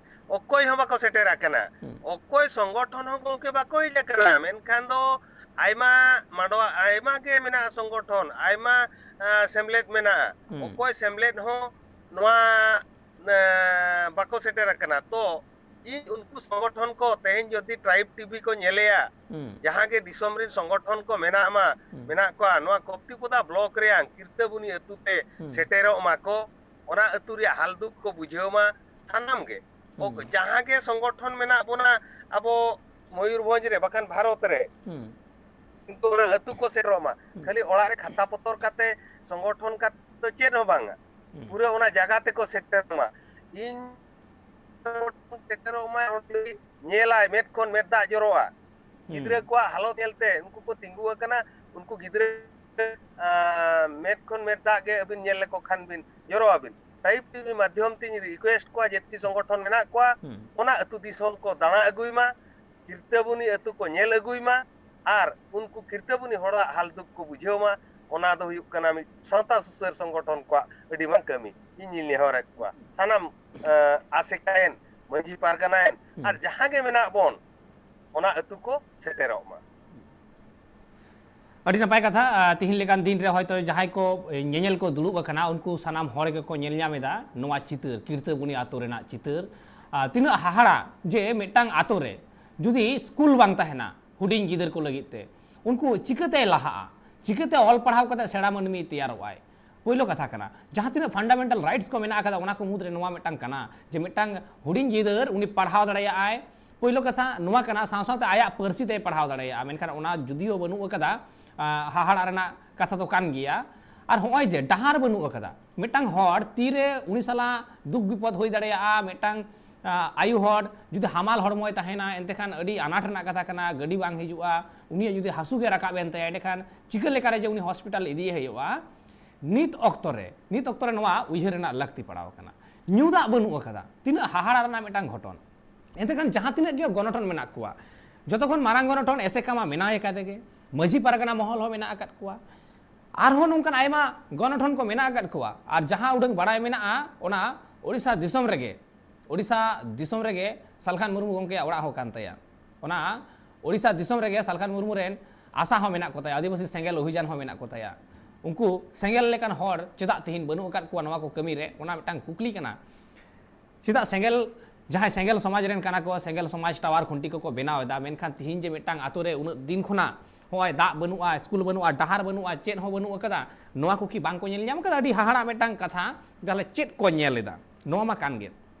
ᱚᱠᱚᱭ ᱦᱚᱸ ᱵᱟᱠᱚ ᱥᱮᱴᱮᱨ ᱟᱠᱟᱱᱟ᱾ ᱦᱩᱸ᱾ ᱚᱠᱚᱭ ᱥᱚᱝᱜᱚᱴᱷᱚᱱ ᱦᱚᱸ ᱜᱚᱝᱠᱮ ᱵᱟᱠᱚ ᱦᱮᱡ ᱟᱠᱟᱱᱟ᱾ ᱢᱮᱱᱠᱷᱟᱱ ᱫᱚ ᱟᱭᱢᱟ ᱢᱟᱰᱣᱟ, ᱟᱭᱢᱟ ᱜᱮ ᱢᱮᱱᱟᱜᱼᱟ ᱥᱚᱝᱜᱚᱴᱷᱚᱱ, ᱟᱭᱢᱟ, ᱟ, ᱥᱮᱢᱞᱮᱫ ᱢᱮᱱᱟᱜᱼᱟ᱾ ᱦᱩᱸ᱾ ᱚᱠᱚᱭ ᱥᱮᱢᱞᱮᱫ ᱦᱚᱸ ᱱᱚᱣᱟ, ᱮ, ᱵᱟᱠᱚ ᱥᱮᱴᱮᱨ ᱟᱠᱟᱱᱟ᱾ ᱛᱚ ᱤᱧ ᱩᱱᱠᱩ ᱥᱚᱝᱜᱚᱴᱷᱚᱱ ᱠᱚ ᱛᱮᱦᱮᱧ ᱡᱩᱫᱤ ᱴᱨᱟᱭᱤᱵᱽ ᱴᱤᱵᱷᱤ ᱠᱚ ᱧᱮᱞᱮᱭᱟ, ᱦᱩᱸ᱾ ᱡᱟᱦᱟᱸ ᱜᱮ ᱫᱤᱥᱚᱢ ᱨᱮᱱ ᱥᱚᱝᱜᱚᱴᱷᱚᱱ ᱠᱚ ᱢᱮᱱᱟᱜ ᱢᱟ, ᱦᱩᱸ᱾ ᱢᱮᱱᱟᱜ ᱠᱚᱣᱟ, ᱱᱚᱣᱟ ᱠᱚᱯᱛᱤᱯᱚᱫᱟ ᱵᱞᱚᱠ ᱨᱮᱭᱟᱝ ᱠᱤᱨᱛᱟᱹᱵᱩᱱᱤ ᱟᱹᱛᱩ ᱛᱮ ᱦᱩᱸ᱾ ᱥᱮᱴᱮᱨᱚᱜ ᱢᱟ ᱠᱚ, ᱚᱱᱟ ᱟᱹᱛᱩ ᱨᱮᱭᱟᱜ ᱦᱟᱞ ᱫᱩᱠ ᱠᱚ ᱵᱩᱡᱷᱟᱹᱣ ᱢᱟ ᱥᱟᱱᱟᱢ ᱜᱮ᱾ ᱦᱩᱸ᱾ ᱡᱟᱦᱟᱸ ᱜᱮ ᱥᱚᱝᱜᱚᱴᱷᱚᱱ ᱢᱮᱱᱟᱜ ᱵᱚᱱᱟ ᱟᱵᱚ ᱢᱚᱭᱩᱨᱵᱷᱚᱸᱡᱽ ᱨᱮ, ᱵᱟᱠᱷᱟᱱ ᱵᱷᱟᱨᱚᱛ ᱨᱮ, ᱦᱩᱸ᱾ ᱠᱤᱱᱛᱩ ᱚᱱᱟ ᱟᱹᱛᱩ ᱠᱚ ᱥᱮᱴᱮᱨᱚᱜ ᱢᱟ᱾ ᱦᱩᱸ᱾ ᱠᱷᱟᱹᱞᱤ ᱚᱲᱟᱜ ᱨᱮ ᱠᱷᱟᱛᱟ ᱯᱚᱛᱚᱨ ᱠᱟᱛᱮ ᱥᱚᱝᱜᱚᱴᱷᱚᱱ ᱠᱟᱛᱮ ᱫᱚ ᱪᱮᱫ ᱦᱚᱸ ᱵᱟᱝᱟ᱾ ᱦᱩᱸ᱾ ᱯᱩᱨᱟᱹ ᱚᱱᱟ ᱡᱟᱭᱜᱟ ᱛᱮᱠᱚ ᱥᱮᱴᱮᱨᱚᱜ ᱢᱟ᱾ ᱤᱧ ᱥᱮᱴᱮᱨᱚᱜ ᱢᱟ, ᱚᱸᱰᱮ ᱧᱮᱞᱟᱭ, ᱢᱮᱫ ᱠᱷᱚᱱ ᱢᱮᱫ ᱫᱟᱜ ᱡᱚᱨᱚᱜᱼᱟ᱾ ᱦᱩᱸ᱾ ᱜᱤᱫᱽᱨᱟᱹ ᱠᱚᱣᱟᱜ ᱦᱟᱞᱚᱛ ᱧᱮᱞᱛᱮ ᱩᱱᱠᱩ ᱠᱚ ᱛᱤᱸᱜᱩ ᱟᱠᱟᱱᱟ, ᱩᱱᱠᱩ ᱜᱤᱫᱽᱨᱟᱹ, ᱟᱸ, ᱢᱮᱫ ᱠᱷᱚᱱ ᱢᱮᱫ ᱫᱟᱜ ᱜᱮ ᱟᱹᱵᱤᱱ ᱧᱮᱞ ᱞᱮᱠᱚ ᱠᱷᱟᱱ ᱵᱤᱱ ᱡᱚᱨᱚ ᱟᱹᱵᱤᱱ᱾ ᱴᱨᱟᱭᱤᱵᱽ ᱴᱤᱵᱷᱤ ᱢᱟᱫᱽᱫᱷᱚᱢ ᱛᱤᱧ ᱨᱤᱠᱩᱭᱮᱥᱴ ᱠᱚᱣᱟ, ᱡᱟᱹᱛᱤ ᱥᱚᱝᱜᱚᱴᱷᱚᱱ ᱢᱮᱱᱟᱜ ᱠᱚᱣᱟ, ᱦᱩᱸ᱾ ᱚᱱᱟ ᱟᱹᱛᱩ ᱫᱤᱥᱚᱢ ᱠᱚ ᱫᱟᱬᱟ ᱟᱹᱜᱩᱭ ᱢᱟ, ᱠᱤᱨᱛᱟᱹᱵᱩᱱᱤ ᱟᱹᱛᱩ ᱠᱚ ᱧᱮᱞ ᱟᱹᱜᱩᱭ ᱢᱟ, ᱟᱨ ᱩᱱᱠᱩ ᱠᱤᱨᱛᱟᱹᱵᱩᱱᱤ ᱦᱚᱲᱟᱜ ᱦᱟᱞ ᱫᱩᱠ ᱠᱚ ᱵᱩᱡᱷᱟᱹᱣ ᱢᱟ᱾ ᱚᱱᱟ ᱫᱚ ᱦᱩᱭᱩᱜ ᱠᱟᱱᱟ ᱢᱤᱫ ᱥᱟᱶᱛᱟ ᱥᱩᱥᱟᱹᱨ ᱥᱚᱝᱜᱚᱴᱷᱚᱱ ᱠᱚᱣᱟᱜ ᱟᱹᱰᱤ ᱢᱟᱨᱟᱝ ᱠᱟᱹᱢᱤ᱾ ᱤᱧᱤᱧ ᱱᱮᱦᱚᱨᱮᱫ ᱠᱚᱣᱟ, ᱥᱟᱱᱟᱢ, ᱟᱸ, ᱟᱥᱮᱠᱟᱭᱮᱱ, ᱢᱟᱹᱡᱷᱤ ᱯᱟᱨᱜᱟᱱᱟᱭᱮᱱ, ᱦᱩᱸ᱾ ᱟᱨ ᱡᱟᱦᱟᱸ ᱜᱮ ᱢᱮᱱᱟᱜ ᱵᱚᱱ, ᱚᱱᱟ ᱟᱹᱛᱩ ᱠᱚ ᱥᱮᱴᱮᱨᱚᱜ ᱢᱟ᱾ ᱟᱹᱰᱤ ᱱᱟᱯᱟᱭ ᱠᱟᱛᱷᱟ᱾ ᱟᱸ, ᱛᱤᱦᱤᱧ ᱞᱮᱠᱟᱱ ᱫᱤᱱ ᱨᱮ ᱦᱚᱭᱛᱳ ᱡᱟᱦᱟᱸᱭ ᱠᱚ, ᱮ, ᱧᱮᱧᱮᱞ ᱠᱚ ᱫᱩᱲᱩᱵ ᱟᱠᱟᱱᱟ, ᱩᱱᱠᱩ ᱥᱟᱱᱟᱢ ᱦᱚᱲ ᱜᱮᱠᱚ ᱧᱮᱞ ᱧᱟᱢ ᱮᱫᱟ ᱱᱚᱣᱟ ᱪᱤᱛᱟᱹᱨ, ᱠᱤᱨᱛᱟᱹᱵᱩᱱᱤ ᱟᱛᱳ ᱨᱮᱱᱟᱜ ᱪᱤᱛᱟᱹᱨ᱾ ᱟᱨ ᱛᱤᱱᱟᱹᱜ ᱦᱟᱦᱟᱲᱟ ᱡᱮ ᱢᱤᱫᱴᱟᱝ ᱟᱛᱳ ᱨᱮ ᱡᱩᱫᱤ ᱥᱠᱩᱞ ᱵᱟᱝ ᱛᱟᱦᱮᱱᱟ ᱦᱩᱰᱤᱧ ᱜᱤᱫᱟᱹᱨ ᱠᱚ ᱞᱟᱹᱜᱤᱫ ᱛᱮ, ᱩᱱᱠᱩ ᱪᱤᱠᱟᱹᱛᱮᱭ ᱞᱟᱦᱟᱜᱼᱟ? ᱪᱤᱠᱟᱹᱛᱮ ᱚᱞ ᱯᱟᱲᱦᱟᱣ ᱠᱟᱛᱮ ᱥᱮᱬᱟ ᱢᱟᱹᱱᱢᱤ ᱛᱮᱭᱟᱨᱚᱜ ᱟᱭ? ᱯᱳᱭᱞᱳ ᱠᱟᱛᱷᱟ ᱠᱟᱱᱟ, ᱡᱟᱦᱟᱸ ᱛᱤᱱᱟᱹᱜ ᱯᱷᱟᱱᱰᱟᱢᱮᱱᱴᱟᱞ ᱨᱟᱭᱤᱴᱥ ᱠᱚ ᱢᱮᱱᱟᱜ ᱟᱠᱟᱫᱟ, ᱚᱱᱟ ᱠᱚ ᱢᱩᱫᱽᱨᱮ ᱱᱚᱣᱟ ᱢᱤᱫᱴᱟᱝ ᱠᱟᱱᱟ ᱡᱮ ᱢᱤᱫᱴᱟᱝ ᱦᱩᱰᱤᱧ ᱜᱤᱫᱟᱹᱨ ᱩᱱᱤ ᱯᱟᱲᱦᱟᱣ ᱫᱟᱲᱮᱭᱟᱜᱼᱟᱭ᱾ ᱯᱳᱭᱞᱳ ᱠᱟᱛᱷᱟ ᱱᱚᱣᱟ ᱠᱟᱱᱟ, ᱥᱟᱶ ᱥᱟᱶᱛᱮ ᱟᱭᱟᱜ ᱯᱟᱹᱨᱥᱤ ᱛᱮᱭ ᱯᱟᱲᱦᱟᱣ ᱫᱟᱲᱮᱭᱟᱜᱼᱟ᱾ ᱢᱮᱱᱠᱷᱟᱱ ᱚᱱᱟ ᱡᱩᱫᱤᱭᱳ ᱵᱟᱹᱱᱩᱜ ᱟᱠᱟᱫᱟ, ᱟ, ᱦᱟᱦᱟᱲᱟᱜ ᱨᱮᱱᱟᱜ ᱠᱟᱛᱷᱟ ᱫᱚ ᱠᱟᱱ ᱜᱮᱭᱟ᱾ ᱟᱨ ᱦᱚᱸᱜᱼᱚᱭ ᱡᱮ ᱰᱟᱦᱟᱨ ᱵᱟᱹᱱᱩᱜ ᱟᱠᱟᱫᱟ, ᱢᱤᱫᱴᱟᱝ ᱦᱚᱲ ᱛᱤᱨᱮ ᱩᱱᱤ ᱥᱟᱞᱟᱜ ᱫᱩᱠ ᱵᱤᱯᱚᱫ ᱦᱩᱭ ᱫᱟᱲᱮᱭᱟᱜᱼᱟ, ᱢᱤᱫᱴᱟᱝ, ᱟ, ᱟᱭᱳ ᱦᱚᱲ ᱡᱩᱫᱤ ᱦᱟᱢᱟᱞ ᱦᱚᱲᱢᱚᱭ ᱛᱟᱦᱮᱱᱟ, ᱮᱱᱛᱮ ᱠᱷᱟᱱ ᱟᱹᱰᱤ ᱟᱱᱟᱴ ᱨᱮᱱᱟᱜ ᱠᱟᱛᱷᱟ ᱠᱟᱱᱟ, ᱜᱟᱹᱰᱤ ᱵᱟᱝ ᱦᱤᱡᱩᱜᱼᱟ, ᱩᱱᱤᱭᱟᱜ ᱡᱩᱫᱤ ᱦᱟᱹᱥᱩ ᱜᱮ ᱨᱟᱠᱟᱵ ᱮᱱ ᱛᱟᱭᱟ, ᱮᱸᱰᱮᱠᱷᱟᱱ ᱪᱤᱠᱟᱹ ᱞᱮᱠᱟᱨᱮ ᱡᱮ ᱩᱱᱤ ᱦᱚᱥᱯᱤᱴᱟᱞ ᱤᱫᱤᱭᱮ ᱦᱩᱭᱩᱜᱼᱟ? ᱱᱤᱛ ᱚᱠᱛᱚ ᱨᱮ, ᱱᱤᱛ ᱚᱠᱛᱚ ᱨᱮ ᱱᱚᱣᱟ ᱩᱭᱦᱟᱹᱨ ᱨᱮᱱᱟᱜ ᱞᱟᱹᱠᱛᱤ ᱯᱟᱲᱟᱣ ᱟᱠᱟᱱᱟ᱾ ᱧᱩ ᱫᱟᱜ ᱵᱟᱹᱱᱩᱜ ᱟᱠᱟᱫᱟ, ᱛᱤᱱᱟᱹᱜ ᱦᱟᱦᱟᱲᱟ ᱨᱮᱱᱟᱜ ᱢᱤᱫᱴᱟᱝ ᱜᱷᱚᱴᱚᱱ᱾ ᱮᱱᱛᱮ ᱠᱷᱟᱱ ᱡᱟᱦᱟᱸ ᱛᱤᱱᱟᱹᱜ ᱜᱮ ᱜᱚᱱᱚᱴᱷᱚᱱ ᱢᱮᱱᱟᱜ ᱠᱚᱣᱟ, ᱡᱚᱛᱚ ᱠᱷᱚᱱ ᱢᱟᱨᱟᱝ ᱜᱚᱱᱚᱴᱷᱚᱱ ᱮᱥᱮᱠᱟ ᱢᱟ ᱢᱮᱱᱟᱭ ᱟᱠᱟᱫᱮ ᱜᱮ, ᱢᱟᱹᱡᱷᱤ ᱯᱟᱨᱜᱟᱱᱟ ᱢᱚᱦᱚᱞ ᱦᱚᱸ ᱢᱮᱱᱟᱜ ᱟᱠᱟᱫ ᱠᱚᱣᱟ, ᱟᱨᱦᱚᱸ ᱱᱚᱝᱠᱟᱱ ᱟᱭᱢᱟ ᱜᱚᱱᱚᱴᱷᱚᱱ ᱠᱚ ᱢᱮᱱᱟᱜ ᱟᱠᱟᱫ ᱠᱚᱣᱟ᱾ ᱟᱨ ᱡᱟᱦᱟᱸ ᱩᱰᱟᱹᱝ ᱵᱟᱲᱟᱭ ᱢᱮᱱᱟᱜᱼᱟ, ᱚᱱᱟ ᱳᱰᱤᱥᱟ ᱫᱤᱥᱚᱢ ᱨᱮᱜᱮ, ᱳᱰᱤᱥᱟ ᱫᱤᱥᱚᱢ ᱨᱮᱜᱮ ᱥᱟᱞᱠᱷᱟᱱ ᱢᱩᱨᱢᱩ ᱜᱚᱢᱠᱮᱭᱟᱜ ᱚᱲᱟᱜ ᱦᱚᱸ ᱠᱟᱱ ᱛᱟᱭᱟ᱾ ᱚᱱᱟ ᱳᱰᱤᱥᱟ ᱫᱤᱥᱚᱢ ᱨᱮᱜᱮ ᱥᱟᱞᱠᱷᱟᱱ ᱢᱩᱨᱢᱩ ᱨᱮᱱ ᱟᱥᱟ ᱦᱚᱸ ᱢᱮᱱᱟᱜ ᱠᱚ ᱛᱟᱭᱟ, ᱟᱹᱫᱤᱵᱟᱹᱥᱤ ᱥᱮᱸᱜᱮᱞ ᱚᱵᱷᱤᱡᱟᱱ ᱦᱚᱸ ᱢᱮᱱᱟᱜ ᱠᱚ ᱛᱟᱭᱟ᱾ ᱩᱱᱠᱩ ᱥᱮᱸᱜᱮᱞ ᱞᱮᱠᱟᱱ ᱦᱚᱲ ᱪᱮᱫᱟᱜ ᱛᱮᱦᱮᱧ ᱵᱟᱹᱱᱩᱜ ᱟᱠᱟᱫ ᱠᱚᱣᱟ ᱱᱚᱣᱟ ᱠᱚ ᱠᱟᱹᱢᱤ ᱨᱮ? ᱚᱱᱟ ᱢᱤᱫᱴᱟᱝ ᱠᱩᱠᱞᱤ ᱠᱟᱱᱟ᱾ ᱪᱮᱫᱟᱜ ᱥᱮᱸᱜᱮᱞ ᱡᱟᱦᱟᱸᱭ ᱥᱮᱸᱜᱮᱞ ᱥᱚᱢᱟᱡᱽ ᱨᱮᱱ ᱠᱟᱱᱟ ᱠᱚ, ᱥᱮᱸᱜᱮᱞ ᱥᱚᱢᱟᱡᱽ ᱴᱟᱣᱟᱨ ᱠᱷᱩᱱᱴᱤ ᱠᱚᱠᱚ ᱵᱮᱱᱟᱣ ᱮᱫᱟ, ᱢᱮᱱᱠᱷᱟᱱ ᱛᱤᱦᱤᱧ ᱡᱮ ᱢᱤᱫᱴᱟᱝ ᱟᱛᱳ ᱨᱮ ᱩᱱᱟᱹᱜ ᱫᱤᱱ ᱠᱷᱚᱱᱟᱜ ᱦᱚᱸᱜᱼᱚᱭ ᱫᱟᱜ ᱵᱟᱹᱱᱩᱜᱼᱟ, ᱥᱠᱩᱞ ᱵᱟᱹᱱᱩᱜᱼᱟ, ᱰᱟᱦᱟᱨ ᱵᱟᱹᱱᱩᱜᱼᱟ, ᱪᱮᱫ ᱦᱚᱸ ᱵᱟᱹᱱᱩᱜ ᱟᱠᱟᱫᱟ, ᱱᱚᱣᱟ ᱠᱚ ᱠᱤ ᱵᱟᱝ ᱠᱚ ᱧᱮᱞ ᱧᱟᱢ ᱟᱠᱟᱫᱟ? ᱟᱹᱰᱤ ᱦᱟᱦᱟᱲᱟᱜ ᱢᱤᱫᱴᱟᱝ ᱠᱟᱛᱷᱟ᱾ ᱛᱟᱦᱚᱞᱮ ᱪᱮᱫ ᱠᱚ ᱧᱮᱞ ᱮᱫᱟ? ᱱᱚᱣᱟ ᱢᱟ ᱠᱟᱱ ᱜᱮ᱾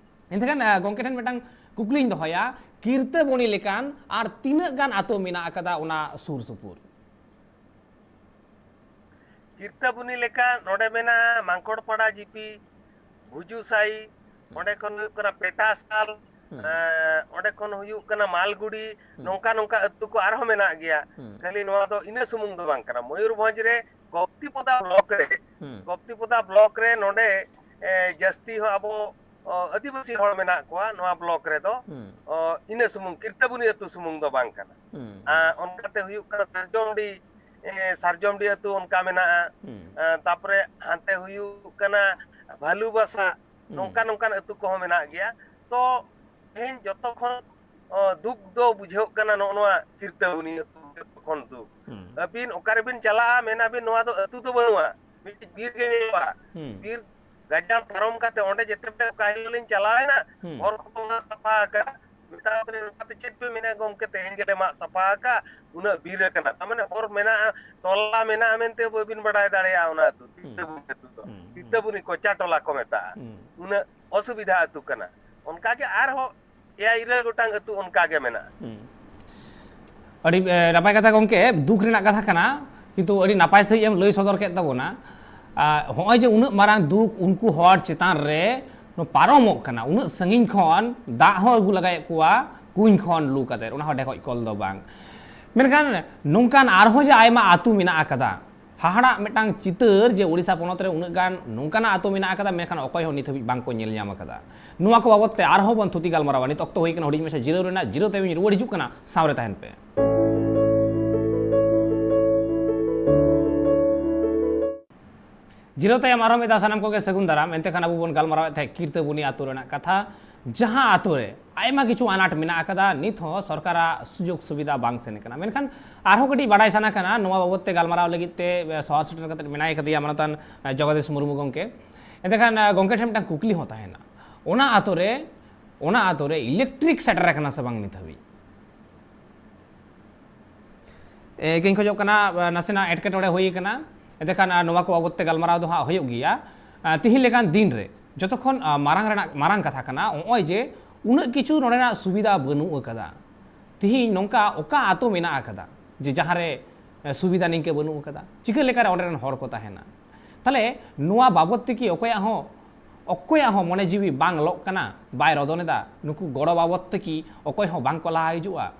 ᱮᱱᱛᱮᱠᱷᱟᱱ, ᱟᱸ, ᱜᱚᱢᱠᱮ ᱴᱷᱮᱱ ᱢᱤᱫᱴᱟᱝ ᱠᱩᱠᱞᱤᱧ ᱫᱚᱦᱚᱭᱟ, ᱠᱤᱨᱛᱟᱹᱵᱚᱱᱤ ᱞᱮᱠᱟᱱ ᱟᱨ ᱛᱤᱱᱟᱹᱜ ᱜᱟᱱ ᱟᱛᱳ ᱢᱮᱱᱟᱜ ᱟᱠᱟᱫᱟ ᱚᱱᱟ ᱥᱩᱨ ᱥᱩᱯᱩᱨ? ᱠᱤᱨᱛᱟᱹᱵᱚᱱᱤ ᱞᱮᱠᱟ ᱱᱚᱰᱮ ᱢᱮᱱᱟᱜᱼᱟ ᱢᱟᱝᱠᱚᱲᱯᱟᱲᱟ ᱡᱤᱯᱤ, ᱵᱷᱩᱡᱩᱥᱟᱭᱤ, ᱚᱸᱰᱮ ᱠᱷᱚᱱ ᱦᱩᱭᱩᱜ ᱠᱟᱱᱟ ᱯᱮᱴᱟᱥᱟᱞ, ᱦᱩᱸ᱾ ᱮᱸ, ᱚᱸᱰᱮ ᱠᱷᱚᱱ ᱦᱩᱭᱩᱜ ᱠᱟᱱᱟ ᱢᱟᱞᱜᱩᱲᱤ, ᱦᱩᱸ᱾ ᱱᱚᱝᱠᱟ ᱱᱚᱝᱠᱟ ᱟᱹᱛᱩ ᱠᱚ ᱟᱨᱦᱚᱸ ᱢᱮᱱᱟᱜ ᱜᱮᱭᱟ᱾ ᱦᱩᱸ᱾ ᱠᱷᱟᱹᱞᱤ ᱱᱚᱣᱟ ᱫᱚ ᱤᱱᱟᱹ ᱥᱩᱢᱩᱝ ᱫᱚ ᱵᱟᱝ ᱠᱟᱱᱟ᱾ ᱢᱚᱭᱩᱨᱵᱷᱚᱸᱡᱽ ᱨᱮ ᱠᱚᱯᱛᱤᱯᱚᱫᱟ ᱵᱞᱚᱠ ᱨᱮ, ᱦᱩᱸ᱾ ᱠᱚᱯᱛᱤᱯᱚᱫᱟ ᱵᱞᱚᱠ ᱨᱮ ᱱᱚᱰᱮ, ᱮ, ᱡᱟᱹᱥᱛᱤ ᱦᱚᱸ ᱟᱵᱚ, ᱚ, ᱟᱹᱫᱤᱵᱟᱹᱥᱤ ᱦᱚᱲ ᱢᱮᱱᱟᱜ ᱠᱚᱣᱟ ᱱᱚᱣᱟ ᱵᱞᱚᱠ ᱨᱮᱫᱚ᱾ ᱦᱩᱸ᱾ ᱚ, ᱤᱱᱟᱹ ᱥᱩᱢᱩᱝ, ᱠᱤᱨᱛᱟᱹᱵᱩᱱᱤ ᱟᱹᱛᱩ ᱥᱩᱢᱩᱝ ᱫᱚ ᱵᱟᱝ ᱠᱟᱱᱟ᱾ ᱦᱩᱸ, ᱦᱩᱸ᱾ ᱟᱨ ᱚᱱᱠᱟᱛᱮ ᱦᱩᱭᱩᱜ ᱠᱟᱱᱟ ᱥᱟᱨᱡᱚᱢᱰᱤ, ᱮ, ᱥᱟᱨᱡᱚᱢᱰᱤ ᱟᱹᱛᱩ ᱚᱱᱠᱟ ᱢᱮᱱᱟᱜᱼᱟ᱾ ᱦᱩᱸ᱾ ᱮ, ᱛᱟᱯᱚᱨᱮ ᱦᱟᱱᱛᱮ ᱦᱩᱭᱩᱜ ᱠᱟᱱᱟ ᱵᱷᱟᱞᱩᱵᱟᱥᱟ, ᱦᱩᱸ᱾ ᱱᱚᱝᱠᱟ ᱱᱚᱝᱠᱟᱱ ᱟᱹᱛᱩ ᱠᱚᱦᱚᱸ ᱢᱮᱱᱟᱜ ᱜᱮᱭᱟ᱾ ᱛᱚ ᱛᱮᱦᱮᱧ ᱡᱚᱛᱚ ᱠᱷᱚᱱ, ᱚ, ᱫᱩᱠ ᱫᱚ ᱵᱩᱡᱷᱟᱹᱜ ᱠᱟᱱᱟ ᱱᱚᱜᱼᱚ ᱱᱚᱣᱟ ᱠᱤᱨᱛᱟᱹᱵᱩᱱᱤ ᱟᱹᱛᱩ ᱡᱚᱛᱚ ᱠᱷᱚᱱ ᱫᱩᱠ᱾ ᱦᱩᱸ᱾ ᱟᱹᱵᱤᱱ ᱚᱠᱟᱨᱮᱵᱤᱱ ᱪᱟᱞᱟᱜᱼᱟ, ᱢᱮᱱᱟᱵᱤᱱ ᱱᱚᱣᱟ ᱫᱚ ᱟᱹᱛᱩ ᱫᱚ ᱵᱟᱹᱱᱩᱜᱼᱟ, ᱢᱤᱫᱴᱤᱡ ᱵᱤᱨ ᱜᱮ ᱧᱮᱞᱚᱜᱼᱟ᱾ ᱦᱩᱸ᱾ ᱵᱤᱨ ᱜᱟᱡᱟᱲ ᱯᱟᱨᱚᱢ ᱠᱟᱛᱮ ᱚᱸᱰᱮ ᱡᱮᱛᱮ ᱯᱮ ᱚᱠᱟ ᱦᱤᱞᱳᱜ ᱞᱤᱧ ᱪᱟᱞᱟᱣᱮᱱᱟ, ᱦᱩᱸ᱾ ᱦᱚᱨ ᱠᱚᱠᱚ ᱢᱟᱜ ᱥᱟᱯᱷᱟ ᱟᱠᱟᱫᱼᱟ᱾ ᱢᱮᱛᱟᱣ ᱠᱟᱹᱱᱟᱹᱧ, "ᱱᱚᱝᱠᱟ ᱛᱮ ᱪᱮᱫ ᱯᱮ ᱢᱮᱱᱟ ᱜᱚᱢᱠᱮ, ᱛᱮᱦᱮᱧ ᱜᱮᱞᱮ ᱢᱟᱜ ᱥᱟᱯᱷᱟ ᱟᱠᱟᱫ, ᱩᱱᱟᱹᱜ ᱵᱤᱨ ᱟᱠᱟᱱᱟ, ᱛᱟᱨ ᱢᱟᱱᱮ ᱦᱚᱨ ᱢᱮᱱᱟᱜᱼᱟ, ᱴᱚᱞᱟ ᱢᱮᱱᱟᱜᱼᱟ ᱢᱮᱱᱛᱮ ᱵᱟᱹᱵᱤᱱ ᱵᱟᱰᱟᱭ ᱫᱟᱲᱮᱭᱟᱜᱼᱟ ᱚᱱᱟ ᱟᱹᱛᱩ, ᱦᱩᱸ᱾ ᱛᱤᱛᱟᱹᱵᱩᱱᱤ ᱟᱹᱛᱩ ᱫᱚ, ᱦᱩᱸ, ᱦᱩᱸ᱾ ᱛᱤᱛᱟᱹᱵᱩᱱᱤ ᱠᱚᱪᱟ ᱴᱚᱞᱟ ᱠᱚ ᱢᱮᱛᱟᱜᱼᱟ, ᱦᱩᱸ᱾ ᱩᱱᱟᱹᱜ ᱚᱥᱩᱵᱤᱫᱷᱟ ᱟᱹᱛᱩ ᱠᱟᱱᱟ᱾" ᱚᱱᱠᱟᱜᱮ ᱟᱨᱦᱚᱸ ᱮᱭᱟᱭ ᱤᱨᱟᱹᱞ ᱜᱚᱴᱟᱝ ᱟᱹᱛᱩ ᱚᱱᱠᱟᱜᱮ ᱢᱮᱱᱟᱜᱼᱟ᱾ ᱦᱩᱸ᱾ ᱟᱹᱰᱤ, ᱮ, ᱱᱟᱯᱟᱭ ᱠᱟᱛᱷᱟ ᱜᱚᱢᱠᱮ, ᱫᱩᱠ ᱨᱮᱱᱟᱜ ᱠᱟᱛᱷᱟ ᱠᱟᱱᱟ, ᱠᱤᱱᱛᱩ ᱟᱹᱰᱤ ᱱᱟᱯᱟᱭ ᱥᱟᱺᱦᱤᱡ ᱮᱢ ᱞᱟᱹᱭ ᱥᱚᱫᱚᱨ ᱠᱮᱫ ᱛᱟᱵᱚᱱᱟ᱾ ᱟᱨ ᱦᱚᱸᱜᱼᱚᱭ ᱡᱮ ᱩᱱᱟᱹᱜ ᱢᱟᱨᱟᱝ ᱫᱩᱠ ᱩᱱᱠᱩ ᱦᱚᱲ ᱪᱮᱛᱟᱱ ᱨᱮ ᱱᱚᱣᱟ ᱯᱟᱨᱚᱢᱚᱜ ᱠᱟᱱᱟ, ᱩᱱᱟᱹᱜ ᱥᱟᱺᱜᱤᱧ ᱠᱷᱚᱱ ᱫᱟᱜ ᱦᱚᱸ ᱟᱹᱜᱩ ᱞᱟᱜᱟᱭᱮᱫ ᱠᱚᱣᱟ, ᱠᱩᱧ ᱠᱷᱚᱱ ᱞᱩ ᱠᱟᱛᱮᱫ, ᱚᱱᱟ ᱦᱚᱸ ᱰᱷᱮᱠᱚᱡ ᱠᱚᱞ ᱫᱚ ᱵᱟᱝ᱾ ᱢᱮᱱᱠᱷᱟᱱ ᱱᱚᱝᱠᱟᱱ ᱟᱨᱦᱚᱸ ᱡᱮ ᱟᱭᱢᱟ ᱟᱹᱛᱩ ᱢᱮᱱᱟᱜ ᱟᱠᱟᱫᱟ, ᱦᱟᱦᱟᱲᱟᱜ ᱢᱤᱫᱴᱟᱝ ᱪᱤᱛᱟᱹᱨ ᱡᱮ ᱳᱰᱤᱥᱟ ᱯᱚᱱᱚᱛ ᱨᱮ ᱩᱱᱟᱹᱜ ᱜᱟᱱ ᱱᱚᱝᱠᱟᱱᱟᱜ ᱟᱹᱛᱩ ᱢᱮᱱᱟᱜ ᱟᱠᱟᱫᱟ, ᱢᱮᱱᱠᱷᱟᱱ ᱚᱠᱚᱭ ᱦᱚᱸ ᱱᱤᱛ ᱦᱟᱹᱵᱤᱡ ᱵᱟᱝ ᱠᱚ ᱧᱮᱞ ᱧᱟᱢ ᱟᱠᱟᱫᱟ᱾ ᱱᱚᱣᱟ ᱠᱚ ᱵᱟᱵᱚᱫ ᱛᱮ ᱟᱨᱦᱚᱸ ᱵᱚᱱ ᱛᱷᱩᱛᱤ ᱜᱟᱞᱢᱟᱨᱟᱣᱟ᱾ ᱱᱤᱛ ᱚᱠᱛᱚ ᱦᱩᱭ ᱠᱟᱱᱟ ᱦᱩᱰᱤᱧ ᱢᱟᱪᱷᱟ ᱡᱤᱨᱟᱹᱣ ᱨᱮᱱᱟᱜ, ᱡᱤᱨᱟᱹᱣ ᱛᱟᱭᱚᱢ ᱤᱧ ᱨᱩᱣᱟᱹᱲ ᱦᱤᱡᱩᱜ ᱠᱟᱱᱟ, ᱥᱟᱶ ᱨᱮ ᱛᱟᱦᱮᱱ ᱯᱮ᱾ ᱡᱤᱨᱟᱹᱣ ᱛᱟᱭᱚᱢ ᱟᱨᱦᱚᱸ ᱢᱤᱫ ᱫᱷᱟᱣ ᱥᱟᱱᱟᱢ ᱠᱚᱜᱮ ᱥᱟᱹᱜᱩᱱ ᱫᱟᱨᱟᱢ᱾ ᱮᱱᱛᱮ ᱠᱷᱟᱱ ᱟᱵᱚ ᱵᱚᱱ ᱜᱟᱞᱢᱟᱨᱟᱣᱮᱫ ᱛᱟᱦᱮᱸᱫ ᱠᱤᱨᱛᱟᱹᱵᱩᱱᱤ ᱟᱹᱛᱩ ᱨᱮᱱᱟᱜ ᱠᱟᱛᱷᱟ, ᱡᱟᱦᱟᱸ ᱟᱹᱛᱩ ᱨᱮ ᱟᱭᱢᱟ ᱠᱤᱪᱷᱩ ᱟᱱᱟᱴ ᱢᱮᱱᱟᱜ ᱟᱠᱟᱫᱟ, ᱱᱤᱛ ᱦᱚᱸ ᱥᱚᱨᱠᱟᱨᱟᱜ ᱥᱩᱡᱳᱜᱽ ᱥᱩᱵᱤᱫᱷᱟ ᱵᱟᱝ ᱥᱮᱱ ᱟᱠᱟᱱᱟ᱾ ᱢᱮᱱᱠᱷᱟᱱ ᱟᱨᱦᱚᱸ ᱠᱟᱹᱴᱤᱡ ᱵᱟᱰᱟᱭ ᱥᱟᱱᱟ ᱠᱟᱱᱟ, ᱱᱚᱣᱟ ᱵᱟᱵᱚᱫ ᱛᱮ ᱜᱟᱞᱢᱟᱨᱟᱣ ᱞᱟᱹᱜᱤᱫ ᱛᱮ, ᱮ, ᱥᱚᱦᱚᱨ ᱥᱮᱴᱮᱨ ᱠᱟᱛᱮ ᱢᱮᱱᱟᱭ ᱠᱟᱫᱮᱭᱟ ᱢᱟᱱᱚᱛᱟᱱ, ᱮ, ᱡᱚᱜᱚᱫᱤᱥ ᱢᱩᱨᱢᱩ ᱜᱚᱢᱠᱮ᱾ ᱮᱱᱛᱮ ᱠᱷᱟᱱ, ᱮ, ᱜᱚᱢᱠᱮ ᱴᱷᱮᱱ ᱢᱤᱫᱴᱟᱝ ᱠᱩᱠᱞᱤ ᱦᱚᱸ ᱛᱟᱦᱮᱱᱟ, ᱚᱱᱟ ᱟᱹᱛᱩ ᱨᱮ ᱚᱱᱟ ᱟᱛᱳ ᱨᱮ ᱤᱞᱮᱠᱴᱨᱤᱠ ᱥᱮᱴᱮᱨ ᱟᱠᱟᱱᱟ ᱥᱮ ᱵᱟᱝ ᱱᱤᱛ ᱦᱟᱹᱵᱤᱡ? ᱮ, ᱤᱧ ᱠᱷᱚᱡᱚᱜ ᱠᱟᱱᱟ, ᱟ, ᱱᱟᱥᱮᱱᱟᱜ ᱮᱴᱠᱮᱴᱚᱬᱮ ᱦᱩᱭ ᱟᱠᱟᱱᱟ, ᱮᱱᱛᱮᱠᱷᱟᱱ, ᱟ, ᱱᱚᱣᱟ ᱠᱚ ᱵᱟᱵᱚᱫ ᱛᱮ ᱜᱟᱞᱢᱟᱨᱟᱣ ᱫᱚ ᱦᱟᱸᱜ ᱦᱩᱭᱩᱜ ᱜᱮᱭᱟ᱾ ᱟ, ᱛᱤᱦᱤᱧ ᱞᱮᱠᱟᱱ ᱫᱤᱱ ᱨᱮ ᱡᱚᱛᱚ ᱠᱷᱚᱱ, ᱟ, ᱢᱟᱨᱟᱝ ᱨᱮᱱᱟᱜ, ᱢᱟᱨᱟᱝ ᱠᱟᱛᱷᱟ ᱠᱟᱱᱟ ᱱᱚᱜᱼᱚᱭ ᱡᱮ ᱩᱱᱟᱹᱜ ᱠᱤᱪᱷᱩ ᱱᱚᱰᱮᱱᱟᱜ ᱥᱩᱵᱤᱫᱷᱟ ᱵᱟᱹᱱᱩᱜ ᱟᱠᱟᱫᱟ᱾ ᱛᱤᱦᱤᱧ ᱱᱚᱝᱠᱟ ᱚᱠᱟ ᱟᱛᱳ ᱢᱮᱱᱟᱜ ᱟᱠᱟᱫᱟ ᱡᱮ ᱡᱟᱦᱟᱸ ᱨᱮ, ᱮ, ᱥᱩᱵᱤᱫᱷᱟ ᱱᱤᱝᱠᱟᱹ ᱵᱟᱹᱱᱩᱜ ᱟᱠᱟᱫᱟ? ᱪᱤᱠᱟᱹ ᱞᱮᱠᱟᱨᱮ ᱚᱸᱰᱮ ᱨᱮᱱ ᱦᱚᱲ ᱠᱚ ᱛᱟᱦᱮᱱᱟ? ᱛᱟᱦᱞᱮ ᱱᱚᱣᱟ ᱵᱟᱵᱚᱫ ᱛᱮ ᱠᱤ ᱚᱠᱚᱭᱟᱜ ᱦᱚᱸ, ᱚᱠᱚᱭᱟᱜ ᱦᱚᱸ ᱢᱚᱱᱮ ᱡᱤᱣᱤ ᱵᱟᱝ ᱞᱚᱜ ᱠᱟᱱᱟ, ᱵᱟᱭ ᱨᱚᱫᱚᱱ ᱮᱫᱟ? ᱱᱩᱠᱩ ᱜᱚᱲᱚ ᱵᱟᱵᱚᱫ ᱛᱮ ᱠᱤ ᱚᱠᱚᱭ ᱦᱚᱸ ᱵᱟᱝ ᱠᱚ ᱞᱟᱦᱟ ᱦᱤᱡᱩᱜᱼᱟ?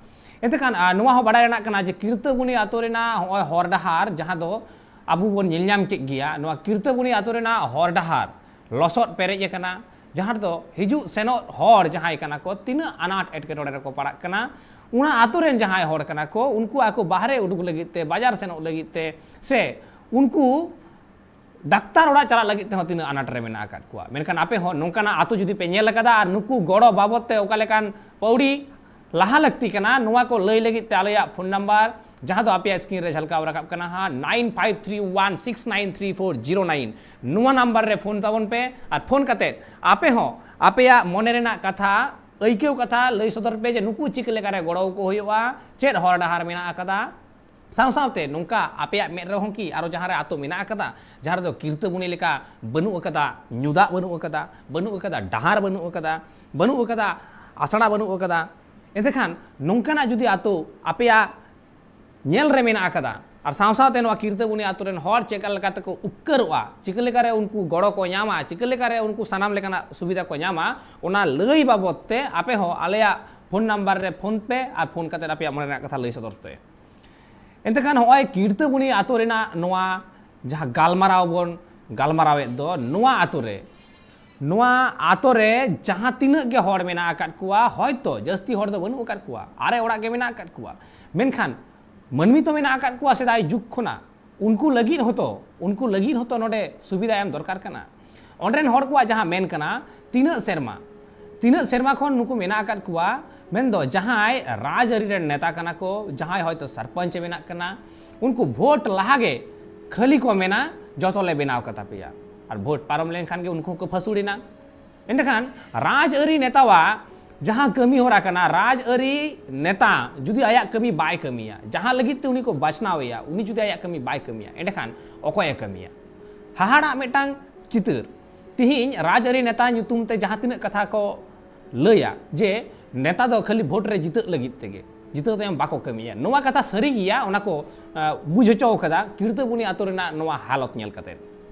ᱮᱱᱛᱮᱠᱷᱟᱱ, ᱟ, ᱱᱚᱣᱟ ᱦᱚᱸ ᱵᱟᱰᱟᱭ ᱨᱮᱱᱟᱜ ᱠᱟᱱᱟ ᱡᱮ ᱠᱤᱨᱛᱟᱹᱵᱩᱱᱤ ᱟᱛᱳ ᱨᱮᱱᱟᱜ ᱦᱚᱸᱜᱼᱚᱭ ᱦᱚᱨ ᱰᱟᱦᱟᱨ, ᱡᱟᱦᱟᱸ ᱫᱚ ᱟᱵᱚ ᱵᱚᱱ ᱧᱮᱞ ᱧᱟᱢ ᱠᱮᱫ ᱜᱮᱭᱟ, ᱱᱚᱣᱟ ᱠᱤᱨᱛᱟᱹᱵᱩᱱᱤ ᱟᱛᱳ ᱨᱮᱱᱟᱜ ᱦᱚᱨ ᱰᱟᱦᱟᱨ ᱞᱚᱥᱚᱫ ᱯᱮᱨᱮᱡ ᱟᱠᱟᱱᱟ, ᱡᱟᱦᱟᱸ ᱨᱮᱫᱚ ᱦᱤᱡᱩᱜ ᱥᱮᱱᱚᱜ ᱦᱚᱲ ᱡᱟᱦᱟᱸᱭ ᱠᱟᱱᱟ ᱠᱚ, ᱛᱤᱱᱟᱹᱜ ᱟᱱᱟᱴ ᱮᱴᱠᱮᱴᱚᱬᱮ ᱨᱮᱠᱚ ᱯᱟᱲᱟᱜ ᱠᱟᱱᱟ᱾ ᱚᱱᱟ ᱟᱛᱳ ᱨᱮᱱ ᱡᱟᱦᱟᱸᱭ ᱦᱚᱲ ᱠᱟᱱᱟ ᱠᱚ, ᱩᱱᱠᱩ ᱟᱠᱚ ᱵᱟᱦᱨᱮ ᱩᱰᱩᱠ ᱞᱟᱹᱜᱤᱫ ᱛᱮ, ᱵᱟᱡᱟᱨ ᱥᱮᱱᱚᱜ ᱞᱟᱹᱜᱤᱫ ᱛᱮ, ᱥᱮ ᱩᱱᱠᱩ ᱰᱟᱠᱛᱟᱨ ᱚᱲᱟᱜ ᱪᱟᱞᱟᱜ ᱞᱟᱹᱜᱤᱫ ᱛᱮᱦᱚᱸ ᱛᱤᱱᱟᱹᱜ ᱟᱱᱟᱴ ᱨᱮ ᱢᱮᱱᱟᱜ ᱟᱠᱟᱫ ᱠᱚᱣᱟ᱾ ᱢᱮᱱᱠᱷᱟᱱ ᱟᱯᱮ ᱦᱚᱸ ᱱᱚᱝᱠᱟᱱᱟᱜ ᱟᱛᱳ ᱡᱩᱫᱤ ᱯᱮ ᱧᱮᱞ ᱟᱠᱟᱫᱟ ᱟᱨ ᱱᱩᱠᱩ ᱜᱚᱲᱚ ᱵᱟᱵᱚᱫ ᱛᱮ ᱚᱠᱟ ᱞᱮᱠᱟᱱ ᱯᱟᱹᱣᱲᱤ ᱞᱟᱦᱟ ᱞᱟᱹᱠᱛᱤ ᱠᱟᱱᱟ, ᱱᱚᱣᱟ ᱠᱚ ᱞᱟᱹᱭ ᱞᱟᱹᱜᱤᱫ ᱛᱮ ᱟᱞᱮᱭᱟᱜ ᱯᱷᱳᱱ ᱱᱟᱢᱵᱟᱨ, ᱡᱟᱦᱟᱸ ᱫᱚ ᱟᱯᱮᱭᱟᱜ ᱥᱠᱨᱤᱱ ᱨᱮ ᱡᱷᱟᱞᱠᱟᱣ ᱨᱟᱠᱟᱵ ᱠᱟᱱᱟ ᱦᱟᱸᱜ, nine five three one six nine three four zero nine, ᱱᱚᱣᱟ ᱱᱟᱢᱵᱟᱨ ᱨᱮ ᱯᱷᱳᱱ ᱛᱟᱵᱚᱱ ᱯᱮ᱾ ᱟᱨ ᱯᱷᱳᱱ ᱠᱟᱛᱮᱫ ᱟᱯᱮ ᱦᱚᱸ ᱟᱯᱮᱭᱟᱜ ᱢᱚᱱᱮ ᱨᱮᱱᱟᱜ ᱠᱟᱛᱷᱟ, ᱟᱹᱭᱠᱟᱹᱣ ᱠᱟᱛᱷᱟ ᱞᱟᱹᱭ ᱥᱚᱫᱚᱨ ᱯᱮ ᱡᱮ ᱱᱩᱠᱩ ᱪᱤᱠᱟᱹ ᱞᱮᱠᱟᱨᱮ ᱜᱚᱲᱚ ᱟᱠᱚ ᱦᱩᱭᱩᱜᱼᱟ, ᱪᱮᱫ ᱦᱚᱨ ᱰᱟᱦᱟᱨ ᱢᱮᱱᱟᱜ ᱟᱠᱟᱫᱟ, ᱥᱟᱶ ᱥᱟᱶᱛᱮ ᱱᱚᱝᱠᱟ ᱟᱯᱮᱭᱟᱜ ᱢᱮᱫ ᱨᱮᱦᱚᱸ ᱠᱤ ᱟᱨᱚ ᱡᱟᱦᱟᱸ ᱨᱮ ᱟᱛᱳ ᱢᱮᱱᱟᱜ ᱟᱠᱟᱫᱟ, ᱡᱟᱦᱟᱸ ᱨᱮᱫᱚ ᱠᱤᱨᱛᱟᱹᱵᱩᱱᱤ ᱞᱮᱠᱟ ᱵᱟᱹᱱᱩᱜ ᱟᱠᱟᱫᱟ, ᱧᱩ ᱫᱟᱜ ᱵᱟᱹᱱᱩᱜ ᱟᱠᱟᱫᱟ, ᱵᱟᱹᱱᱩᱜ ᱟᱠᱟᱫᱟ ᱰᱟᱦᱟᱨ, ᱵᱟᱹᱱᱩᱜ ᱟᱠᱟᱫᱟ, ᱵᱟᱹᱱᱩᱜ ᱟᱠᱟᱫᱟ ᱟᱥᱲᱟ, ᱵᱟᱹᱱᱩᱜ ᱟᱠᱟᱫᱟ, ᱮᱱᱛᱮᱠᱷᱟᱱ ᱱᱚᱝᱠᱟᱱᱟᱜ ᱡᱩᱫᱤ ᱟᱛᱳ ᱟᱯᱮᱭᱟᱜ ᱧᱮᱞ ᱨᱮ ᱢᱮᱱᱟᱜ ᱟᱠᱟᱫᱟ, ᱟᱨ ᱥᱟᱶ ᱥᱟᱶᱛᱮ ᱱᱚᱣᱟ ᱠᱤᱨᱛᱟᱹᱵᱩᱱᱤ ᱟᱛᱳ ᱨᱮᱱ ᱦᱚᱲ ᱪᱮᱫ ᱞᱮᱠᱟ ᱛᱮᱠᱚ ᱩᱯᱠᱟᱹᱨᱚᱜᱼᱟ, ᱪᱤᱠᱟᱹ ᱞᱮᱠᱟᱨᱮ ᱩᱱᱠᱩ ᱜᱚᱲᱚ ᱠᱚ ᱧᱟᱢᱟ, ᱪᱤᱠᱟᱹ ᱞᱮᱠᱟᱨᱮ ᱩᱱᱠᱩ ᱥᱟᱱᱟᱢ ᱞᱮᱠᱟᱱᱟᱜ ᱥᱩᱵᱤᱫᱷᱟ ᱠᱚ ᱧᱟᱢᱟ, ᱚᱱᱟ ᱞᱟᱹᱭ ᱵᱟᱵᱚᱫ ᱛᱮ ᱟᱯᱮ ᱦᱚᱸ ᱟᱞᱮᱭᱟᱜ ᱯᱷᱳᱱ ᱱᱟᱢᱵᱟᱨ ᱨᱮ ᱯᱷᱳᱱ ᱯᱮ ᱟᱨ ᱯᱷᱳᱱ ᱠᱟᱛᱮᱫ ᱟᱯᱮᱭᱟᱜ ᱢᱚᱱᱮ ᱨᱮᱱᱟᱜ ᱠᱟᱛᱷᱟ ᱞᱟᱹᱭ ᱥᱚᱫᱚᱨ ᱯᱮ᱾ ᱮᱱᱛᱮᱠᱷᱟᱱ ᱱᱚᱜᱼᱚᱭ ᱠᱤᱨᱛᱟᱹᱵᱩᱱᱤ ᱟᱛᱳ ᱨᱮᱱᱟᱜ ᱱᱚᱣᱟ ᱡᱟᱦᱟᱸ ᱜᱟᱞᱢᱟᱨᱟᱣ ᱵᱚᱱ ᱜᱟᱞᱢᱟᱨᱟᱣᱮᱫ ᱫᱚ, ᱱᱚᱣᱟ ᱟᱛᱳ ᱨᱮ, ᱱᱚᱣᱟ ᱟᱛᱳ ᱨᱮ ᱡᱟᱦᱟᱸ ᱛᱤᱱᱟᱹᱜ ᱜᱮ ᱦᱚᱲ ᱢᱮᱱᱟᱜ ᱟᱠᱟᱫ ᱠᱚᱣᱟ, ᱦᱚᱭᱛᱚ ᱡᱟᱹᱥᱛᱤ ᱦᱚᱲ ᱫᱚ ᱵᱟᱹᱱᱩᱜ ᱟᱠᱟᱫ ᱠᱚᱣᱟ, ᱟᱨᱮ ᱚᱲᱟᱜ ᱜᱮ ᱢᱮᱱᱟᱜ ᱟᱠᱟᱫ ᱠᱚᱣᱟ, ᱢᱮᱱᱠᱷᱟᱱ ᱢᱟᱹᱱᱢᱤ ᱛᱚ ᱢᱮᱱᱟᱜ ᱟᱠᱟᱫ ᱠᱚᱣᱟ ᱥᱮᱫᱟᱭ ᱡᱩᱜᱽ ᱠᱷᱚᱱᱟᱜ᱾ ᱩᱱᱠᱩ ᱞᱟᱹᱜᱤᱫ ᱦᱚᱸᱛᱚ, ᱩᱱᱠᱩ ᱞᱟᱹᱜᱤᱫ ᱦᱚᱸᱛᱚ ᱱᱚᱰᱮ ᱥᱩᱵᱤᱫᱷᱟ ᱮᱢ ᱫᱚᱨᱠᱟᱨ ᱠᱟᱱᱟ᱾ ᱚᱸᱰᱮ ᱨᱮᱱ ᱦᱚᱲ ᱠᱚᱣᱟᱜ ᱡᱟᱦᱟᱸ ᱢᱮᱱ ᱠᱟᱱᱟ, ᱛᱤᱱᱟᱹᱜ ᱥᱮᱨᱢᱟ, ᱛᱤᱱᱟᱹᱜ ᱥᱮᱨᱢᱟ ᱠᱷᱚᱱ ᱱᱩᱠᱩ ᱢᱮᱱᱟᱜ ᱟᱠᱟᱫ ᱠᱚᱣᱟ, ᱢᱮᱱᱫᱚ ᱡᱟᱦᱟᱸᱭ ᱨᱟᱡᱽᱟᱹᱨᱤ ᱨᱮᱱ ᱱᱮᱛᱟ ᱠᱟᱱᱟ ᱠᱚ, ᱡᱟᱦᱟᱸᱭ ᱦᱚᱭᱛᱚ ᱥᱚᱨᱯᱚᱧᱪ ᱮ ᱵᱮᱱᱟᱜ ᱠᱟᱱᱟ, ᱩᱱᱠᱩ ᱵᱷᱳᱴ ᱞᱟᱦᱟ ᱜᱮ ᱠᱷᱟᱹᱞᱤ ᱠᱚ ᱢᱮᱱᱟ, "ᱡᱚᱛᱚ ᱞᱮ ᱵᱮᱱᱟᱣ ᱠᱟᱛᱟ ᱯᱮᱭᱟ", ᱟᱨ ᱵᱷᱳᱴ ᱯᱟᱨᱚᱢ ᱞᱮᱱᱠᱷᱟᱱ ᱜᱮ ᱩᱱᱠᱩ ᱦᱚᱸᱠᱚ ᱯᱷᱟᱹᱥᱩᱲ ᱮᱱᱟ᱾ ᱮᱸᱰᱮᱠᱷᱟᱱ ᱨᱟᱡᱽᱟᱹᱨᱤ ᱱᱮᱛᱟᱣᱟᱜ ᱡᱟᱦᱟᱸ ᱠᱟᱹᱢᱤ ᱦᱚᱨᱟ ᱠᱟᱱᱟ, ᱨᱟᱡᱽᱟᱹᱨᱤ ᱱᱮᱛᱟ ᱡᱩᱫᱤ ᱟᱭᱟᱜ ᱠᱟᱹᱢᱤ ᱵᱟᱭ ᱠᱟᱹᱢᱤᱭᱟ, ᱡᱟᱦᱟᱸ ᱞᱟᱹᱜᱤᱫ ᱛᱮ ᱩᱱᱤ ᱠᱚ ᱵᱟᱪᱷᱱᱟᱣ ᱮᱭᱟ, ᱩᱱᱤ ᱡᱩᱫᱤ ᱟᱭᱟᱜ ᱠᱟᱹᱢᱤ ᱵᱟᱭ ᱠᱟᱹᱢᱤᱭᱟ, ᱮᱸᱰᱮᱠᱷᱟᱱ ᱚᱠᱚᱭᱮ ᱠᱟᱹᱢᱤᱭᱟ? ᱦᱟᱦᱟᱲᱟᱜ ᱢᱤᱫᱴᱟᱝ ᱪᱤᱛᱟᱹᱨ᱾ ᱛᱤᱦᱤᱧ ᱨᱟᱡᱽᱟᱹᱨᱤ ᱱᱮᱛᱟ ᱧᱩᱛᱩᱢ ᱛᱮ ᱡᱟᱦᱟᱸ ᱛᱤᱱᱟᱹᱜ ᱠᱟᱛᱷᱟ ᱠᱚ ᱞᱟᱹᱭᱟ ᱡᱮ ᱱᱮᱛᱟ ᱫᱚ ᱠᱷᱟᱹᱞᱤ ᱵᱷᱳᱴ ᱨᱮ ᱡᱤᱛᱟᱹᱜ ᱞᱟᱹᱜᱤᱫ ᱛᱮᱜᱮ, ᱡᱤᱛᱟᱹᱣ ᱛᱟᱭᱚᱢ ᱵᱟᱠᱚ ᱠᱟᱹᱢᱤᱭᱟ, ᱱᱚᱣᱟ ᱠᱟᱛᱷᱟ ᱥᱟᱹᱨᱤ ᱜᱮᱭᱟ, ᱚᱱᱟ ᱠᱚ, ᱟ, ᱵᱩᱡᱽ ᱦᱚᱪᱚ ᱠᱟᱫᱟ ᱠᱤᱨᱛᱟᱹᱵᱩᱱᱤ ᱟᱛᱳ ᱨᱮᱱᱟᱜ ᱱᱚᱣᱟ ᱦᱟᱞᱚᱛ ᱧᱮᱞ ᱠᱟᱛᱮ᱾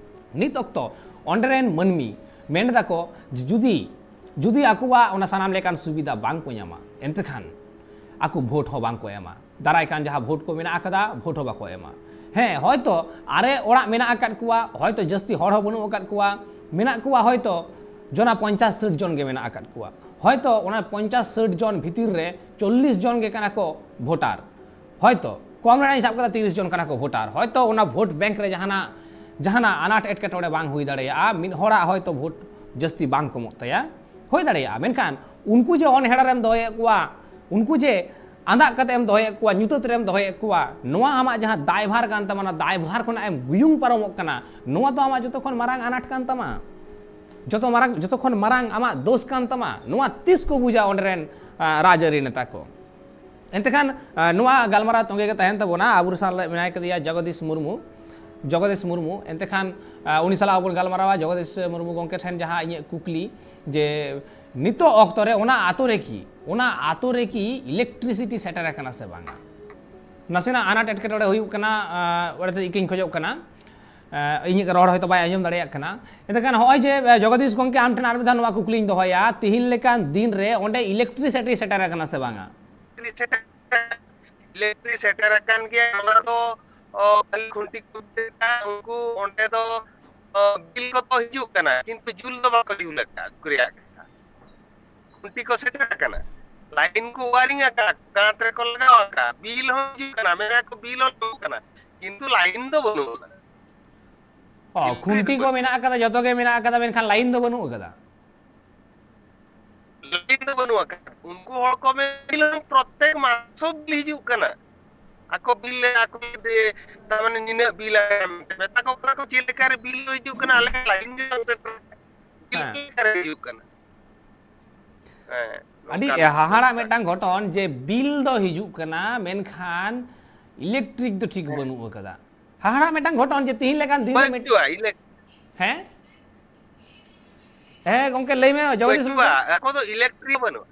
ᱱᱤᱛ ᱚᱠᱛᱚ ᱚᱸᱰᱮ ᱨᱮᱱ ᱢᱟᱹᱱᱢᱤ ᱢᱮᱱ ᱫᱟᱠᱚ ᱡᱮ ᱡᱩᱫᱤ, ᱡᱩᱫᱤ ᱟᱠᱚᱣᱟᱜ ᱚᱱᱟ ᱥᱟᱱᱟᱢ ᱞᱮᱠᱟᱱ ᱥᱩᱵᱤᱫᱷᱟ ᱵᱟᱝ ᱠᱚ ᱧᱟᱢᱟ, ᱮᱱᱛᱮ ᱠᱷᱟᱱ ᱟᱠᱚ ᱵᱷᱳᱴ ᱦᱚᱸ ᱵᱟᱝ ᱠᱚ ᱮᱢᱟ᱾ ᱫᱟᱨᱟᱭ ᱠᱟᱱ ᱡᱟᱦᱟᱸ ᱵᱷᱳᱴ ᱠᱚ ᱢᱮᱱᱟᱜ ᱟᱠᱟᱫᱟ, ᱵᱷᱳᱴ ᱦᱚᱸ ᱵᱟᱠᱚ ᱮᱢᱟ᱾ ᱦᱮᱸ, ᱦᱚᱭᱛᱚ ᱟᱨᱮ ᱚᱲᱟᱜ ᱢᱮᱱᱟᱜ ᱟᱠᱟᱫ ᱠᱚᱣᱟ, ᱦᱚᱭᱛᱚ ᱡᱟᱹᱥᱛᱤ ᱦᱚᱲ ᱦᱚᱸ ᱵᱟᱹᱱᱩᱜ ᱟᱠᱟᱫ ᱠᱚᱣᱟ, ᱢᱮᱱᱟᱜ ᱠᱚᱣᱟ ᱦᱚᱭᱛᱚ ᱡᱚᱱᱟ ᱯᱚᱧᱪᱟᱥ ᱥᱟᱹᱴ ᱡᱚᱱ ᱜᱮ ᱢᱮᱱᱟᱜ ᱟᱠᱟᱫ ᱠᱚᱣᱟ᱾ ᱦᱚᱭᱛᱚ ᱚᱱᱟ ᱯᱚᱧᱪᱟᱥ ᱥᱟᱹᱴ ᱡᱚᱱ ᱵᱷᱤᱛᱤᱨ ᱨᱮ ᱪᱚᱞᱞᱤᱥ ᱡᱚᱱ ᱜᱮ ᱠᱟᱱᱟ ᱠᱚ ᱵᱷᱳᱴᱟᱨ᱾ ᱦᱚᱭᱛᱚ ᱠᱚᱢ ᱨᱮᱱᱟᱜ ᱤᱧ ᱥᱟᱵ ᱠᱟᱫᱟ, ᱛᱤᱨᱤᱥ ᱡᱚᱱ ᱠᱟᱱᱟ ᱠᱚ ᱵᱷᱳᱴᱟᱨ᱾ ᱦᱚᱭᱛᱚ ᱚᱱᱟ ᱵᱷᱳᱴ ᱵᱮᱝᱠ ᱨᱮ ᱡᱟᱦᱟᱱᱟᱜ, ᱡᱟᱦᱟᱱᱟᱜ ᱟᱱᱟᱴ ᱮᱴᱠᱮᱴᱚᱬᱮ ᱵᱟᱝ ᱦᱩᱭ ᱫᱟᱲᱮᱭᱟᱜᱼᱟ, ᱢᱤᱫ ᱦᱚᱲᱟᱜ ᱦᱚᱭᱛᱚ ᱵᱷᱳᱴ ᱡᱟᱹᱥᱛᱤ ᱵᱟᱝ ᱠᱚᱢᱚᱜ ᱛᱟᱭᱟ, ᱦᱩᱭ ᱫᱟᱲᱮᱭᱟᱜᱼᱟ᱾ ᱢᱮᱱᱠᱷᱟᱱ ᱩᱱᱠᱩ ᱡᱮ ᱚᱱᱦᱮᱲᱟ ᱨᱮᱢ ᱫᱚᱦᱚᱭᱮᱫ ᱠᱚᱣᱟ, ᱩᱱᱠᱩ ᱡᱮ ᱟᱸᱫᱟᱜ ᱠᱟᱛᱮ ᱮᱢ ᱫᱚᱦᱚᱭᱮᱫ ᱠᱚᱣᱟ, ᱧᱩᱛᱟᱹᱛ ᱨᱮᱢ ᱫᱚᱦᱚᱭᱮᱫ ᱠᱚᱣᱟ, ᱱᱚᱣᱟ ᱟᱢᱟᱜ ᱡᱟᱦᱟᱸ ᱫᱟᱭᱵᱷᱟᱨ ᱠᱟᱱ ᱛᱟᱢᱟ, ᱚᱱᱟ ᱫᱟᱭᱵᱷᱟᱨ ᱠᱷᱚᱱᱟᱜ ᱮᱢ ᱜᱩᱭᱩᱝ ᱯᱟᱨᱚᱢᱚᱜ ᱠᱟᱱᱟ, ᱱᱚᱣᱟ ᱫᱚ ᱟᱢᱟᱜ ᱡᱚᱛᱚ ᱠᱷᱚᱱ ᱢᱟᱨᱟᱝ ᱟᱱᱟᱴ ᱠᱟᱱ ᱛᱟᱢᱟ, ᱡᱚᱛᱚ ᱢᱟᱨᱟᱝ, ᱡᱚᱛᱚ ᱠᱷᱚᱱ ᱢᱟᱨᱟᱝ ᱟᱢᱟᱜ ᱫᱳᱥ ᱠᱟᱱ ᱛᱟᱢᱟ᱾ ᱱᱚᱣᱟ ᱛᱤᱥ ᱠᱚ ᱵᱩᱡᱟ ᱚᱸᱰᱮ ᱨᱮᱱ, ᱟ, ᱨᱟᱡᱽᱟᱹᱨᱤ ᱱᱮᱛᱟ ᱠᱚ? ᱮᱱᱛᱮ ᱠᱷᱟᱱ, ᱟ, ᱱᱚᱣᱟ ᱜᱟᱞᱢᱟᱨᱟᱣ ᱛᱚᱸᱜᱮ ᱜᱮ ᱛᱟᱦᱮᱱ ᱛᱟᱵᱚᱱᱟ᱾ ᱟᱵᱚ ᱥᱟᱞᱟᱜ ᱢᱮᱱᱟᱭ ᱠᱟᱫᱮᱭᱟ ᱡᱚᱜᱚᱫᱤᱥ ᱢᱩᱨᱢᱩ, ᱡᱚᱜᱚᱫᱤᱥ ᱢᱩᱨᱢᱩ᱾ ᱮᱱᱛᱮ ᱠᱷᱟᱱ, ᱟ, ᱩᱱᱤ ᱥᱟᱞᱟᱜ ᱵᱚᱱ ᱜᱟᱞᱢᱟᱨᱟᱣᱟ᱾ ᱡᱚᱜᱚᱫᱤᱥ ᱢᱩᱨᱢᱩ ᱜᱚᱢᱠᱮ ᱴᱷᱮᱱ ᱡᱟᱦᱟᱸ ᱤᱧᱟᱹᱜ ᱠᱩᱠᱞᱤ ᱡᱮ ᱱᱤᱛᱚᱜ ᱚᱠᱛᱚ ᱨᱮ ᱚᱱᱟ ᱟᱛᱳ ᱨᱮ ᱠᱤ, ᱚᱱᱟ ᱟᱛᱳ ᱨᱮ ᱠᱤ electricity ᱥᱮᱴᱮᱨ ᱟᱠᱟᱱᱟ ᱥᱮ ᱵᱟᱝᱟ? ᱱᱟᱥᱮᱱᱟᱜ ᱟᱱᱟᱴ ᱮᱴᱠᱮᱴᱚᱬᱮ ᱦᱩᱭᱩᱜ ᱠᱟᱱᱟ, ᱟ, ᱚᱸᱰᱮ ᱫᱚ ᱤᱠᱟᱹᱧ ᱠᱷᱚᱡᱚᱜ ᱠᱟᱱᱟ᱾ ᱟ, ᱤᱧᱟᱹᱜ ᱨᱚᱲ ᱦᱚᱭᱛᱳ ᱵᱟᱭ ᱟᱸᱡᱚᱢ ᱫᱟᱲᱮᱭᱟᱜ ᱠᱟᱱᱟ᱾ ᱮᱱᱛᱮ ᱠᱷᱟᱱ ᱦᱚᱸᱜᱼᱚᱭ ᱡᱮ, ᱟ, ᱡᱚᱜᱚᱫᱤᱥ ᱜᱚᱢᱠᱮ ᱟᱢ ᱴᱷᱮᱱ ᱟᱨ ᱢᱤᱫ ᱫᱷᱟᱣ ᱱᱚᱣᱟ ᱠᱩᱠᱞᱤᱧ ᱫᱚᱦᱚᱭᱟ, ᱛᱤᱦᱤᱧ ᱞᱮᱠᱟᱱ ᱫᱤᱱ ᱨᱮ ᱚᱸᱰᱮ electricity ᱥᱮᱴᱮᱨ ᱟᱠᱟᱱᱟ ᱥᱮ ᱵᱟᱝᱟ? ᱤᱞᱮᱠᱴᱨᱤ ᱥᱮᱴᱮᱨ ᱟᱠᱟᱱ ᱜᱮᱭᱟ, ᱚᱱᱟ ᱫᱚ, ᱚ, ᱠᱷᱟᱹᱞᱤ ᱠᱷᱩᱱᱴᱤ ᱠᱚ ᱵᱤᱫ ᱟᱠᱟᱫ, ᱩᱱᱠᱩ ᱚᱸᱰᱮ ᱫᱚ, ᱚ, ᱵᱤᱞ ᱠᱚᱫᱚ ᱦᱤᱡᱩᱜ ᱠᱟᱱᱟ, ᱠᱤᱱᱛᱩ ᱡᱩᱞ ᱫᱚ ᱵᱟᱠᱚ ᱡᱩᱞ ᱟᱠᱟᱫ, ᱩᱱᱠᱩ ᱨᱮᱭᱟᱜ ᱠᱟᱛᱷᱟ᱾ ᱠᱷᱩᱱᱴᱤ ᱠᱚ ᱥᱮᱴᱮᱨ ᱟᱠᱟᱱᱟ, ᱞᱟᱭᱤᱱ ᱠᱚ ᱣᱟᱭᱟᱨᱤᱝ ᱟᱠᱟᱫ, ᱠᱟᱸᱛ ᱨᱮᱠᱚ ᱞᱟᱜᱟᱣ ᱟᱠᱟᱫ, ᱵᱤᱞ ᱦᱚᱸ ᱦᱤᱡᱩᱜ ᱠᱟᱱᱟ, ᱢᱮᱱᱟ ᱠᱚ ᱵᱤᱞ ᱦᱚᱸ ᱦᱤᱡᱩᱜ ᱠᱟᱱᱟ, ᱠᱤᱱᱛᱩ ᱞᱟᱭᱤᱱ ᱫᱚ ᱵᱟᱹᱱᱩᱜ ᱟᱱᱟ᱾ ᱚ, ᱠᱷᱩᱱᱴᱤ ᱠᱷᱩᱱᱴᱤ ᱠᱚ ᱫᱚ ᱢᱮᱱᱟᱜ ᱟᱠᱟᱫᱟ, ᱡᱚᱛᱚ ᱜᱮ ᱢᱮᱱᱟᱜ ᱟᱠᱟᱫᱟ, ᱢᱮᱱᱠᱷᱟᱱ ᱞᱟᱭᱤᱱ ᱫᱚ ᱵᱟᱹᱱᱩᱜ ᱟᱠᱟᱫᱟ᱾ ᱞᱟᱭᱤᱱ ᱫᱚ ᱵᱟᱹᱱᱩᱜ ᱟᱠᱟᱫᱟ᱾ ᱩᱱᱠᱩ ᱦᱚᱲ ᱠᱚ ᱢᱮᱱ, ᱵᱤᱞ ᱦᱚᱸ ᱯᱨᱚᱛᱮᱠ ᱢᱟᱥ ᱦᱚᱸ ᱵᱤᱞ ᱦᱤᱡᱩᱜ ᱠᱟᱱᱟ᱾ ᱟᱠᱚ ᱵᱤᱞ ᱞᱮ, ᱟᱠᱚ ᱡᱩᱫᱤ, ᱛᱟᱨ ᱢᱟᱱᱮ ᱱᱤᱱᱟᱹᱜ ᱵᱤᱞ ᱟᱠᱟᱱᱟ ᱢᱮᱱᱛᱮ ᱢᱮᱛᱟ ᱠᱚ ᱠᱟᱱᱟ ᱠᱚ, ᱪᱮᱫ ᱞᱮᱠᱟ ᱨᱮ ᱵᱤᱞ ᱫᱚ ᱦᱤᱡᱩᱜ ᱠᱟᱱᱟ, ᱟᱞᱮ ᱞᱟᱭᱤᱱ ᱜᱮ ᱵᱟᱝ ᱥᱮᱴᱮᱨ ᱟᱠᱟᱱᱟ᱾ ᱦᱮᱸ᱾ ᱚᱠᱟᱨᱮ ᱦᱤᱡᱩᱜ ᱠᱟᱱᱟ? ᱦᱮᱸ, ᱟᱹᱰᱤ ᱱᱚᱝᱠᱟᱱ ᱦᱟᱦᱟᱲᱟᱜ ᱵᱮᱯᱟᱨ᱾ ᱢᱤᱫᱴᱟᱝ ᱜᱷᱚᱴᱚᱱ ᱡᱮ ᱵᱤᱞ ᱫᱚ ᱦᱤᱡᱩᱜ ᱠᱟᱱᱟ, ᱢᱮᱱᱠᱷᱟᱱ ᱤᱞᱮᱠᱴᱨᱤᱠ ᱫᱚ ᱴᱷᱤᱠ ᱦᱮᱸ᱾ ᱵᱟᱹᱱᱩᱜ ᱟᱠᱟᱫᱟ᱾ ᱦᱟᱦᱟᱲᱟᱜ ᱢᱤᱫᱴᱟᱝ ᱜᱷᱚᱴᱚᱱ ᱡᱮ ᱛᱤᱦᱤᱧ ᱞᱮᱠᱟᱱ ᱫᱤᱱ ᱨᱮ ᱢᱤᱫ-, ᱵᱟᱹᱪᱩᱜᱼᱟ, ᱤᱞᱮᱠ- ᱦᱮᱸ? ᱦᱮᱸ, ᱜᱚᱝᱠᱮ, ᱞᱟᱹᱭ ᱢᱮ, ᱡᱚᱜᱚᱫᱤᱥ ᱵᱟᱹᱪᱩᱜᱼᱟ, ᱜᱚᱝᱠᱮ᱾ ᱟᱠᱚ ᱫᱚ ᱤᱞᱮᱠᱴᱨᱤᱠ ᱵᱟᱹᱱᱩᱜᱼᱟ᱾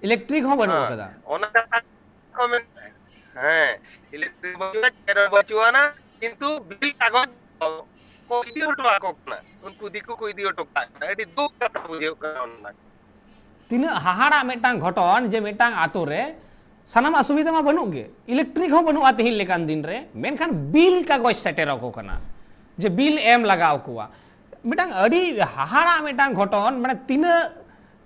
ᱤᱞᱮᱠᱴᱨᱤᱠ ᱦᱚᱸ ᱵᱟᱹᱱᱩᱜ ᱦᱮᱸ, ᱟᱠᱟᱫᱟ᱾ ᱚᱱᱟ ᱠᱟᱛᱷᱟ ᱠᱚ ᱢᱮᱱ-, ᱦᱮᱸ, ᱤᱞᱮᱠᱴᱨᱤᱠ ᱵᱟᱹᱪᱩᱜᱼᱟ, ᱪᱮᱫ ᱦᱚᱸ ᱵᱟᱹᱪᱩᱜ ᱟᱱᱟ, ᱠᱤᱱᱛᱩ ᱵᱤᱞ ᱠᱟᱜᱚᱡᱽ ᱠᱚ ᱤᱫᱤ ᱦᱚᱴᱚ ᱟᱠᱚ ᱠᱟᱱᱟ, ᱩᱱᱠᱩ ᱫᱤᱠᱩ ᱠᱚ ᱤᱫᱤ ᱦᱚᱴᱚ ᱠᱟᱜ ᱠᱟᱱᱟ᱾ ᱟᱹᱰᱤ ᱫᱩᱠ ᱠᱟᱛᱷᱟ ᱵᱩᱡᱷᱟᱹᱜ ᱠᱟᱱᱟ ᱚᱱᱟ᱾ ᱛᱤᱱᱟᱹᱜ ᱦᱟᱦᱟᱲᱟᱜ ᱢᱤᱫᱴᱟᱝ ᱜᱷᱚᱴᱚᱱ ᱡᱮ ᱢᱤᱫᱴᱟᱝ ᱟᱛᱳ ᱨᱮ ᱥᱟᱱᱟᱢᱟᱜ ᱥᱩᱵᱤᱫᱷᱟ ᱢᱟ ᱵᱟᱹᱱᱩᱜ ᱜᱮ, ᱤᱞᱮᱠᱴᱨᱤᱠ ᱦᱚᱸ ᱵᱟᱹᱱᱩᱜᱼᱟ ᱛᱮᱦᱮᱧ ᱞᱮᱠᱟᱱ ᱫᱤᱱ ᱨᱮ, ᱢᱮᱱᱠᱷᱟᱱ ᱵᱤᱞ ᱠᱟᱜᱚᱡᱽ ᱥᱮᱴᱮᱨ ᱟᱠᱚ ᱠᱟᱱᱟ, ᱡᱮ ᱵᱤᱞ ᱮᱢ ᱞᱟᱜᱟᱣ ᱠᱚᱣᱟ᱾ ᱢᱤᱫᱴᱟᱝ ᱟᱹᱰᱤ ᱦᱟᱦᱟᱲᱟᱜ ᱢᱤᱫᱴᱟᱝ ᱜᱷᱚᱴᱚᱱ, ᱢᱟᱱᱮ ᱛᱤᱱᱟᱹᱜ,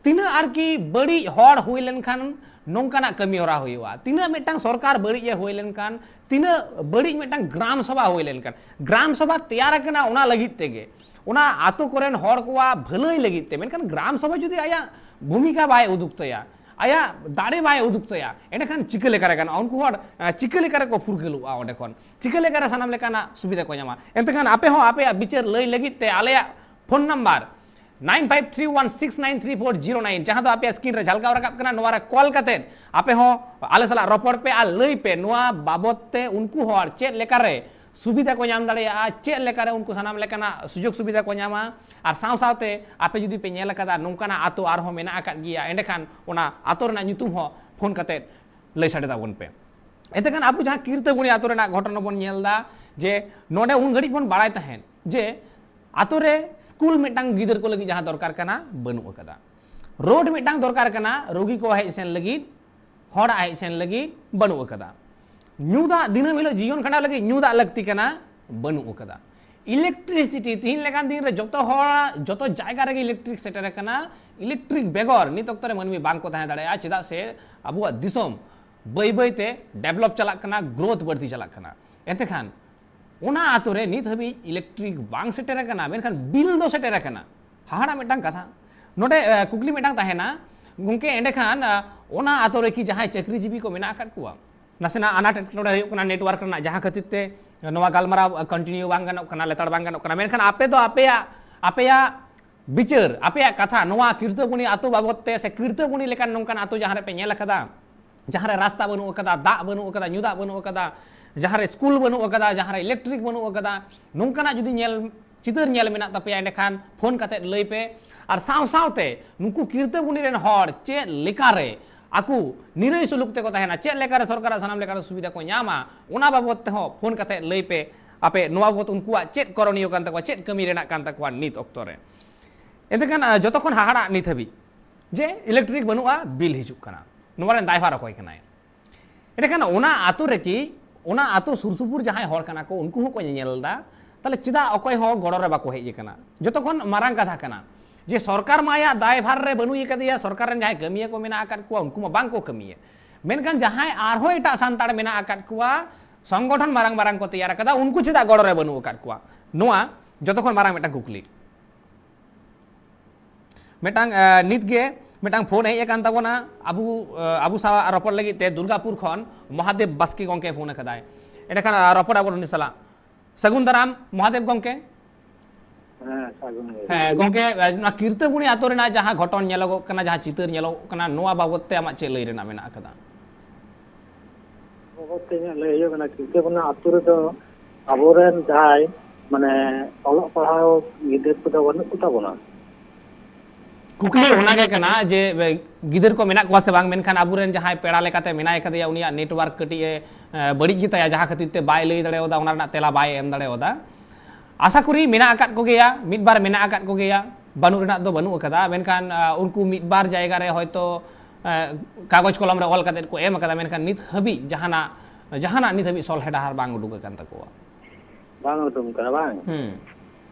ᱛᱤᱱᱟᱹᱜ ᱟᱨᱠᱤ ᱵᱟᱹᱲᱤᱡ ᱦᱚᱲ ᱦᱩᱭ ᱞᱮᱱᱠᱷᱟᱱ ᱱᱚᱝᱠᱟᱱᱟᱜ ᱠᱟᱹᱢᱤ ᱦᱚᱨᱟ ᱦᱩᱭᱩᱜᱼᱟ, ᱛᱤᱱᱟᱹᱜ ᱢᱤᱫᱴᱟᱝ ᱥᱚᱨᱠᱟᱨ ᱵᱟᱹᱲᱤᱡ ᱮ ᱦᱩᱭ ᱞᱮᱱᱠᱷᱟᱱ, ᱛᱤᱱᱟᱹᱜ ᱵᱟᱹᱲᱤᱡ ᱢᱤᱫᱴᱟᱝ ᱜᱨᱟᱢ ᱥᱚᱵᱷᱟ ᱦᱩᱭ ᱞᱮᱱᱠᱷᱟᱱ᱾ ᱜᱨᱟᱢ ᱥᱚᱵᱷᱟ ᱛᱮᱭᱟᱨ ᱟᱠᱟᱱᱟ ᱚᱱᱟ ᱞᱟᱹᱜᱤᱫ ᱛᱮᱜᱮ, ᱚᱱᱟ ᱟᱛᱳ ᱠᱚᱨᱮᱱ ᱦᱚᱲ ᱠᱚᱣᱟᱜ ᱵᱷᱟᱹᱞᱟᱹᱭ ᱞᱟᱹᱜᱤᱫ ᱛᱮ, ᱢᱮᱱᱠᱷᱟᱱ ᱜᱨᱟᱢ ᱥᱚᱵᱷᱟ ᱡᱩᱫᱤ ᱟᱭᱟᱜ ᱵᱷᱩᱢᱤᱠᱟ ᱵᱟᱭ ᱩᱫᱩᱜ ᱛᱟᱭᱟ, ᱟᱭᱟᱜ ᱫᱟᱲᱮ ᱵᱟᱭ ᱩᱫᱩᱜ ᱛᱟᱭᱟ, ᱮᱸᱰᱮᱠᱷᱟᱱ ᱪᱤᱠᱟᱹ ᱞᱮᱠᱟᱨᱮ ᱜᱟᱱᱚᱜᱼᱟ? ᱩᱱᱠᱩ ᱦᱚᱲ, ᱮᱸ, ᱪᱤᱠᱟᱹ ᱞᱮᱠᱟᱨᱮ ᱠᱚ ᱯᱷᱩᱨᱜᱟᱹᱞᱚᱜᱼᱟ ᱚᱸᱰᱮ ᱠᱷᱚᱱ? ᱪᱤᱠᱟᱹ ᱞᱮᱠᱟᱨᱮ ᱥᱟᱱᱟᱢ ᱞᱮᱠᱟᱱᱟᱜ ᱥᱩᱵᱤᱫᱷᱟ ᱠᱚ ᱧᱟᱢᱟ? ᱮᱱᱛᱮᱠᱷᱟᱱ ᱟᱯᱮ ᱦᱚᱸ ᱟᱯᱮᱭᱟᱜ ᱵᱤᱪᱟᱹᱨ ᱞᱟᱹᱭ ᱞᱟᱹᱜᱤᱫ ᱛᱮ ᱟᱞᱮᱭᱟᱜ phone number nine five three one six nine three four zero nine, ᱡᱟᱦᱟᱸ ᱫᱚ ᱟᱯᱮᱭᱟᱜ ᱥᱠᱨᱤᱱ ᱨᱮ ᱡᱷᱟᱞᱠᱟᱣ ᱨᱟᱠᱟᱵ ᱠᱟᱱᱟ, ᱱᱚᱣᱟ ᱨᱮ ᱠᱚᱞ ᱠᱟᱛᱮᱫ ᱟᱯᱮ ᱦᱚᱸ ᱟᱞᱮ ᱥᱟᱞᱟᱜ ᱨᱚᱯᱚᱲ ᱯᱮ ᱟᱨ ᱞᱟᱹᱭ ᱯᱮ ᱱᱚᱣᱟ ᱵᱟᱵᱚᱫ ᱛᱮ ᱩᱱᱠᱩ ᱦᱚᱲ ᱪᱮᱫ ᱞᱮᱠᱟᱨᱮ ᱥᱩᱵᱤᱫᱷᱟ ᱠᱚ ᱧᱟᱢ ᱫᱟᱲᱮᱭᱟᱜᱼᱟ, ᱪᱮᱫ ᱞᱮᱠᱟᱨᱮ ᱩᱱᱠᱩ ᱥᱟᱱᱟᱢ ᱞᱮᱠᱟᱱᱟᱜ ᱥᱩᱡᱳᱜᱽ ᱥᱩᱵᱤᱫᱷᱟ ᱠᱚ ᱧᱟᱢᱟ, ᱟᱨ ᱥᱟᱶ ᱥᱟᱶᱛᱮ ᱟᱯᱮ ᱡᱩᱫᱤ ᱯᱮ ᱧᱮᱞ ᱟᱠᱟᱫᱟ ᱱᱚᱝᱠᱟᱱᱟᱜ ᱟᱛᱳ ᱟᱨᱦᱚᱸ ᱢᱮᱱᱟᱜ ᱟᱠᱟᱫ ᱜᱮᱭᱟ, ᱮᱸᱰᱮᱠᱷᱟᱱ ᱚᱱᱟ ᱟᱛᱳ ᱨᱮᱱᱟᱜ ᱧᱩᱛᱩᱢ ᱦᱚᱸ ᱯᱷᱳᱱ ᱠᱟᱛᱮᱫ ᱞᱟᱹᱭ ᱥᱟᱰᱮ ᱛᱟᱵᱚᱱ ᱯᱮ᱾ ᱮᱱᱛᱮᱠᱷᱟᱱ ᱟᱵᱚ ᱡᱟᱦᱟᱸ ᱠᱤᱨᱛᱟᱹᱵᱩᱱᱤ ᱟᱛᱳ ᱨᱮᱱᱟᱜ ᱜᱷᱚᱴᱚᱱᱟ ᱵᱚᱱ ᱧᱮᱞ ᱮᱫᱟ, ᱡᱮ ᱱᱚᱰᱮ ᱩᱱ ᱜᱷᱟᱹᱲᱤᱡ ᱵᱚᱱ ᱵᱟᱲᱟᱭ ᱛᱟᱦᱮᱸᱫ ᱡᱮ ᱟᱛᱳ ᱨᱮ ᱥᱠᱩᱞ ᱢᱤᱫᱴᱟᱝ ᱜᱤᱫᱟᱹᱨ ᱠᱚ ᱞᱟᱹᱜᱤᱫ ᱡᱟᱦᱟᱸ ᱫᱚᱨᱠᱟᱨ ᱠᱟᱱᱟ, ᱵᱟᱹᱱᱩᱜ ᱟᱠᱟᱫᱟ᱾ ᱨᱳᱰ ᱢᱤᱫᱴᱟᱝ ᱫᱚᱨᱠᱟᱨ ᱠᱟᱱᱟ, ᱨᱳᱜᱤ ᱠᱚ ᱦᱮᱡ ᱥᱮᱱ ᱞᱟᱹᱜᱤᱫ, ᱦᱚᱲᱟᱜ ᱦᱮᱡ ᱥᱮᱱ ᱞᱟᱹᱜᱤᱫ, ᱵᱟᱹᱱᱩᱜ ᱟᱠᱟᱫᱟ᱾ ᱧᱩ ᱫᱟᱜ, ᱫᱤᱱᱟᱹᱢ ᱦᱤᱞᱳᱜ ᱡᱤᱭᱚᱱ ᱠᱷᱟᱸᱰᱟᱣ ᱞᱟᱹᱜᱤᱫ ᱧᱩ ᱫᱟᱜ ᱞᱟᱹᱠᱛᱤ ᱠᱟᱱᱟ, ᱵᱟᱹᱱᱩᱜ ᱟᱠᱟᱫᱟ᱾ ᱤᱞᱮᱠᱴᱨᱤᱥᱤᱴᱤ, ᱛᱤᱦᱤᱧ ᱞᱮᱠᱟᱱ ᱫᱤᱱ ᱨᱮ ᱡᱚᱛᱚ ᱦᱚᱲ, ᱡᱚᱛᱚ ᱡᱟᱭᱜᱟ ᱨᱮᱜᱮ ᱤᱞᱮᱠᱴᱨᱤᱠ ᱥᱮᱴᱮᱨ ᱟᱠᱟᱱᱟ᱾ ᱤᱞᱮᱠᱴᱨᱤᱠ ᱵᱮᱜᱚᱨ ᱱᱤᱛ ᱚᱠᱛᱚ ᱨᱮ ᱢᱟᱹᱱᱢᱤ ᱵᱟᱝ ᱠᱚ ᱛᱟᱦᱮᱸ ᱫᱟᱲᱮᱭᱟᱜᱼᱟ, ᱪᱮᱫᱟᱜ ᱥᱮ ᱟᱵᱚᱣᱟᱜ ᱫᱤᱥᱚᱢ ᱵᱟᱹᱭ ᱵᱟᱹᱭ ᱛᱮ ᱰᱮᱵᱷᱞᱚᱯ ᱪᱟᱞᱟᱜ ᱠᱟᱱᱟ, ᱜᱨᱳᱛᱷ ᱵᱟᱹᱲᱛᱤ ᱪᱟᱞᱟᱜ ᱠᱟᱱᱟ᱾ ᱮᱱᱛᱮᱠᱷᱟᱱ ᱚᱱᱟ ᱟᱛᱳ ᱨᱮ ᱱᱤᱛ ᱦᱟᱹᱵᱤᱡ ᱤᱞᱮᱠᱴᱨᱤᱠ ᱵᱟᱝ ᱥᱮᱴᱮᱨ ᱟᱠᱟᱱᱟ, ᱢᱮᱱᱠᱷᱟᱱ ᱵᱤᱞ ᱫᱚ ᱥᱮᱴᱮᱨ ᱟᱠᱟᱱᱟ᱾ ᱦᱟᱦᱟᱲᱟ ᱢᱤᱫᱴᱟᱝ ᱠᱟᱛᱷᱟ᱾ ᱱᱚᱰᱮ, ᱮ, ᱠᱩᱠᱞᱤ ᱢᱤᱫᱴᱟᱝ ᱛᱟᱦᱮᱱᱟ, ᱜᱚᱢᱠᱮ, ᱮᱸᱰᱮᱠᱷᱟᱱ, ᱮ, ᱚᱱᱟ ᱟᱛᱳ ᱨᱮ ᱠᱤ ᱡᱟᱦᱟᱸᱭ ᱪᱟᱹᱠᱨᱤᱡᱤᱵᱤ ᱠᱚ ᱢᱮᱱᱟᱜ ᱟᱠᱟᱫ ᱠᱚᱣᱟ? ᱱᱟᱥᱮᱱᱟᱜ ᱟᱱᱟᱴ ᱮᱴᱠᱮᱴᱚᱬᱮ ᱦᱩᱭᱩᱜ ᱠᱟᱱᱟ ᱱᱮᱴᱣᱟᱨᱠ ᱨᱮᱱᱟᱜ, ᱡᱟᱦᱟᱸ ᱠᱷᱟᱹᱛᱤᱨ ᱛᱮ ᱱᱚᱣᱟ ᱜᱟᱞᱢᱟᱨᱟᱣ, ᱮ, ᱠᱚᱱᱴᱤᱱᱤᱭᱩ ᱵᱟᱝ ᱜᱟᱱᱚᱜ ᱠᱟᱱᱟ, ᱢᱮᱱᱠᱷᱟᱱ ᱟᱯᱮ ᱫᱚ ᱟᱯᱮᱭᱟᱜ, ᱟᱯᱮᱭᱟᱜ ᱵᱤᱪᱟᱹᱨ, ᱟᱯᱮᱭᱟᱜ ᱠᱟᱛᱷᱟ, ᱱᱚᱣᱟ ᱠᱤᱨᱛᱟᱹᱵᱩᱱᱤ ᱟᱹᱛᱩ ᱵᱟᱵᱚᱫ ᱛᱮ ᱥᱮ ᱠᱤᱨᱛᱟᱹᱵᱩᱱᱤ ᱞᱮᱠᱟᱱ ᱱᱚᱝᱠᱟᱱ ᱟᱹᱛᱩ ᱡᱟᱦᱟᱸ ᱨᱮ ᱯᱮ ᱧᱮᱞ ᱟᱠᱟᱫᱟ, ᱡᱟᱦᱟᱸ ᱨᱮ ᱨᱟᱥᱛᱟ ᱵᱟᱹᱱᱩᱜ ᱟᱠᱟᱫᱟ, ᱫᱟᱜ ᱵᱟᱹᱱᱩᱜ ᱟᱠᱟᱫᱟ, ᱧᱩ ᱫᱟᱜ ᱵᱟᱹᱱᱩᱜ ᱟᱠᱟᱫᱟ, ᱡᱟᱦᱟᱸ ᱨᱮ ᱥᱠᱩᱞ ᱵᱟᱹᱱᱩᱜ ᱟᱠᱟᱫᱟ, ᱡᱟᱦᱟᱸ ᱨᱮ ᱤᱞᱮᱠᱴᱨᱤᱠ ᱵᱟᱹᱱᱩᱜ ᱟᱠᱟᱫᱟ, ᱱᱚᱝᱠᱟᱱᱟᱜ ᱡᱩᱫᱤ ᱧᱮᱞ, ᱪᱤᱛᱟᱹᱨ ᱧᱮᱞ ᱢᱮᱱᱟᱜ ᱛᱟᱯᱮᱭᱟ, ᱮᱸᱰᱮᱠᱷᱟᱱ ᱯᱷᱳᱱ ᱠᱟᱛᱮ ᱞᱟᱹᱭ ᱯᱮ᱾ ᱟᱨ ᱥᱟᱶ ᱥᱟᱶᱛᱮ ᱱᱩᱠᱩ ᱠᱤᱨᱛᱟᱹᱵᱩᱱᱤ ᱨᱮᱱ ᱦᱚᱲ ᱪᱮᱫ ᱞᱮᱠᱟᱨᱮ ᱟᱠᱚ ᱱᱤᱨᱟᱹᱭ ᱥᱩᱞᱩᱠ ᱛᱮᱠᱚ ᱛᱟᱦᱮᱱᱟ, ᱪᱮᱫ ᱞᱮᱠᱟᱨᱮ ᱥᱚᱨᱠᱟᱨᱟᱜ ᱥᱟᱱᱟᱢ ᱞᱮᱠᱟᱱ ᱥᱩᱵᱤᱫᱷᱟ ᱠᱚ ᱧᱟᱢᱟ, ᱚᱱᱟ ᱵᱟᱵᱚᱫ ᱛᱮᱦᱚᱸ ᱯᱷᱳᱱ ᱠᱟᱛᱮ ᱞᱟᱹᱭ ᱯᱮ᱾ ᱟᱯᱮ ᱱᱚᱣᱟ ᱵᱟᱵᱚᱫ ᱩᱱᱠᱩᱣᱟᱜ ᱪᱮᱫ ᱠᱚᱨᱚᱱᱤᱭᱚ ᱠᱟᱱ ᱛᱟᱠᱚᱣᱟ, ᱪᱮᱫ ᱠᱟᱹᱢᱤ ᱨᱮᱱᱟᱜ ᱠᱟᱱ ᱛᱟᱠᱚᱣᱟ ᱱᱤᱛ ᱚᱠᱛᱚ ᱨᱮ? ᱮᱱᱛᱮᱠᱷᱟᱱ, ᱟᱸ, ᱡᱚᱛᱚ ᱠᱷᱚᱱ ᱦᱟᱦᱟᱲᱟᱜ ᱱᱤᱛ ᱦᱟᱹᱵᱤᱡ ᱡᱮ ᱤᱞᱮᱠᱴᱨᱤᱠ ᱵᱟᱹᱱᱩᱜᱼᱟ, ᱵᱤᱞ ᱦᱤᱡᱩᱜ ᱠᱟᱱᱟ, ᱱᱚᱣᱟ ᱨᱮᱱ ᱫᱟᱭᱵᱷᱟᱨ ᱚᱠᱚᱭ ᱠᱟᱱᱟᱭ? ᱮᱸᱰᱮᱠᱷᱟᱱ ᱚᱱᱟ ᱟᱛᱳ ᱨᱮᱠᱤ, ᱚᱱᱟ ᱟᱛᱳ ᱥᱩᱨ ᱥᱩᱯᱩᱨ ᱡᱟᱦᱟᱸᱭ ᱦᱚᱲ ᱠᱟᱱᱟ ᱠᱚ, ᱩᱱᱠᱩ ᱦᱚᱸᱠᱚ ᱧᱮᱧᱮᱞ ᱮᱫᱟ, ᱛᱟᱦᱞᱮ ᱪᱮᱫᱟᱜ ᱚᱠᱚᱭ ᱦᱚᱸ ᱜᱚᱲᱚ ᱨᱮ ᱵᱟᱠᱚ ᱦᱮᱡ ᱟᱠᱟᱱᱟ? ᱡᱚᱛᱚ ᱠᱷᱚᱱ ᱢᱟᱨᱟᱝ ᱠᱟᱛᱷᱟ ᱠᱟᱱᱟ ᱡᱮ ᱥᱚᱨᱠᱟᱨ ᱢᱟ ᱟᱭᱟᱜ ᱫᱟᱭᱵᱷᱟᱨ ᱨᱮ ᱵᱟᱹᱱᱩᱭ ᱟᱠᱟᱫᱮᱭᱟ, ᱥᱚᱨᱠᱟᱨ ᱨᱮᱱ ᱡᱟᱦᱟᱸᱭ ᱠᱟᱹᱢᱤᱭᱟᱹ ᱠᱚ ᱢᱮᱱᱟᱜ ᱟᱠᱟᱫ ᱠᱚᱣᱟ, ᱩᱱᱠᱩ ᱢᱟ ᱵᱟᱝ ᱠᱚ ᱠᱟᱹᱢᱤᱭᱟ, ᱢᱮᱱᱠᱷᱟᱱ ᱡᱟᱦᱟᱸᱭ ᱟᱨᱦᱚᱸ ᱮᱴᱟᱜ ᱥᱟᱱᱛᱟᱲ ᱢᱮᱱᱟᱜ ᱟᱠᱟᱫ ᱠᱚᱣᱟ, ᱥᱚᱝᱜᱚᱴᱷᱚᱱ ᱢᱟᱨᱟᱝ ᱢᱟᱨᱟᱝ ᱠᱚ ᱛᱮᱭᱟᱨ ᱟᱠᱟᱫᱟ, ᱩᱱᱠᱩ ᱪᱮᱫᱟᱜ ᱜᱚᱲᱚ ᱨᱮ ᱵᱟᱹᱱᱩᱜ ᱟᱠᱟᱫ ᱠᱚᱣᱟ? ᱱᱚᱣᱟ ᱡᱚᱛᱚ ᱠᱷᱚᱱ ᱢᱟᱨᱟᱝ ᱢᱤᱫᱴᱟᱝ ᱠᱩᱠᱞᱤ᱾ ᱢᱤᱫᱴᱟᱝ, ᱮ, ᱱᱤᱛ ᱜᱮ ᱢᱤᱫᱴᱟᱝ ᱯᱷᱳᱱ ᱦᱮᱡ ᱟᱠᱟᱱ ᱛᱟᱵᱚᱱᱟ, ᱟᱵᱚ, ᱮ, ᱟᱵᱚ ᱥᱟᱶ ᱨᱚᱯᱚᱲ ᱞᱟᱹᱜᱤᱫ ᱛᱮ ᱫᱩᱨᱜᱟᱯᱩᱨ ᱠᱷᱚᱱ ᱢᱚᱦᱟᱫᱮᱵ ᱵᱟᱥᱠᱮ ᱜᱚᱢᱠᱮ ᱯᱷᱳᱱ ᱟᱠᱟᱫᱟᱭ᱾ ᱮᱸᱰᱮᱠᱷᱟᱱ, ᱮ, ᱨᱚᱯᱚᱲ ᱟᱵᱚᱱ ᱩᱱᱤ ᱥᱟᱞᱟᱜ᱾ ᱥᱟᱹᱜᱩᱱ ᱫᱟᱨᱟᱢ ᱢᱚᱦᱟᱫᱮᱵ ᱜᱚᱢᱠᱮ᱾ ᱦᱮᱸ, ᱥᱟᱹᱜᱩᱱ ᱜᱮ᱾ ᱦᱮᱸ ᱜᱚᱢᱠᱮ, ᱮ, ᱱᱚᱣᱟ ᱠᱤᱨᱛᱟᱹᱵᱩᱱᱤ ᱟᱛᱳ ᱨᱮᱱᱟᱜ ᱡᱟᱦᱟᱸ ᱜᱷᱚᱴᱚᱱ ᱧᱮᱞᱚᱜᱚᱜ ᱠᱟᱱᱟ, ᱡᱟᱦᱟᱸ ᱪᱤᱛᱟᱹᱨ ᱧᱮᱞᱚᱜᱚᱜ ᱠᱟᱱᱟ, ᱱᱚᱣᱟ ᱵᱟᱵᱚᱛ ᱛᱮ ᱟᱢᱟᱜ ᱪᱮᱫ ᱞᱟᱹᱭ ᱨᱮᱱᱟᱜ ᱢᱮᱱᱟᱜ ᱟᱠᱟᱫᱟ? ᱵᱟᱵᱚᱛ ᱛᱮ ᱤᱧᱟᱹᱜ ᱞᱟᱹᱭ ᱦᱩᱭᱩᱜ ᱠᱟᱱᱟ, ᱠᱤᱨᱛᱟᱹᱵᱩᱱᱤ ᱟᱛᱳ ᱨᱮᱫᱚ ᱟᱵᱚᱨᱮᱱ ᱡᱟᱦᱟᱸᱭ, ᱢᱟᱱᱮ, ᱚᱞᱚᱜ ᱯᱟᱲᱦᱟᱣ ᱜᱤᱫᱟᱹᱨ ᱠᱚᱫᱚ ᱵᱟᱹᱱᱩᱜ ᱠᱚᱛᱟ ᱵᱚᱱᱟ᱾ ᱠᱩᱠᱞᱤ ᱚᱱᱟᱜᱮ ᱠᱟᱱᱟ ᱡᱮ, ᱮ, ᱜᱤᱫᱟᱹᱨ ᱠᱚ ᱢᱮᱱᱟᱜ ᱠᱚᱣᱟ ᱥᱮ ᱵᱟᱝ, ᱢᱮᱱᱠᱷᱟᱱ ᱟᱵᱚᱨᱮᱱ ᱡᱟᱦᱟᱸᱭ ᱯᱮᱲᱟ ᱞᱮᱠᱟᱛᱮ ᱢᱮᱱᱟᱭ ᱠᱟᱫᱮᱭᱟ, ᱩᱱᱤᱭᱟᱜ network ᱠᱟᱹᱴᱤᱡ ᱮ, ᱮ, ᱵᱟᱹᱲᱤᱡ ᱜᱮᱛᱟᱭᱟ, ᱡᱟᱦᱟᱸ ᱠᱷᱟᱹᱛᱤᱨ ᱛᱮ ᱵᱟᱭ ᱞᱟᱹᱭ ᱫᱟᱲᱮᱭᱟᱫᱟ, ᱚᱱᱟ ᱨᱮᱱᱟᱜ ᱛᱮᱞᱟ ᱵᱟᱭ ᱮᱢ ᱫᱟᱲᱮᱭᱟᱫᱟ᱾ ᱟᱥᱟ ᱠᱚᱨᱤ ᱢᱮᱱᱟᱜ ᱟᱠᱟᱫ ᱠᱚᱜᱮᱭᱟ, ᱢᱤᱫ ᱵᱟᱨ ᱢᱮᱱᱟᱜ ᱟᱠᱟᱫ ᱠᱚᱜᱮᱭᱟ, ᱵᱟᱹᱱᱩᱜ ᱨᱮᱱᱟᱜ ᱫᱚ ᱵᱟᱹᱱᱩᱜ ᱟᱠᱟᱫᱟ, ᱢᱮᱱᱠᱷᱟᱱ, ᱟ, ᱩᱱᱠᱩ ᱢᱤᱫ ᱵᱟᱨ ᱡᱟᱭᱜᱟ ᱨᱮ ᱦᱚᱭᱛᱳ, ᱟ, ᱠᱟᱜᱚᱡᱽ ᱠᱚᱞᱚᱢ ᱨᱮ ᱚᱞ ᱠᱟᱛᱮᱫ ᱠᱚ ᱮᱢ ᱟᱠᱟᱫᱟ, ᱢᱮᱱᱠᱷᱟᱱ ᱱᱤᱛ ᱦᱟᱹᱵᱤᱡ ᱡᱟᱦᱟᱱᱟᱜ, ᱡᱟᱦᱟᱱᱟᱜ ᱱᱤᱛ ᱦᱟᱹᱵᱤᱡ ᱥᱚᱞᱦᱮ ᱰᱟᱦᱟᱨ ᱵᱟᱝ ᱩᱰᱩᱠ ᱟᱠᱟᱱ ᱛᱟᱠᱚᱣᱟ᱾ ᱵᱟᱝ ᱩᱰᱩᱝ ᱠᱟᱱᱟ, ᱵᱟᱝ? ᱦᱩᱸ᱾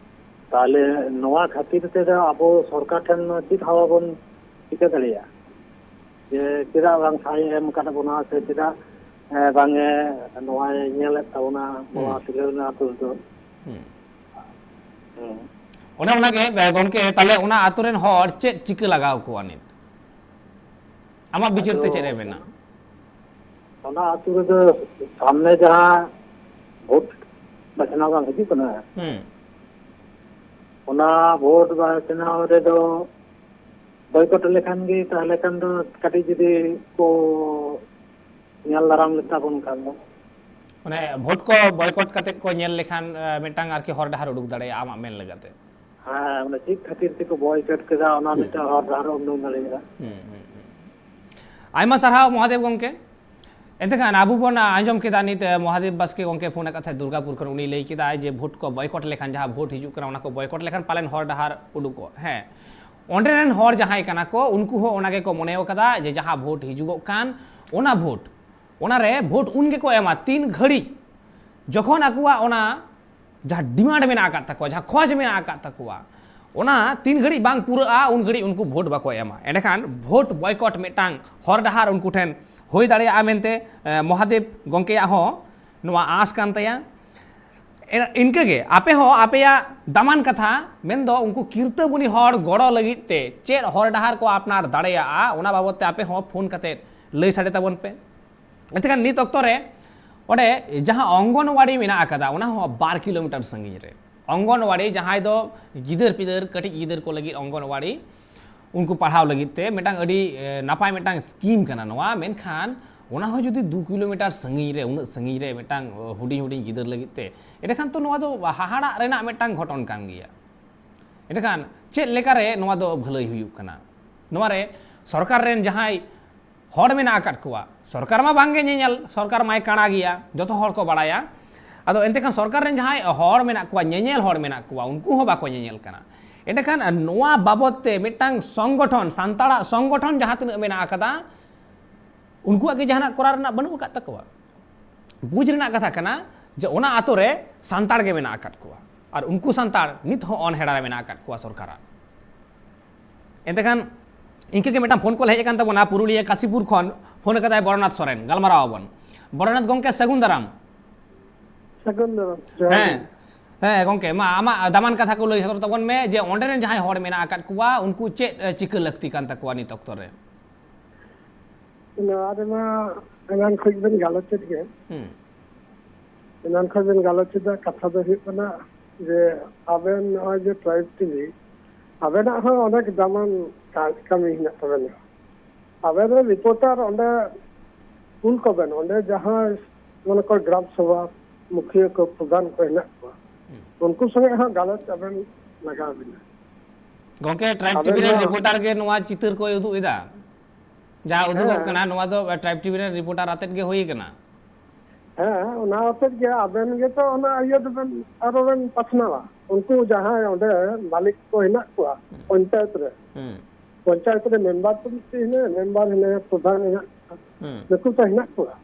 ᱛᱟᱦᱞᱮ ᱱᱚᱣᱟ ᱠᱷᱟᱹᱛᱤᱨ ᱛᱮᱫᱚ ᱟᱵᱚ ᱥᱚᱨᱠᱟᱨ ᱴᱷᱮᱱ ᱪᱮᱫ ᱦᱚᱸ ᱵᱟᱵᱚᱱ ᱪᱤᱠᱟᱹ ᱫᱟᱲᱮᱭᱟᱜᱼᱟ, ᱡᱮ ᱪᱮᱫᱟᱜ ᱵᱟᱝ ᱥᱟᱭ ᱮᱢ ᱟᱠᱟᱫ ᱵᱚᱱᱟ, ᱥᱮ ᱪᱮᱫᱟᱜ, ᱮ, ᱵᱟᱝ ᱮ ᱱᱚᱣᱟᱭ ᱧᱮᱞᱮᱫ ᱛᱟᱵᱚᱱᱟ, ᱱᱚᱣᱟ ᱦᱩᱸ᱾ ᱥᱤᱞᱟᱹ ᱨᱮᱱᱟᱜ ᱟᱹᱛᱩ ᱨᱮᱫᱚ᱾ ᱦᱩᱸ᱾ ᱦᱩᱸ᱾ ᱚᱱᱮ ᱚᱱᱟᱜᱮ, ᱮ, ᱜᱚᱢᱠᱮ, ᱛᱟᱦᱞᱮ ᱚᱱᱟ ᱟᱛᱳ ᱨᱮᱱ ᱦᱚᱲ ᱪᱮᱫ ᱪᱤᱠᱟᱹ ᱞᱟᱜᱟᱣ ᱠᱚᱣᱟ ᱱᱤᱛ? ᱟᱢᱟᱜ ᱵᱤᱪᱟᱹᱨ ᱛᱮ ᱟᱫᱚ ᱪᱮᱫ ᱮ ᱢᱮᱱᱟ? ᱚᱱᱟ ᱟᱹᱛᱩ ᱨᱮᱫᱚ ᱥᱟᱢᱱᱮ ᱡᱟᱦᱟᱸ ᱵᱷᱳᱴ ᱵᱟᱪᱷᱱᱟᱣ ᱵᱟᱝ ᱦᱤᱡᱩᱜ ᱠᱟᱱᱟ, ᱦᱩᱸ᱾ ᱚᱱᱟ ᱵᱷᱳᱴ ᱵᱟᱪᱷᱱᱟᱣ ᱨᱮᱫᱚ ᱵᱚᱭᱠᱚᱴ ᱞᱮᱠᱷᱟᱱ ᱜᱮ, ᱛᱟᱦᱚᱞᱮ ᱠᱷᱟᱱ ᱫᱚ ᱠᱟᱹᱴᱤᱡ ᱡᱩᱫᱤ ᱠᱚ ᱧᱮᱞ ᱫᱟᱨᱟᱢ ᱞᱮᱛᱟ ᱵᱚᱱ ᱠᱷᱟᱱ ᱫᱚ᱾ ᱢᱟᱱᱮ ᱵᱷᱳᱴ ᱠᱚ ᱵᱚᱭᱠᱚᱴ ᱠᱟᱛᱮ ᱠᱚ ᱧᱮᱞ ᱞᱮᱠᱷᱟᱱ ᱢᱤᱫᱴᱟᱝ ᱟᱨᱠᱤ ᱦᱚᱨ ᱰᱟᱦᱟᱨ ᱩᱰᱩᱠ ᱫᱟᱲᱮᱭᱟᱜᱼᱟ ᱟᱢᱟᱜ ᱢᱮᱱ ᱞᱮᱠᱟᱛᱮ᱾ ᱦᱮᱸ, ᱢᱟᱱᱮ ᱪᱮᱫ ᱠᱷᱟᱹᱛᱤᱨ ᱛᱮᱠᱚ ᱵᱚᱭᱠᱚᱴ ᱠᱮᱫᱟ, ᱚᱱᱟ ᱢᱤᱫᱴᱟᱝ ᱦᱚᱨ ᱰᱟᱦᱟᱨ ᱩᱰᱩᱝ ᱫᱟᱲᱮᱭᱟᱜᱼᱟ᱾ ᱟᱭᱢᱟ ᱥᱟᱨᱦᱟᱣ ᱢᱚᱦᱟᱫᱮᱵ ᱜᱚᱢᱠᱮ᱾ ᱮᱱᱛᱮᱠᱷᱟᱱ ᱟᱵᱚ ᱵᱚᱱ ᱟᱸᱡᱚᱢ ᱠᱮᱫᱟ ᱱᱤᱛ ᱢᱚᱦᱟᱫᱮᱵ ᱵᱟᱥᱠᱮ ᱜᱚᱢᱠᱮ ᱯᱷᱳᱱ ᱟᱠᱟᱫ ᱛᱟᱦᱮᱸᱫ ᱫᱩᱨᱜᱟᱯᱩᱨ ᱠᱷᱚᱱ, ᱩᱱᱤ ᱞᱟᱹᱭ ᱠᱮᱫᱟᱭ ᱡᱮ ᱵᱷᱳᱴ ᱠᱚ ᱵᱚᱭᱠᱚᱴ ᱞᱮᱠᱷᱟᱱ, ᱡᱟᱦᱟᱸ ᱵᱷᱳᱴ ᱦᱤᱡᱩᱜ ᱠᱟᱱᱟ ᱚᱱᱟ ᱠᱚ ᱵᱚᱭᱠᱚᱴ ᱞᱮᱠᱷᱟᱱ ᱯᱟᱞᱮᱱ ᱦᱚᱨ ᱰᱟᱦᱟᱨ ᱩᱰᱩᱠᱚᱜ᱾ ᱦᱮᱸ, ᱚᱸᱰᱮ ᱨᱮᱱ ᱦᱚᱲ ᱡᱟᱦᱟᱸᱭ ᱠᱟᱱᱟ ᱠᱚ ᱩᱱᱠᱩ ᱦᱚᱸ ᱚᱱᱟ ᱜᱮᱠᱚ ᱢᱚᱱᱮ ᱟᱠᱟᱫᱟ ᱡᱮ ᱡᱟᱦᱟᱸ ᱵᱷᱳᱴ ᱦᱤᱡᱩᱜᱚᱜ ᱠᱟᱱ ᱚᱱᱟ ᱵᱷᱳᱴ, ᱚᱱᱟᱨᱮ ᱵᱷᱳᱴ ᱩᱱ ᱜᱮᱠᱚ ᱮᱢᱟ ᱛᱤᱱ ᱜᱷᱟᱹᱲᱤᱡ ᱡᱚᱠᱷᱚᱱ ᱟᱠᱚᱣᱟᱜ ᱚᱱᱟ ᱡᱟᱦᱟᱸ ᱰᱤᱢᱟᱱᱰ ᱢᱮᱱᱟᱜ ᱟᱠᱟᱫ ᱛᱟᱠᱚᱣᱟ, ᱡᱟᱦᱟᱸ ᱠᱷᱚᱡᱽ ᱢᱮᱱᱟᱜ ᱟᱠᱟᱫ ᱛᱟᱠᱚᱣᱟ, ᱚᱱᱟ ᱛᱤᱱ ᱜᱷᱟᱹᱲᱤᱡ ᱵᱟᱝ ᱯᱩᱨᱟᱹᱜᱼᱟ ᱩᱱ ᱜᱷᱟᱹᱲᱤᱡ ᱩᱱᱠᱩ ᱵᱷᱳᱴ ᱵᱟᱠᱚ ᱮᱢᱟ᱾ ᱮᱸᱰᱮᱠᱷᱟᱱ ᱵᱷᱳᱴ ᱵᱚᱭᱠᱚᱴ ᱢᱤᱫᱴᱟᱝ ᱦᱚᱨ ᱰᱟᱦᱟᱨ ᱩᱱᱠᱩ ᱴᱷᱮᱱ ᱦᱩᱭ ᱫᱟᱲᱮᱭᱟᱜᱼᱟ ᱢᱮᱱᱛᱮ ᱢᱚᱦᱟᱫᱮᱵ ᱜᱚᱢᱠᱮᱭᱟᱜ ᱦᱚᱸ ᱱᱚᱣᱟ ᱟᱸᱥ ᱠᱟᱱ ᱛᱟᱭᱟ᱾ ᱤᱱᱠᱟᱹᱜᱮ ᱟᱯᱮ ᱦᱚᱸ ᱟᱯᱮᱭᱟᱜ ᱫᱟᱢᱟᱱ ᱠᱟᱛᱷᱟ, ᱢᱮᱱᱫᱚ ᱩᱱᱠᱩ ᱠᱤᱨᱛᱟᱹᱵᱩᱱᱤ ᱦᱚᱲ ᱜᱚᱲᱚ ᱞᱟᱹᱜᱤᱫ ᱛᱮ ᱪᱮᱫ ᱦᱚᱨ ᱰᱟᱦᱟᱨ ᱠᱚ ᱟᱯᱱᱟᱨ ᱫᱟᱲᱮᱭᱟᱜᱼᱟ, ᱚᱱᱟ ᱵᱟᱵᱚᱫ ᱛᱮ ᱟᱯᱮ ᱦᱚᱸ ᱯᱷᱳᱱ ᱠᱟᱛᱮ ᱞᱟᱹᱭ ᱥᱟᱰᱮ ᱛᱟᱵᱚᱱ ᱯᱮ᱾ ᱮᱱᱛᱮᱠᱷᱟᱱ ᱱᱤᱛ ᱚᱠᱛᱚ ᱨᱮ ᱚᱸᱰᱮ ᱡᱟᱦᱟᱸ ᱚᱝᱜᱚᱱᱣᱟᱲᱤ ᱢᱮᱱᱟᱜ ᱟᱠᱟᱫᱟ, ᱚᱱᱟ ᱦᱚᱸ ᱵᱟᱨ ᱠᱤᱞᱳᱢᱤᱴᱟᱨ ᱥᱟᱺᱜᱤᱧ ᱨᱮ᱾ ᱚᱝᱜᱚᱱᱣᱟᱲᱤ ᱡᱟᱦᱟᱸᱭ ᱫᱚ ᱜᱤᱫᱟᱹᱨ ᱯᱤᱫᱟᱹᱨ, ᱠᱟᱹᱴᱤᱡ ᱜᱤᱫᱟᱹᱨ ᱠᱚ ᱞᱟᱹᱜᱤᱫ ᱚᱝᱜᱚᱱᱣᱟᱲᱤ, ᱩᱱᱠᱩ ᱯᱟᱲᱦᱟᱣ ᱞᱟᱹᱜᱤᱫ ᱛᱮ ᱢᱤᱫᱴᱟᱝ ᱟᱹᱰᱤ ᱱᱟᱯᱟᱭ ᱢᱤᱫᱴᱟᱝ ᱥᱠᱤᱢ ᱠᱟᱱᱟ ᱱᱚᱣᱟ᱾ ᱢᱮᱱᱠᱷᱟᱱ ᱚᱱᱟ ᱦᱚᱸ ᱡᱩᱫᱤ ᱫᱩ ᱠᱤᱞᱳᱢᱤᱴᱟᱨ ᱥᱟᱺᱜᱤᱧ ᱨᱮ, ᱩᱱᱟᱹᱜ ᱥᱟᱺᱜᱤᱧ ᱨᱮ ᱢᱤᱫᱴᱟᱝ ᱦᱩᱰᱤᱧ ᱦᱩᱰᱤᱧ ᱜᱤᱫᱟᱹᱨ ᱞᱟᱹᱜᱤᱫ ᱛᱮ, ᱮᱸᱰᱮᱠᱷᱟᱱ ᱛᱚ ᱱᱚᱣᱟ ᱫᱚ ᱦᱟᱦᱟᱲᱟᱜ ᱨᱮᱱᱟᱜ ᱢᱤᱫᱴᱟᱝ ᱜᱷᱚᱴᱚᱱ ᱠᱟᱱ ᱜᱮᱭᱟ᱾ ᱮᱸᱰᱮᱠᱷᱟᱱ ᱪᱮᱫ ᱞᱮᱠᱟᱨᱮ ᱱᱚᱣᱟ ᱫᱚ ᱵᱷᱟᱹᱞᱟᱹᱭ ᱦᱩᱭᱩᱜ ᱠᱟᱱᱟ? ᱱᱚᱣᱟ ᱨᱮ ᱥᱚᱨᱠᱟᱨ ᱨᱮᱱ ᱡᱟᱦᱟᱸᱭ ᱦᱚᱲ ᱢᱮᱱᱟᱜ ᱟᱠᱟᱫ ᱠᱚᱣᱟ, ᱥᱚᱨᱠᱟᱨ ᱢᱟ ᱵᱟᱝᱜᱮ ᱧᱮᱧᱮᱞ, ᱥᱚᱨᱠᱟᱨ ᱢᱟᱭ ᱠᱟᱬᱟ ᱜᱮᱭᱟ, ᱡᱚᱛᱚ ᱦᱚᱲ ᱠᱚ ᱵᱟᱲᱟᱭᱟ᱾ ᱟᱫᱚ ᱮᱱᱛᱮ ᱠᱷᱟᱱ ᱥᱚᱨᱠᱟᱨ ᱨᱮᱱ ᱡᱟᱦᱟᱸᱭ ᱦᱚᱲ ᱢᱮᱱᱟᱜ ᱠᱚᱣᱟ, ᱧᱮᱧᱮᱞ ᱦᱚᱲ ᱢᱮᱱᱟᱜ ᱠᱚᱣᱟ, ᱩᱱᱠᱩ ᱦᱚᱸ ᱵᱟᱠᱚ ᱧᱮᱧᱮᱞ ᱠᱟᱱᱟ᱾ ᱮᱸᱰᱮᱠᱷᱟᱱ ᱱᱚᱣᱟ ᱵᱟᱵᱚᱫ ᱛᱮ ᱢᱤᱫᱴᱟᱝ ᱥᱚᱝᱜᱚᱴᱷᱚᱱ, ᱥᱟᱱᱛᱟᱲᱟᱜ ᱥᱚᱝᱜᱚᱴᱷᱚᱱ ᱡᱟᱦᱟᱸ ᱛᱤᱱᱟᱹᱜ ᱢᱮᱱᱟᱜ ᱟᱠᱟᱫᱟ, ᱩᱱᱠᱩᱣᱟᱜ ᱜᱮ ᱡᱟᱦᱟᱱᱟᱜ ᱠᱚᱨᱟᱣ ᱨᱮᱱᱟᱜ ᱵᱟᱹᱱᱩᱜ ᱟᱠᱟᱫ ᱛᱟᱠᱚᱣᱟ᱾ ᱵᱩᱡᱽ ᱨᱮᱱᱟᱜ ᱠᱟᱛᱷᱟ ᱠᱟᱱᱟ ᱡᱮ ᱚᱱᱟ ᱟᱛᱳ ᱨᱮ ᱥᱟᱱᱛᱟᱲ ᱜᱮ ᱢᱮᱱᱟᱜ ᱟᱠᱟᱫ ᱠᱚᱣᱟ ᱟᱨ ᱩᱱᱠᱩ ᱥᱟᱱᱛᱟᱲ ᱱᱤᱛ ᱦᱚᱸ ᱚᱱᱦᱮᱲᱟ ᱨᱮ ᱢᱮᱱᱟᱜ ᱟᱠᱟᱫ ᱠᱚᱣᱟ ᱥᱚᱨᱠᱟᱨᱟᱜ᱾ ᱮᱱᱛᱮᱠᱷᱟᱱ ᱤᱱᱠᱟᱹ ᱜᱮ ᱢᱤᱫᱴᱟᱝ ᱯᱷᱳᱱ ᱠᱚᱞ ᱦᱮᱡ ᱟᱠᱟᱱ ᱛᱟᱵᱚᱱᱟ, ᱯᱩᱨᱩᱞᱤᱭᱟᱹ ᱠᱟᱥᱤᱯᱩᱨ ᱠᱷᱚᱱ ᱯᱷᱳᱱ ᱟᱠᱟᱫᱟᱭ ᱵᱚᱨᱚᱱᱟᱛᱷ ᱥᱚᱨᱮᱱ, ᱜᱟᱞᱢᱟᱨᱟᱣ ᱟᱵᱚᱱ᱾ ᱵᱚᱨᱚᱱᱟᱛᱷ ᱜᱚᱢᱠᱮ, ᱥᱟᱹᱜᱩᱱ ᱫᱟᱨᱟᱢ᱾ ᱥᱟᱹᱜᱩᱱ ᱫᱟᱨᱟᱢ, ᱡᱚᱦᱟᱨ ᱜᱮ᱾ ᱦᱮᱸ, ᱦᱮᱸ ᱜᱚᱢᱠᱮ, ᱢᱟ ᱟᱢᱟᱜ ᱫᱟᱢᱟᱱ ᱠᱟᱛᱷᱟ ᱠᱚ ᱞᱟᱹᱭ ᱥᱚᱫᱚᱨ ᱛᱟᱵᱚᱱ ᱢᱮ ᱡᱮ ᱚᱸᱰᱮ ᱨᱮᱱ ᱡᱟᱦᱟᱸᱭ ᱦᱚᱲ ᱢᱮᱱᱟᱜ ᱟᱠᱟᱫ ᱠᱚᱣᱟ ᱩᱱᱠᱩ ᱪᱮᱫ ᱮ, ᱪᱤᱠᱟᱹ ᱞᱟᱹᱠᱛᱤ ᱠᱟᱱ ᱛᱟᱠᱚᱣᱟ ᱱᱤᱛ ᱚᱠᱛᱚ ᱨᱮ? ᱱᱚᱣᱟ ᱨᱮᱢᱟ ᱮᱱᱟᱱ ᱠᱷᱚᱡ ᱵᱮᱱ ᱜᱟᱞᱚᱪᱮᱫ ᱜᱮ᱾ ᱦᱩᱸ᱾ ᱮᱱᱟᱱ ᱠᱷᱚᱡ ᱵᱮᱱ ᱜᱟᱞᱚᱪ ᱮᱫᱟ, ᱠᱟᱛᱷᱟ ᱫᱚ ᱦᱩᱭᱩᱜ ᱠᱟᱱᱟ ᱡᱮ ᱟᱵᱮᱱ ᱱᱚᱜᱼᱚᱭ ᱡᱮ ᱴᱨᱟᱭᱤᱵᱽ ᱴᱤᱵᱷᱤ, ᱟᱵᱮᱱᱟᱜ ᱦᱚᱸ ᱚᱱᱮᱠ ᱫᱟᱢᱟᱱ ᱠᱟᱡᱽ ᱠᱟᱹᱢᱤ ᱦᱮᱱᱟᱜ ᱛᱟᱵᱮᱱᱟ᱾ ᱟᱵᱮᱱ ᱨᱮᱱ ᱨᱤᱯᱳᱨᱴᱟᱨ ᱚᱸᱰᱮ ᱠᱩᱞ ᱠᱚᱵᱮᱱ, ᱚᱸᱰᱮ ᱡᱟᱦᱟᱸᱭ ᱢᱚᱱᱮ ᱠᱚ ᱜᱨᱟᱢ ᱥᱚᱵᱷᱟ ᱢᱩᱠᱷᱤᱭᱟᱹ ᱠᱚ, ᱯᱨᱚᱫᱷᱟᱱ ᱠᱚ ᱦᱮᱱᱟᱜ ᱠᱚᱣᱟ, ᱦᱩᱸ᱾ ᱩᱱᱠᱩ ᱥᱚᱸᱜᱮ ᱦᱚᱸ ᱜᱟᱞᱚᱪ ᱟᱵᱮᱱ ᱞᱟᱜᱟᱣ ᱵᱮᱱᱟ᱾ ᱜᱚᱝᱠᱮ, ᱴᱨᱟᱭᱤᱵᱽ ᱟᱵᱮᱱ ᱴᱤᱵᱷᱤ ᱨᱮᱱ ᱦᱚᱸ ᱨᱤᱯᱳᱨᱴᱟᱨ ᱜᱮ ᱱᱚᱣᱟ ᱪᱤᱛᱟᱹᱨ ᱠᱚᱭ ᱩᱫᱩᱜ ᱮᱫᱟ, ᱡᱟᱦᱟᱸ ᱩᱫᱩᱜᱚᱜ ᱦᱮᱸ᱾ ᱠᱟᱱᱟ, ᱱᱚᱣᱟ ᱫᱚ ᱴᱨᱟᱭᱤᱵᱽ ᱴᱤᱵᱷᱤ ᱨᱮᱱ ᱨᱤᱯᱳᱨᱴᱟᱨ ᱟᱛᱮᱫ ᱜᱮ ᱦᱩᱭ ᱟᱠᱟᱱᱟ᱾ ᱦᱮᱸ, ᱚᱱᱟ ᱟᱛᱮᱫ ᱜᱮ ᱟᱵᱮᱱ ᱜᱮᱛᱚ ᱚᱱᱟ ᱤᱭᱟᱹ ᱫᱚᱵᱮᱱ ᱟᱨᱚ ᱵᱮᱱ ᱯᱟᱥᱱᱟᱣᱟ᱾ ᱩᱱᱠᱩ ᱡᱟᱦᱟᱸᱭ ᱚᱸᱰᱮ ᱢᱟᱹᱞᱤᱠ ᱠᱚ ᱦᱮᱱᱟᱜ ᱠᱚᱣᱟ ᱦᱩᱸ᱾ ᱯᱚᱧᱪᱟᱭᱮᱛ ᱨᱮ, ᱦᱩᱸ᱾ ᱯᱚᱧᱪᱟᱭᱮᱛ ᱨᱮ ᱢᱮᱢᱵᱟᱨ ᱠᱚ ᱢᱤᱫᱴᱮᱡ ᱦᱮᱱᱟᱭᱟ, ᱢᱮᱢᱵᱟᱨ ᱦᱮᱱᱟᱭᱟ, ᱯᱨᱚᱫᱷᱟᱱ ᱦᱮᱱᱟᱜ ᱠᱚᱣᱟ᱾ ᱦᱩᱸ᱾ ᱱᱩᱠᱩ ᱛᱚ ᱦᱮᱱᱟᱜ ᱠᱚᱣᱟ᱾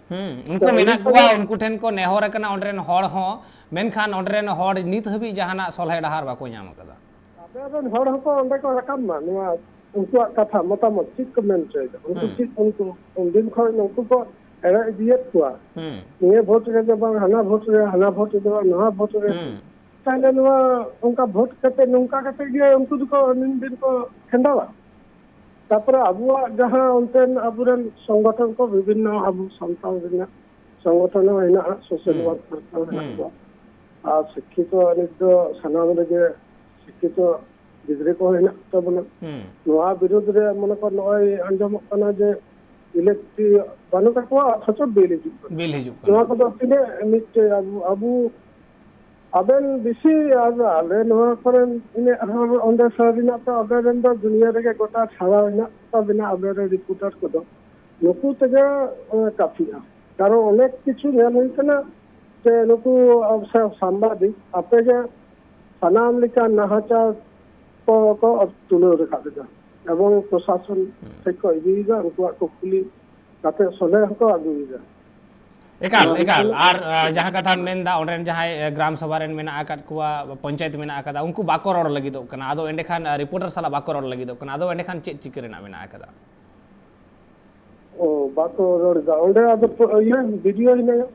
ᱦᱩᱸ, ᱛᱚ ᱩᱱᱠᱩ ᱩᱱᱤ ᱢᱮᱱᱟᱜ ᱠᱚᱣᱟ, ᱛᱟᱦᱞᱮ ᱩᱱᱠᱩ ᱴᱷᱮᱱ ᱠᱚ ᱱᱮᱦᱚᱨ ᱟᱠᱟᱱᱟ ᱚᱸᱰᱮ ᱨᱮᱱ ᱦᱚᱲ ᱦᱚᱸ, ᱢᱮᱱᱠᱷᱟᱱ ᱚᱸᱰᱮ ᱨᱮᱱ ᱦᱚᱲ ᱱᱤᱛ ᱦᱟᱹᱵᱤᱡ ᱡᱟᱦᱟᱱᱟᱜ ᱥᱚᱞᱦᱮ ᱰᱟᱦᱟᱨ ᱵᱟᱠᱚ ᱧᱟᱢ ᱟᱠᱟᱫᱟ᱾ ᱟᱵᱮᱱ ᱨᱮᱱ ᱦᱚᱲ ᱦᱚᱸᱠᱚ ᱚᱸᱰᱮ ᱠᱚ ᱨᱟᱠᱟᱵ ᱢᱟ, ᱱᱚᱣᱟ ᱩᱱᱠᱩᱣᱟᱜ ᱠᱟᱛᱷᱟ ᱢᱚᱛᱟᱢᱚᱛ ᱪᱮᱫ ᱠᱚ ᱢᱮᱱ ᱦᱚᱪᱚᱭᱮᱫᱟ, ᱩᱱᱠᱩ ᱦᱩᱸ᱾ ᱪᱮᱫ, ᱩᱱᱠᱩ ᱩᱱᱫᱤᱱ ᱠᱷᱚᱱ ᱩᱱᱠᱩ ᱠᱚ ᱮᱲᱮ ᱤᱫᱤᱭᱮᱫ ᱠᱚᱣᱟ, ᱦᱩᱸ᱾ ᱱᱤᱭᱟᱹ ᱵᱷᱳᱴ ᱨᱮ ᱫᱚ ᱵᱟᱝ, ᱦᱟᱱᱟ ᱵᱷᱳᱴ ᱨᱮ, ᱦᱟᱱᱟ ᱵᱷᱳᱴ ᱨᱮ ᱫᱚ ᱵᱟᱝ, ᱱᱚᱣᱟ ᱵᱷᱳᱴ ᱨᱮ᱾ ᱦᱩᱸ᱾ ᱛᱟᱦᱞᱮ ᱱᱚᱣᱟ ᱚᱱᱠᱟ ᱵᱷᱳᱴ ᱠᱟᱛᱮ, ᱱᱚᱝᱠᱟ ᱠᱟᱛᱮ ᱜᱮ ᱩᱱᱠᱩ ᱫᱚᱠᱚ ᱫᱤᱱ ᱫᱤᱱ ᱠᱚ ᱠᱷᱟᱸᱰᱟᱣᱟ᱾ ᱛᱟᱯᱚᱨᱮ ᱟᱵᱚᱣᱟᱜ ᱡᱟᱦᱟᱸ ᱚᱱᱛᱮᱱ ᱟᱵᱚᱨᱮᱱ ᱥᱚᱝᱜᱚᱴᱷᱚᱱ ᱠᱚ, ᱵᱤᱵᱷᱤᱱᱱᱚ ᱟᱵᱚ ᱥᱟᱱᱛᱟᱲ ᱨᱮᱱᱟᱜ ᱥᱚᱝᱜᱚᱴᱷᱚᱱ ᱦᱚᱸ ᱦᱮᱱᱟᱜᱼᱟ, ᱥᱳᱥᱟᱞ ᱦᱩᱸ᱾ ᱣᱟᱨᱠᱟᱨ ᱠᱚ ᱦᱮᱱᱟᱜ ᱦᱩᱸ᱾ ᱠᱚᱣᱟ᱾ ᱟᱨ ᱥᱤᱠᱠᱷᱤᱛᱚ ᱱᱤᱛ ᱫᱚ ᱥᱟᱱᱟᱢ ᱨᱮᱜᱮ ᱥᱤᱠᱠᱷᱤᱛᱚ ᱜᱤᱫᱽᱨᱟᱹ ᱠᱚ ᱦᱮᱱᱟᱜ ᱛᱟᱵᱚᱱᱟ᱾ ᱦᱩᱸ᱾ ᱱᱚᱣᱟ ᱵᱤᱨᱩᱫᱽ ᱨᱮ ᱢᱚᱱᱮ ᱠᱚᱨ ᱱᱚᱜᱼᱚᱭ ᱟᱸᱡᱚᱢᱚᱜ ᱠᱟᱱᱟ ᱡᱮ ᱤᱞᱮᱠᱴᱨᱤ ᱵᱟᱹᱱᱩᱜ ᱛᱟᱠᱚᱣᱟ, ᱚᱛᱷᱚᱪᱚ ᱵᱤᱞ ᱦᱤᱡᱩᱜ ᱠᱟᱱᱟ᱾ ᱵᱤᱞ ᱦᱤᱡᱩᱜ ᱠᱟᱱᱟ᱾ ᱱᱚᱣᱟ ᱠᱚᱫᱚ ᱛᱤᱱᱟᱹᱜ ᱢᱤᱫᱴᱮᱡ ᱟᱵᱚ, ᱟᱵᱚ, ᱟᱵᱮᱱ ᱵᱮᱥᱤ ᱟᱨ ᱟᱞᱮ ᱱᱚᱣᱟ ᱠᱚᱨᱮᱱ ᱤᱱᱟᱹᱜ ᱦᱚᱲ ᱚᱸᱰᱮ ᱥᱟᱨ ᱨᱮᱱᱟᱜ ᱛᱚ ᱟᱵᱮᱱ ᱨᱮᱱ ᱫᱚ ᱫᱩᱱᱤᱭᱟᱹ ᱨᱮᱜᱮ ᱜᱚᱴᱟ ᱪᱷᱟᱲᱟᱣ ᱦᱮᱱᱟᱜ ᱛᱟᱵᱮᱱᱟ, ᱟᱵᱮᱱ ᱨᱮᱱ ᱨᱤᱯᱳᱨᱴᱟᱨ ᱠᱚᱫᱚ᱾ ᱱᱩᱠᱩ ᱛᱮᱜᱮ, ᱮ, ᱠᱟᱹᱯᱷᱤᱜᱼᱟ᱾ ᱠᱟᱨᱚᱱ ᱚᱱᱮᱠ ᱠᱤᱪᱷᱩ ᱧᱮᱞ ᱦᱩᱭ ᱠᱟᱱᱟ ᱡᱮ ᱱᱩᱠᱩ, ᱟ, ᱥᱟ-, ᱥᱟᱢᱵᱟᱫᱤᱠ ᱟᱯᱮ ᱜᱮ ᱥᱟᱱᱟᱢ ᱞᱮᱠᱟᱱ ᱱᱟᱦᱟᱪᱟᱨ ᱠᱚ, ᱠᱚ ᱛᱩᱞᱟᱹᱣ ᱨᱟᱠᱟᱵ ᱮᱫᱟ ᱮᱵᱚᱝ ᱯᱨᱚᱥᱟᱥᱚᱱ ᱦᱩᱸ᱾ ᱴᱷᱮᱡ ᱠᱚ ᱤᱫᱤᱭᱮᱫᱟ, ᱩᱱᱠᱩᱣᱟᱜ ᱠᱩᱠᱞᱤ ᱠᱟᱛᱮ ᱥᱚᱞᱦᱮ ᱦᱚᱸᱠᱚ ᱟᱹᱜᱩᱭᱮᱫᱟ᱾ ᱮᱠᱟᱞ, ᱱᱚᱣᱟ ᱮᱠᱟᱞ᱾ ᱦᱩᱭᱩᱜ ᱠᱟᱱᱟ ᱟᱨ, ᱟ, ᱡᱟᱦᱟᱸ ᱠᱟᱛᱷᱟᱢ ᱢᱮᱱᱫᱟ, ᱚᱸᱰᱮ ᱨᱮᱱ ᱡᱟᱦᱟᱸᱭ, ᱮ, ᱜᱨᱟᱢ ᱥᱚᱵᱷᱟ ᱨᱮᱱ ᱢᱮᱱᱟᱜ ᱟᱠᱟᱫ ᱠᱚᱣᱟ, ᱯᱚᱧᱪᱟᱭᱮᱛ ᱢᱮᱱᱟᱜ ᱟᱠᱟᱫᱟ, ᱩᱱᱠᱩ ᱵᱟᱠᱚ ᱨᱚᱲ ᱞᱟᱹᱜᱤᱫᱚᱜ ᱠᱟᱱᱟ᱾ ᱟᱫᱚ ᱮᱸᱰᱮᱠᱷᱟᱱ, ᱟ, ᱨᱤᱯᱳᱨᱴᱟᱨ ᱥᱟᱞᱟᱜ ᱵᱟᱠᱚ ᱨᱚᱲ ᱞᱟᱹᱜᱤᱫᱚᱜ ᱠᱟᱱᱟ᱾ ᱟᱫᱚ ᱮᱸᱰᱮᱠᱷᱟᱱ ᱪᱮᱫ ᱪᱤᱠᱟᱹ ᱨᱮᱱᱟᱜ ᱢᱮᱱᱟᱜ ᱟᱠᱟᱫᱟ? ᱚ, ᱵᱟᱠᱚ ᱨᱚᱲ ᱮᱫᱟ᱾ ᱚᱸᱰᱮ ᱟᱫᱚ ᱯᱚ-, ᱤᱭᱟᱹ, ᱵᱤ ᱰᱤ ᱳ ᱦᱮᱱᱟᱭᱟ᱾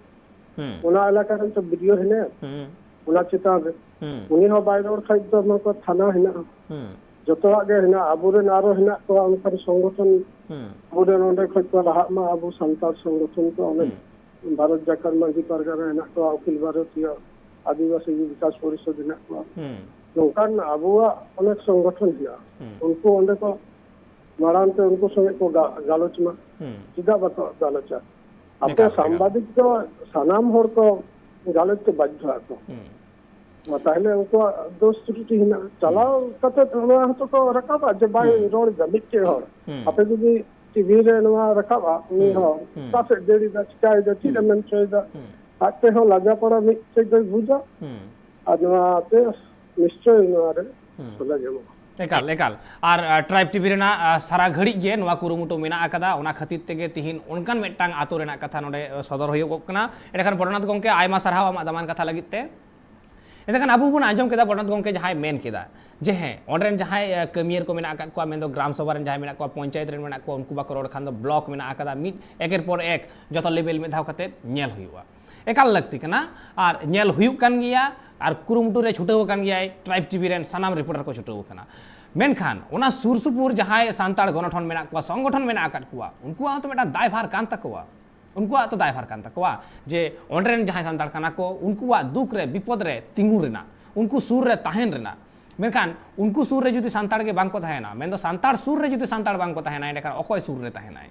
ᱦᱩᱸ᱾ ᱚᱱᱟ ᱮᱞᱟᱠᱟ ᱨᱮᱱ ᱛᱚ ᱵᱤ ᱰᱤ ᱳ ᱦᱮᱱᱟᱭᱟ᱾ ᱦᱩᱸ᱾ ᱚᱱᱟ ᱪᱮᱛᱟᱱ ᱨᱮ᱾ ᱦᱩᱸ᱾ ᱩᱱᱤ ᱦᱚᱸ ᱵᱟᱭ ᱨᱚᱲ ᱠᱷᱟᱡ ᱫᱚ ᱱᱚᱣᱟ ᱠᱚ ᱛᱷᱟᱱᱟ ᱦᱮᱱᱟᱜᱼᱟ᱾ ᱦᱩᱸ᱾ ᱡᱚᱛᱚᱣᱟᱜ ᱜᱮ ᱦᱮᱱᱟᱜᱼᱟ᱾ ᱟᱵᱚᱨᱮᱱ ᱟᱨᱚ ᱦᱮᱱᱟᱜ ᱠᱚᱣᱟ ᱚᱱᱠᱟᱱ ᱥᱚᱝᱜᱚᱴᱷᱚᱱ᱾ ᱦᱩᱸ᱾ ᱟᱵᱚᱨᱮᱱ ᱚᱸᱰᱮ ᱠᱷᱚᱡ ᱠᱚ ᱞᱟᱦᱟᱜ ᱢᱟ, ᱟᱵᱚ ᱥᱟᱱᱛᱟᱲ ᱥᱚᱝᱜᱚᱴᱷᱚᱱ ᱠᱚ ᱚᱱᱮ ᱦᱩᱸ᱾ ᱵᱷᱟᱨᱚᱛ ᱡᱟᱠᱟᱛ ᱢᱟᱹᱡᱷᱤ ᱯᱟᱨᱜᱟᱱᱟ ᱦᱮᱱᱟᱜ ᱠᱚᱣᱟ, ᱚᱠᱷᱤᱞ ᱵᱷᱟᱨᱚᱛᱤᱭᱚ ᱟᱹᱫᱤᱵᱟᱹᱥᱤ ᱵᱤᱠᱟᱥ ᱯᱚᱨᱤᱥᱚᱫᱽ ᱦᱮᱱᱟᱜ ᱠᱚᱣᱟ᱾ ᱦᱩᱸ ᱱᱚᱝᱠᱟᱱ ᱟᱵᱚᱣᱟᱜ ᱚᱱᱮᱠ ᱥᱚᱝᱜᱚᱴᱷᱚᱱ ᱦᱮᱱᱟᱜᱼᱟ᱾ ᱦᱩᱸ ᱩᱱᱠᱩ ᱚᱸᱰᱮ ᱠᱚ ᱢᱟᱲᱟᱝ ᱛᱮ ᱩᱱᱠᱩ ᱥᱚᱸᱜᱮ ᱠᱚ ᱜᱟ- ᱜᱟᱞᱚᱪ ᱢᱟ᱾ ᱦᱩᱸ ᱪᱮᱫᱟᱜ ᱵᱟᱠᱚ ᱜᱟᱞᱚᱪᱟ? ᱟᱯᱮ ᱮᱠᱟᱞ, ᱮᱠᱟᱞ᱾ ᱥᱟᱢᱵᱟᱫᱤᱠ ᱫᱚ ᱥᱟᱱᱟᱢ ᱦᱚᱲ ᱠᱚ ᱜᱟᱞᱚᱪ ᱠᱚ ᱵᱟᱫᱽᱫᱷᱚ ᱟᱠᱚ᱾ ᱦᱩᱸ ᱢᱟ ᱛᱟᱦᱞᱮ ᱩᱱᱠᱩᱣᱟᱜ ᱫᱳᱥ ᱛᱨᱩᱴᱤ ᱦᱮᱱᱟᱜᱼᱟ᱾ ᱪᱟᱞᱟᱣ ᱠᱟᱛᱮ ᱱᱚᱣᱟ ᱦᱚᱸᱛᱚ ᱠᱚ ᱨᱟᱠᱟᱵᱟ ᱡᱮ ᱵᱟᱭ ᱦᱩᱸ᱾ ᱨᱚᱲ ᱮᱫᱟ ᱢᱤᱫᱴᱮᱡ ᱦᱚᱲ᱾ ᱦᱩᱸ᱾ ᱟᱯᱮ ᱡᱩᱫᱤ ᱴᱤᱵᱷᱤ ᱨᱮ ᱱᱚᱣᱟ ᱨᱟᱠᱟᱵᱟ, ᱩᱱᱤ ᱦᱩᱸ᱾ ᱦᱚᱲ ᱦᱩᱸ᱾ ᱚᱠᱟ ᱥᱮᱫ ᱫᱟᱹᱲ ᱮᱫᱟ, ᱪᱤᱠᱟᱭ ᱮᱫᱟ, ᱪᱮᱫ ᱮ ᱦᱩᱸ᱾ ᱢᱮᱱ ᱦᱚᱪᱚᱭᱮᱫᱟ, ᱦᱩᱸ᱾ ᱟᱡ ᱛᱮᱦᱚᱸ ᱞᱟᱡᱟ ᱯᱟᱲᱟ ᱢᱤᱫᱴᱮᱡ ᱫᱚᱭ ᱵᱩᱡᱟ᱾ ᱦᱩᱸ᱾ ᱟᱨ ᱱᱚᱣᱟᱛᱮ ᱱᱤᱥᱪᱚᱭ ᱱᱚᱣᱟ ᱨᱮ ᱦᱩᱸ᱾ ᱥᱚᱞᱦᱮ ᱧᱟᱢᱚᱜᱼᱟ᱾ ᱮᱠᱟᱞ, ᱮᱠᱟᱞ᱾ ᱟᱨ ᱴᱨᱟᱭᱤᱵᱽ ᱴᱤᱵᱷᱤ ᱨᱮᱱᱟᱜ ᱥᱟᱨᱟ ᱜᱷᱟᱹᱲᱤᱡ ᱜᱮ ᱱᱚᱣᱟ ᱠᱩᱨᱩᱢᱩᱴᱩ ᱢᱮᱱᱟᱜ ᱟᱠᱟᱫᱟ᱾ ᱚᱱᱟ ᱠᱷᱟᱹᱛᱤᱨ ᱛᱮᱜᱮ ᱛᱤᱦᱤᱧ ᱚᱱᱠᱟᱱ ᱢᱤᱫᱴᱟᱝ ᱟᱛᱳ ᱨᱮᱱᱟᱜ ᱠᱟᱛᱷᱟ ᱱᱚᱰᱮ ᱥᱚᱫᱚᱨ ᱦᱩᱭᱩᱜᱚᱜ ᱠᱟᱱᱟ᱾ ᱮᱸᱰᱮᱠᱷᱟᱱ ᱵᱚᱰᱚᱱᱟᱛᱷ ᱜᱚᱢᱠᱮ, ᱟᱭᱢᱟ ᱥᱟᱨᱦᱟᱣ ᱟᱢᱟᱜ ᱫᱟᱢᱟᱱ ᱠᱟᱛᱷᱟ ᱞᱟᱹᱜᱤᱫ ᱛᱮ᱾ ᱮᱱᱠᱷᱟᱱ ᱟᱵᱚ ᱵᱚᱱ ᱟᱸᱡᱚᱢ ᱠᱮᱫᱟ ᱵᱚᱰᱚᱱᱟᱛᱷ ᱜᱚᱢᱠᱮ ᱡᱟᱦᱟᱸᱭ ᱢᱮᱱ ᱠᱮᱫᱟ ᱡᱮ ᱦᱮᱸ, ᱚᱸᱰᱮ ᱨᱮᱱ ᱡᱟᱦᱟᱸᱭ ᱠᱟᱹᱢᱤᱭᱟᱹ ᱠᱚ ᱢᱮᱱᱟᱜ ᱟᱠᱟᱫ ᱠᱚᱣᱟ, ᱢᱮᱱᱫᱚ ᱜᱨᱟᱢ ᱥᱚᱵᱷᱟ ᱨᱮᱱ ᱡᱟᱦᱟᱸᱭ ᱢᱮᱱᱟᱜ ᱠᱚᱣᱟ, ᱯᱚᱧᱪᱟᱭᱮᱛ ᱨᱮᱱ ᱢᱮᱱᱟᱜ ᱠᱚᱣᱟ, ᱩᱱᱠᱩ ᱵᱟᱠᱚ ᱨᱚᱲ ᱠᱷᱟᱱ ᱫᱚ ᱵᱞᱚᱠ ᱢᱮᱱᱟᱜ ᱟᱠᱟᱫᱟ, ᱢᱤᱫ ᱮᱠᱮᱨ ᱯᱚᱨ ᱮᱠ ᱡᱚᱛᱚ ᱞᱮᱵᱮᱞ ᱢᱤᱫ ᱫᱷᱟᱣ ᱠᱟᱛᱮ ᱧᱮᱞ ᱦᱩᱭᱩᱜᱼᱟ᱾ ᱮᱠᱟᱞ ᱞᱟᱹᱠᱛᱤ ᱠᱟᱱᱟ᱾ ᱟᱨ ᱧᱮᱞ ᱦᱩᱭᱩᱜ ᱠᱟᱱ ᱜᱮᱭᱟ, ᱟᱨ ᱠᱩᱨᱩᱢᱩᱴᱩ ᱨᱮ ᱪᱷᱩᱴᱟᱹᱣ ᱟᱠᱟᱱ ᱜᱮᱭᱟᱭ ᱴᱨᱟᱭᱤᱵᱽ ᱴᱤᱵᱷᱤ ᱨᱮᱱ ᱥᱟᱱᱟᱢ ᱨᱤᱯᱳᱨᱴᱟᱨ ᱠᱚ ᱪᱷᱩᱴᱟᱹᱣ ᱟᱠᱟᱱᱟ᱾ ᱢᱮᱱᱠᱷᱟᱱ ᱚᱱᱟ ᱥᱩᱨ ᱥᱩᱯᱩᱨ ᱡᱟᱦᱟᱸᱭ ᱥᱟᱱᱛᱟᱲ ᱜᱚᱱᱚᱴᱷᱚᱱ ᱢᱮᱱᱟᱜ ᱠᱚᱣᱟ, ᱥᱚᱝᱜᱚᱴᱷᱚᱱ ᱢᱮᱱᱟᱜ ᱟᱠᱟᱫ ᱠᱚᱣᱟ, ᱩᱱᱠᱩᱣᱟᱜ ᱦᱚᱸᱛᱚ ᱢᱤᱫᱴᱟᱝ ᱫᱟᱭᱵᱷᱟᱨ ᱠᱟᱱ ᱛᱟᱠᱚᱣᱟ᱾ ᱩᱱᱠᱩᱣᱟᱜ ᱛᱚ ᱫᱟᱭᱵᱷᱟᱨ ᱠᱟᱱ ᱛᱟᱠᱚᱣᱟ ᱡᱮ ᱚᱸᱰᱮ ᱨᱮᱱ ᱡᱟᱦᱟᱸᱭ ᱥᱟᱱᱛᱟᱲ ᱠᱟᱱᱟ ᱠᱚ, ᱩᱱᱠᱩᱣᱟᱜ ᱫᱩᱠ ᱨᱮ ᱵᱤᱯᱚᱫ ᱨᱮ ᱛᱤᱸᱜᱩ ᱨᱮᱱᱟᱜ, ᱩᱱᱠᱩ ᱥᱩᱨ ᱨᱮ ᱛᱟᱦᱮᱱ ᱨᱮᱱᱟᱜ᱾ ᱢᱮᱱᱠᱷᱟᱱ ᱩᱱᱠᱩ ᱥᱩᱨ ᱨᱮ ᱡᱩᱫᱤ ᱥᱟᱱᱛᱟᱲ ᱜᱮ ᱵᱟᱝ ᱠᱚ ᱛᱟᱦᱮᱱᱟ, ᱢᱮᱱᱫᱚ ᱥᱟᱱᱛᱟᱲ ᱥᱩᱨ ᱨᱮ ᱡᱩᱫᱤ ᱥᱟᱱᱛᱟᱲ ᱵᱟᱝ ᱠᱚ ᱛᱟᱦᱮᱱᱟ, ᱮᱸᱰᱮᱠᱷᱟᱱ ᱚᱠᱚᱭ ᱥᱩᱨ ᱨᱮ ᱛᱟᱦᱮᱱᱟᱭ?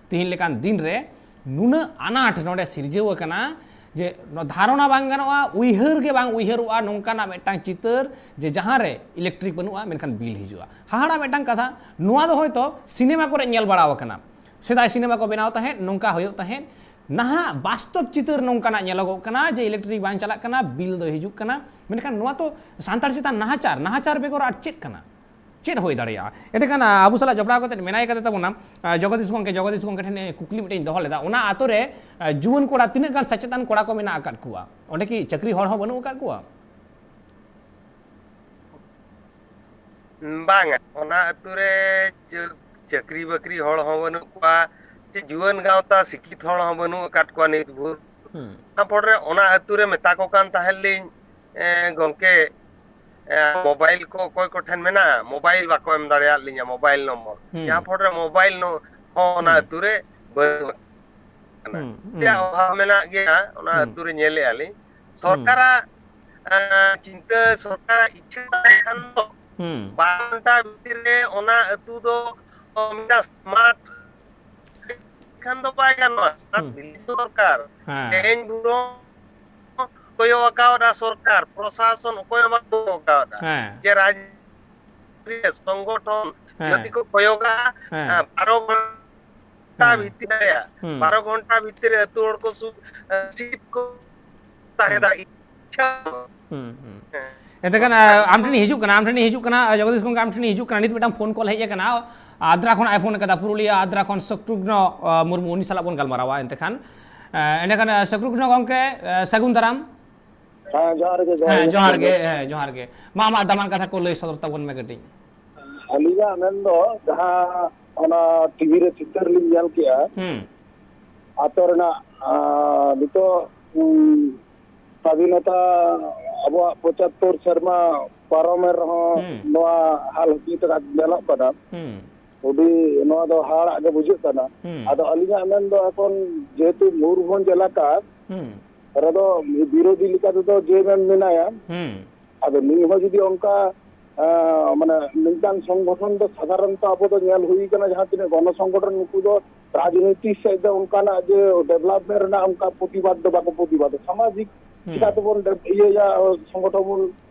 ᱛᱤᱦᱤᱧ ᱞᱮᱠᱟᱱ ᱫᱤᱱ ᱨᱮ ᱱᱩᱱᱟᱹᱜ ᱟᱱᱟᱴ ᱱᱚᱰᱮ ᱥᱤᱨᱡᱟᱹᱣ ᱟᱠᱟᱱᱟ ᱡᱮ ᱱᱚᱣᱟ ᱫᱷᱟᱨᱚᱱᱟ ᱵᱟᱝ ᱜᱟᱱᱚᱜᱼᱟ, ᱩᱭᱦᱟᱹᱨ ᱜᱮ ᱵᱟᱝ ᱩᱭᱦᱟᱹᱨᱚᱜᱼᱟ ᱱᱚᱝᱠᱟᱱᱟᱜ ᱢᱤᱫᱴᱟᱝ ᱪᱤᱛᱟᱹᱨ ᱡᱮ ᱡᱟᱦᱟᱸ ᱨᱮ ᱤᱞᱮᱠᱴᱨᱤᱠ ᱵᱟᱹᱱᱩᱜᱼᱟ ᱢᱮᱱᱠᱷᱟᱱ ᱵᱤᱞ ᱦᱤᱡᱩᱜᱼᱟ᱾ ᱦᱟᱦᱟᱲᱟ ᱢᱤᱫᱴᱟᱝ ᱠᱟᱛᱷᱟ, ᱱᱚᱣᱟ ᱫᱚ ᱦᱚᱭᱛᱚ ᱥᱤᱱᱮᱢᱟ ᱠᱚᱨᱮ ᱧᱮᱞ ᱵᱟᱲᱟᱣ ᱟᱠᱟᱱᱟ, ᱥᱮᱫᱟᱭ ᱥᱤᱱᱮᱢᱟ ᱠᱚ ᱵᱮᱱᱟᱣ ᱛᱟᱦᱮᱸᱫ, ᱱᱚᱝᱠᱟ ᱦᱩᱭᱩᱜ ᱛᱟᱦᱮᱸᱫ᱾ ᱱᱟᱦᱟᱜ ᱵᱟᱥᱛᱚᱵ ᱪᱤᱛᱟᱹᱨ ᱱᱚᱝᱠᱟᱱᱟᱜ ᱧᱮᱞᱚᱜᱚᱜ ᱠᱟᱱᱟ ᱡᱮ ᱤᱞᱮᱠᱴᱨᱤᱠ ᱵᱟᱝ ᱪᱟᱞᱟᱜ ᱠᱟᱱᱟ, ᱵᱤᱞ ᱫᱚ ᱦᱤᱡᱩᱜ ᱠᱟᱱᱟ᱾ ᱢᱮᱱᱠᱷᱟᱱ ᱱᱚᱣᱟ ᱛᱚ ᱥᱟᱱᱛᱟᱲ ᱪᱮᱛᱟᱱ ᱱᱟᱦᱟᱪᱟᱨ, ᱱᱟᱦᱟᱪᱟᱨ ᱵᱮᱜᱚᱨ ᱟᱨ ᱪᱮᱫ ᱠᱟᱱᱟ? ᱪᱮᱫ ᱦᱩᱭ ᱫᱟᱲᱮᱭᱟᱜᱼᱟ? ᱮᱸᱰᱮᱠᱷᱟᱱ, ᱟ, ᱟᱵᱚ ᱥᱟᱞᱟᱜ ᱡᱚᱯᱲᱟᱣ ᱠᱟᱛᱮ ᱢᱮᱱᱟᱭ ᱠᱟᱫᱮ ᱛᱟᱵᱚᱱᱟ, ᱟ, ᱡᱚᱜᱚᱫᱤᱥ ᱜᱚᱢᱠᱮ᱾ ᱡᱚᱜᱚᱫᱤᱥ ᱜᱚᱢᱠᱮ ᱴᱷᱮᱱ ᱠᱩᱠᱞᱤ ᱢᱤᱫᱴᱮᱱ ᱤᱧ ᱫᱚᱦᱚ ᱞᱮᱫᱟ, ᱚᱱᱟ ᱟᱛᱳ ᱨᱮ, ᱟ, ᱡᱩᱣᱟᱹᱱ ᱠᱚᱲᱟ ᱛᱤᱱᱟᱹᱜ ᱜᱟᱱ ᱥᱮᱪᱮᱫᱟᱱ ᱠᱚᱲᱟ ᱠᱚ ᱢᱮᱱᱟᱜ ᱟᱠᱟᱫ ᱠᱚᱣᱟ? ᱚᱸᱰᱮ ᱠᱤ ᱪᱟᱹᱠᱨᱤ ᱦᱚᱲ ᱦᱚᱸ ᱵᱟᱹᱱᱩᱜ ᱟᱠᱟᱫ ᱠᱚᱣᱟ? ᱵᱟᱝᱟ, ᱚᱱᱟ ᱟᱹᱛᱩ ᱨᱮ ᱪᱟᱹ- ᱪᱟᱹᱠᱨᱤ ᱵᱟᱹᱠᱨᱤ ᱦᱚᱲ ᱦᱚᱸ ᱵᱟᱹᱱᱩᱜ ᱠᱚᱣᱟ, ᱪᱮ ᱡᱩᱣᱟᱹᱱ ᱜᱟᱶᱛᱟ ᱥᱤᱠᱠᱷᱤᱛ ᱦᱚᱲ ᱦᱚᱸ ᱵᱟᱹᱱᱩᱜ ᱟᱠᱟᱫ ᱠᱚᱣᱟ ᱱᱤᱛ ᱵᱷᱳᱨ᱾ ᱦᱩᱸ᱾ ᱚᱱᱟ ᱯᱚᱨᱮ ᱚᱱᱟ ᱟᱹᱛᱩ ᱨᱮ ᱢᱮᱛᱟ ᱠᱚ ᱠᱟᱱ ᱛᱟᱦᱮᱸ ᱞᱤᱧ, ᱮ, ᱜᱚᱢᱠᱮ, ᱮ, ᱢᱳᱵᱟᱭᱤᱞ ᱠᱚ ᱚᱠᱚᱭ ᱠᱚᱴᱷᱮᱱ ᱢᱮᱱᱟᱜᱼᱟ, ᱢᱳᱵᱟᱭᱤᱞ ᱵᱟᱠᱚ ᱮᱢ ᱫᱟᱲᱮᱭᱟᱫ ᱞᱤᱧᱟ, ᱢᱳᱵᱟᱭᱤᱞ ᱱᱚᱢᱵᱚᱨ᱾ ᱦᱩᱸ᱾ ᱡᱟᱦᱟᱸ ᱯᱚᱨᱮ ᱢᱳᱵᱟᱭᱤᱞ ᱱᱚ- ᱦᱚᱸ ᱚᱱᱟ ᱦᱩᱸ᱾ ᱟᱹᱛᱩ ᱨᱮ ᱵᱟᱹᱱᱩᱜ ᱟᱠᱟᱫᱟ᱾ ᱦᱩᱸ, ᱦᱩᱸ᱾ ᱪᱮᱫ ᱚᱵᱷᱟᱵ ᱢᱮᱱᱟᱜ ᱜᱮᱭᱟ ᱚᱱᱟ ᱦᱩᱸ᱾ ᱟᱹᱛᱩ ᱨᱮ ᱧᱮᱞᱮᱫᱼᱟ ᱞᱤᱧ᱾ ᱦᱩᱸ᱾ ᱥᱚᱨᱠᱟᱨᱟᱜ ᱟᱸ, ᱪᱤᱱᱛᱟᱹ, ᱥᱚᱨᱠᱟᱨᱟᱜ ᱤᱪᱪᱷᱟᱹ ᱛᱟᱦᱮᱸ ᱠᱷᱟᱱ ᱫᱚ, ᱦᱩᱸ᱾ ᱵᱟᱨ ᱜᱷᱚᱱᱴᱟ ᱵᱷᱤᱛᱤᱨ ᱨᱮ ᱚᱱᱟ ᱟᱹᱛᱩ ᱫᱚ ᱢᱤᱫᱴᱟᱝ smart ᱠᱷᱟᱱ ᱫᱚ ᱵᱟᱭ ᱜᱟᱱᱚᱜᱼᱟ᱾ Smart ᱦᱩᱸ᱾ village ᱫᱚᱨᱠᱟᱨ᱾ ᱦᱮᱸ᱾ ᱛᱮᱦᱮᱧ ᱵᱩᱨᱩ ᱠᱚᱭᱚᱜ ᱟᱠᱟᱣᱫᱟ ᱥᱚᱨᱠᱟᱨ, ᱯᱨᱚᱥᱟᱥᱚᱱ ᱚᱠᱚᱭ ᱦᱚᱸ ᱵᱟᱠᱚ ᱠᱚᱭᱚᱜ ᱟᱠᱟᱣᱫᱟ᱾ ᱦᱮᱸ᱾ ᱡᱮ ᱨᱟᱡᱽ ᱥᱚᱝᱜᱚᱴᱷᱚᱱ ᱦᱮᱸ᱾ ᱡᱩᱫᱤ ᱠᱚ ᱠᱚᱭᱚᱜᱟ, ᱦᱮᱸ᱾ ᱟᱸ, ᱵᱟᱨᱚ ᱜᱷᱚᱱᱴᱟ ᱦᱮᱸ᱾ ᱵᱷᱤᱛᱤᱨ ᱨᱮ, ᱦᱩᱸ᱾ ᱵᱟᱨᱚ ᱜᱷᱚᱱᱴᱟ ᱵᱷᱤᱛᱤᱨ ᱨᱮ ᱟᱹᱛᱩ ᱦᱚᱲ ᱠᱚ ᱥᱩ-, ᱟᱸ, ᱥᱤᱠᱷᱤᱛ ᱠᱚ ᱛᱟᱦᱮᱸ ᱦᱩᱸ᱾ ᱫᱟᱲᱮᱭᱟᱜᱼᱟ᱾ ᱤᱪᱪᱷᱟ᱾ ᱦᱩᱸ, ᱦᱩᱸ᱾ ᱦᱮᱸ᱾ ᱮᱱᱛᱮ ᱠᱷᱟᱱ, ᱟᱸ, ᱟᱢ ᱴᱷᱮᱱᱤᱧ ᱦᱤᱡᱩᱜ ᱠᱟᱱᱟ, ᱟᱢ ᱴᱷᱮᱱᱤᱧ ᱦᱤᱡᱩᱜ ᱠᱟᱱᱟ, ᱡᱚᱜᱚᱫᱤᱥ ᱜᱚᱝᱠᱮ, ᱟᱢ ᱴᱷᱮᱱᱤᱧ ᱦᱤᱡᱩᱜ ᱠᱟᱱᱟ᱾ ᱱᱤᱛ ᱢᱤᱫᱴᱟᱝ ᱯᱷᱳᱱ ᱠᱚᱞ ᱦᱮᱡ ᱟᱠᱟᱱᱟ, ᱟᱫᱽᱨᱟ ᱠᱷᱚᱱ ᱟᱭ ᱯᱷᱳᱱ ᱟᱠᱟᱫᱟ, ᱯᱩᱨᱩᱞᱤᱭᱟᱹ ᱟᱫᱽᱨᱟ ᱠᱷᱚᱱ ᱥᱚᱠᱨᱩᱜᱷᱱᱚ, ᱟᱸ, ᱢᱩᱨᱢᱩ, ᱩᱱᱤ ᱥᱟᱞᱟᱜ ᱵᱚᱱ ᱜᱟᱞᱢᱟᱨᱟᱣᱟ᱾ ᱮᱱᱛᱮ ᱠᱷᱟᱱ, ᱟᱸ, ᱮᱸᱰᱮᱠᱷᱟᱱ, ᱟᱸ, ᱥᱚᱠᱨᱩᱜᱷᱱᱚ ᱜᱚᱝᱠᱮ, ᱟᱸ, ᱥᱟᱹᱜᱩᱱ ᱫᱟᱨᱟᱢ᱾ ᱦᱮᱸ, ᱡᱚᱦᱟᱨ ᱜᱮ, ᱡᱚᱦᱟᱨ ᱦᱮᱸ, ᱜᱮ᱾ ᱡᱚᱦᱟᱨ ᱜᱮ, ᱦᱮᱸ, ᱡᱚᱦᱟᱨ ᱜᱮ᱾ ᱢᱟ, ᱟᱢᱟᱜ ᱫᱟᱢᱟᱱ ᱠᱟᱛᱷᱟ ᱠᱚ ᱞᱟᱹᱭ ᱥᱚᱫᱚᱨ ᱛᱟᱵᱚᱱ ᱢᱮ ᱠᱟᱹᱴᱤᱡ᱾ ᱟᱹᱞᱤᱧᱟᱜ ᱢᱮᱱ ᱫᱚ, ᱡᱟᱦᱟᱸ ᱚᱱᱟ ᱴᱤᱵᱷᱤ ᱨᱮ ᱪᱤᱛᱟᱹᱨ ᱞᱤᱧ ᱧᱮᱞ ᱠᱮᱜᱼᱟ, ᱦᱩᱸ᱾ ᱟᱛᱳ ᱨᱮᱱᱟᱜ, ᱟᱸ, ᱱᱤᱛᱚᱜ, ᱩᱸ, ᱥᱟᱫᱷᱤᱱᱚᱛᱟ ᱟᱵᱚᱣᱟᱜ ᱯᱚᱸᱪᱟᱛᱛᱳᱨ ᱥᱮᱨᱢᱟ ᱯᱟᱨᱚᱢᱮᱱ ᱨᱮᱦᱚᱸ ᱦᱩᱸ᱾ ᱱᱚᱣᱟ ᱦᱟᱞ ᱦᱟᱹᱯᱤᱫ ᱨᱮ ᱧᱮᱞᱚᱜ ᱠᱟᱱᱟ᱾ ᱦᱩᱸ᱾ ᱟᱹᱰᱤ ᱱᱚᱣᱟ ᱫᱚ ᱦᱟᱦᱟᱲᱟᱜ ᱜᱮ ᱵᱩᱡᱷᱟᱹᱜ ᱠᱟᱱᱟ᱾ ᱦᱩᱸ᱾ ᱟᱫᱚ ᱟᱹᱞᱤᱧᱟᱜ ᱢᱮᱱ ᱫᱚ ᱮᱠᱷᱚᱱ ᱡᱮᱦᱮᱛᱩ ᱢᱚᱭᱩᱨᱵᱷᱚᱸᱡᱽ ᱮᱞᱟᱠᱟ ᱦᱩᱸ᱾ ᱨᱮᱫᱚ ᱵᱤᱨᱳᱫᱷᱤ ᱞᱮᱠᱟ ᱛᱮᱫᱚ ᱡᱮ ᱮᱢ ᱮᱢ ᱢᱮᱱᱟᱭᱟ᱾ ᱦᱩᱸ᱾ ᱟᱫᱚ ᱱᱩᱭ ᱦᱚᱸ ᱡᱩᱫᱤ ᱚᱱᱠᱟ, ᱟᱸ, ᱢᱟᱱᱮ ᱢᱤᱫᱴᱟᱝ ᱥᱚᱝᱜᱚᱴᱷᱚᱱ ᱫᱚ ᱥᱟᱫᱷᱟᱨᱚᱱᱛᱚ ᱟᱵᱚ ᱫᱚ ᱧᱮᱞ ᱦᱩᱭ ᱠᱟᱱᱟ, ᱡᱟᱦᱟᱸ ᱛᱤᱱᱟᱹᱜ ᱜᱚᱱᱚ ᱥᱚᱝᱜᱚᱴᱷᱚᱱ, ᱱᱩᱠᱩ ᱫᱚ ᱨᱟᱡᱽᱱᱤᱛᱤ ᱥᱮᱫ ᱫᱚ ᱚᱱᱠᱟᱱᱟᱜ ᱡᱮ development ᱨᱮᱱᱟᱜ ᱚᱱᱠᱟ ᱯᱨᱚᱛᱤᱵᱟᱫ ᱫᱚ ᱵᱟᱠᱚ ᱯᱨᱚᱛᱤᱵᱟᱫᱟ᱾ ᱥᱟᱢᱟᱡᱤᱠ ᱦᱩᱸ᱾ ᱪᱤᱠᱟᱹ ᱛᱮᱵᱚᱱ ᱰᱮ-, ᱤᱭᱟᱹᱭᱟ, ᱥᱚᱝᱜᱚᱴᱷᱚᱱ ᱵᱚᱱ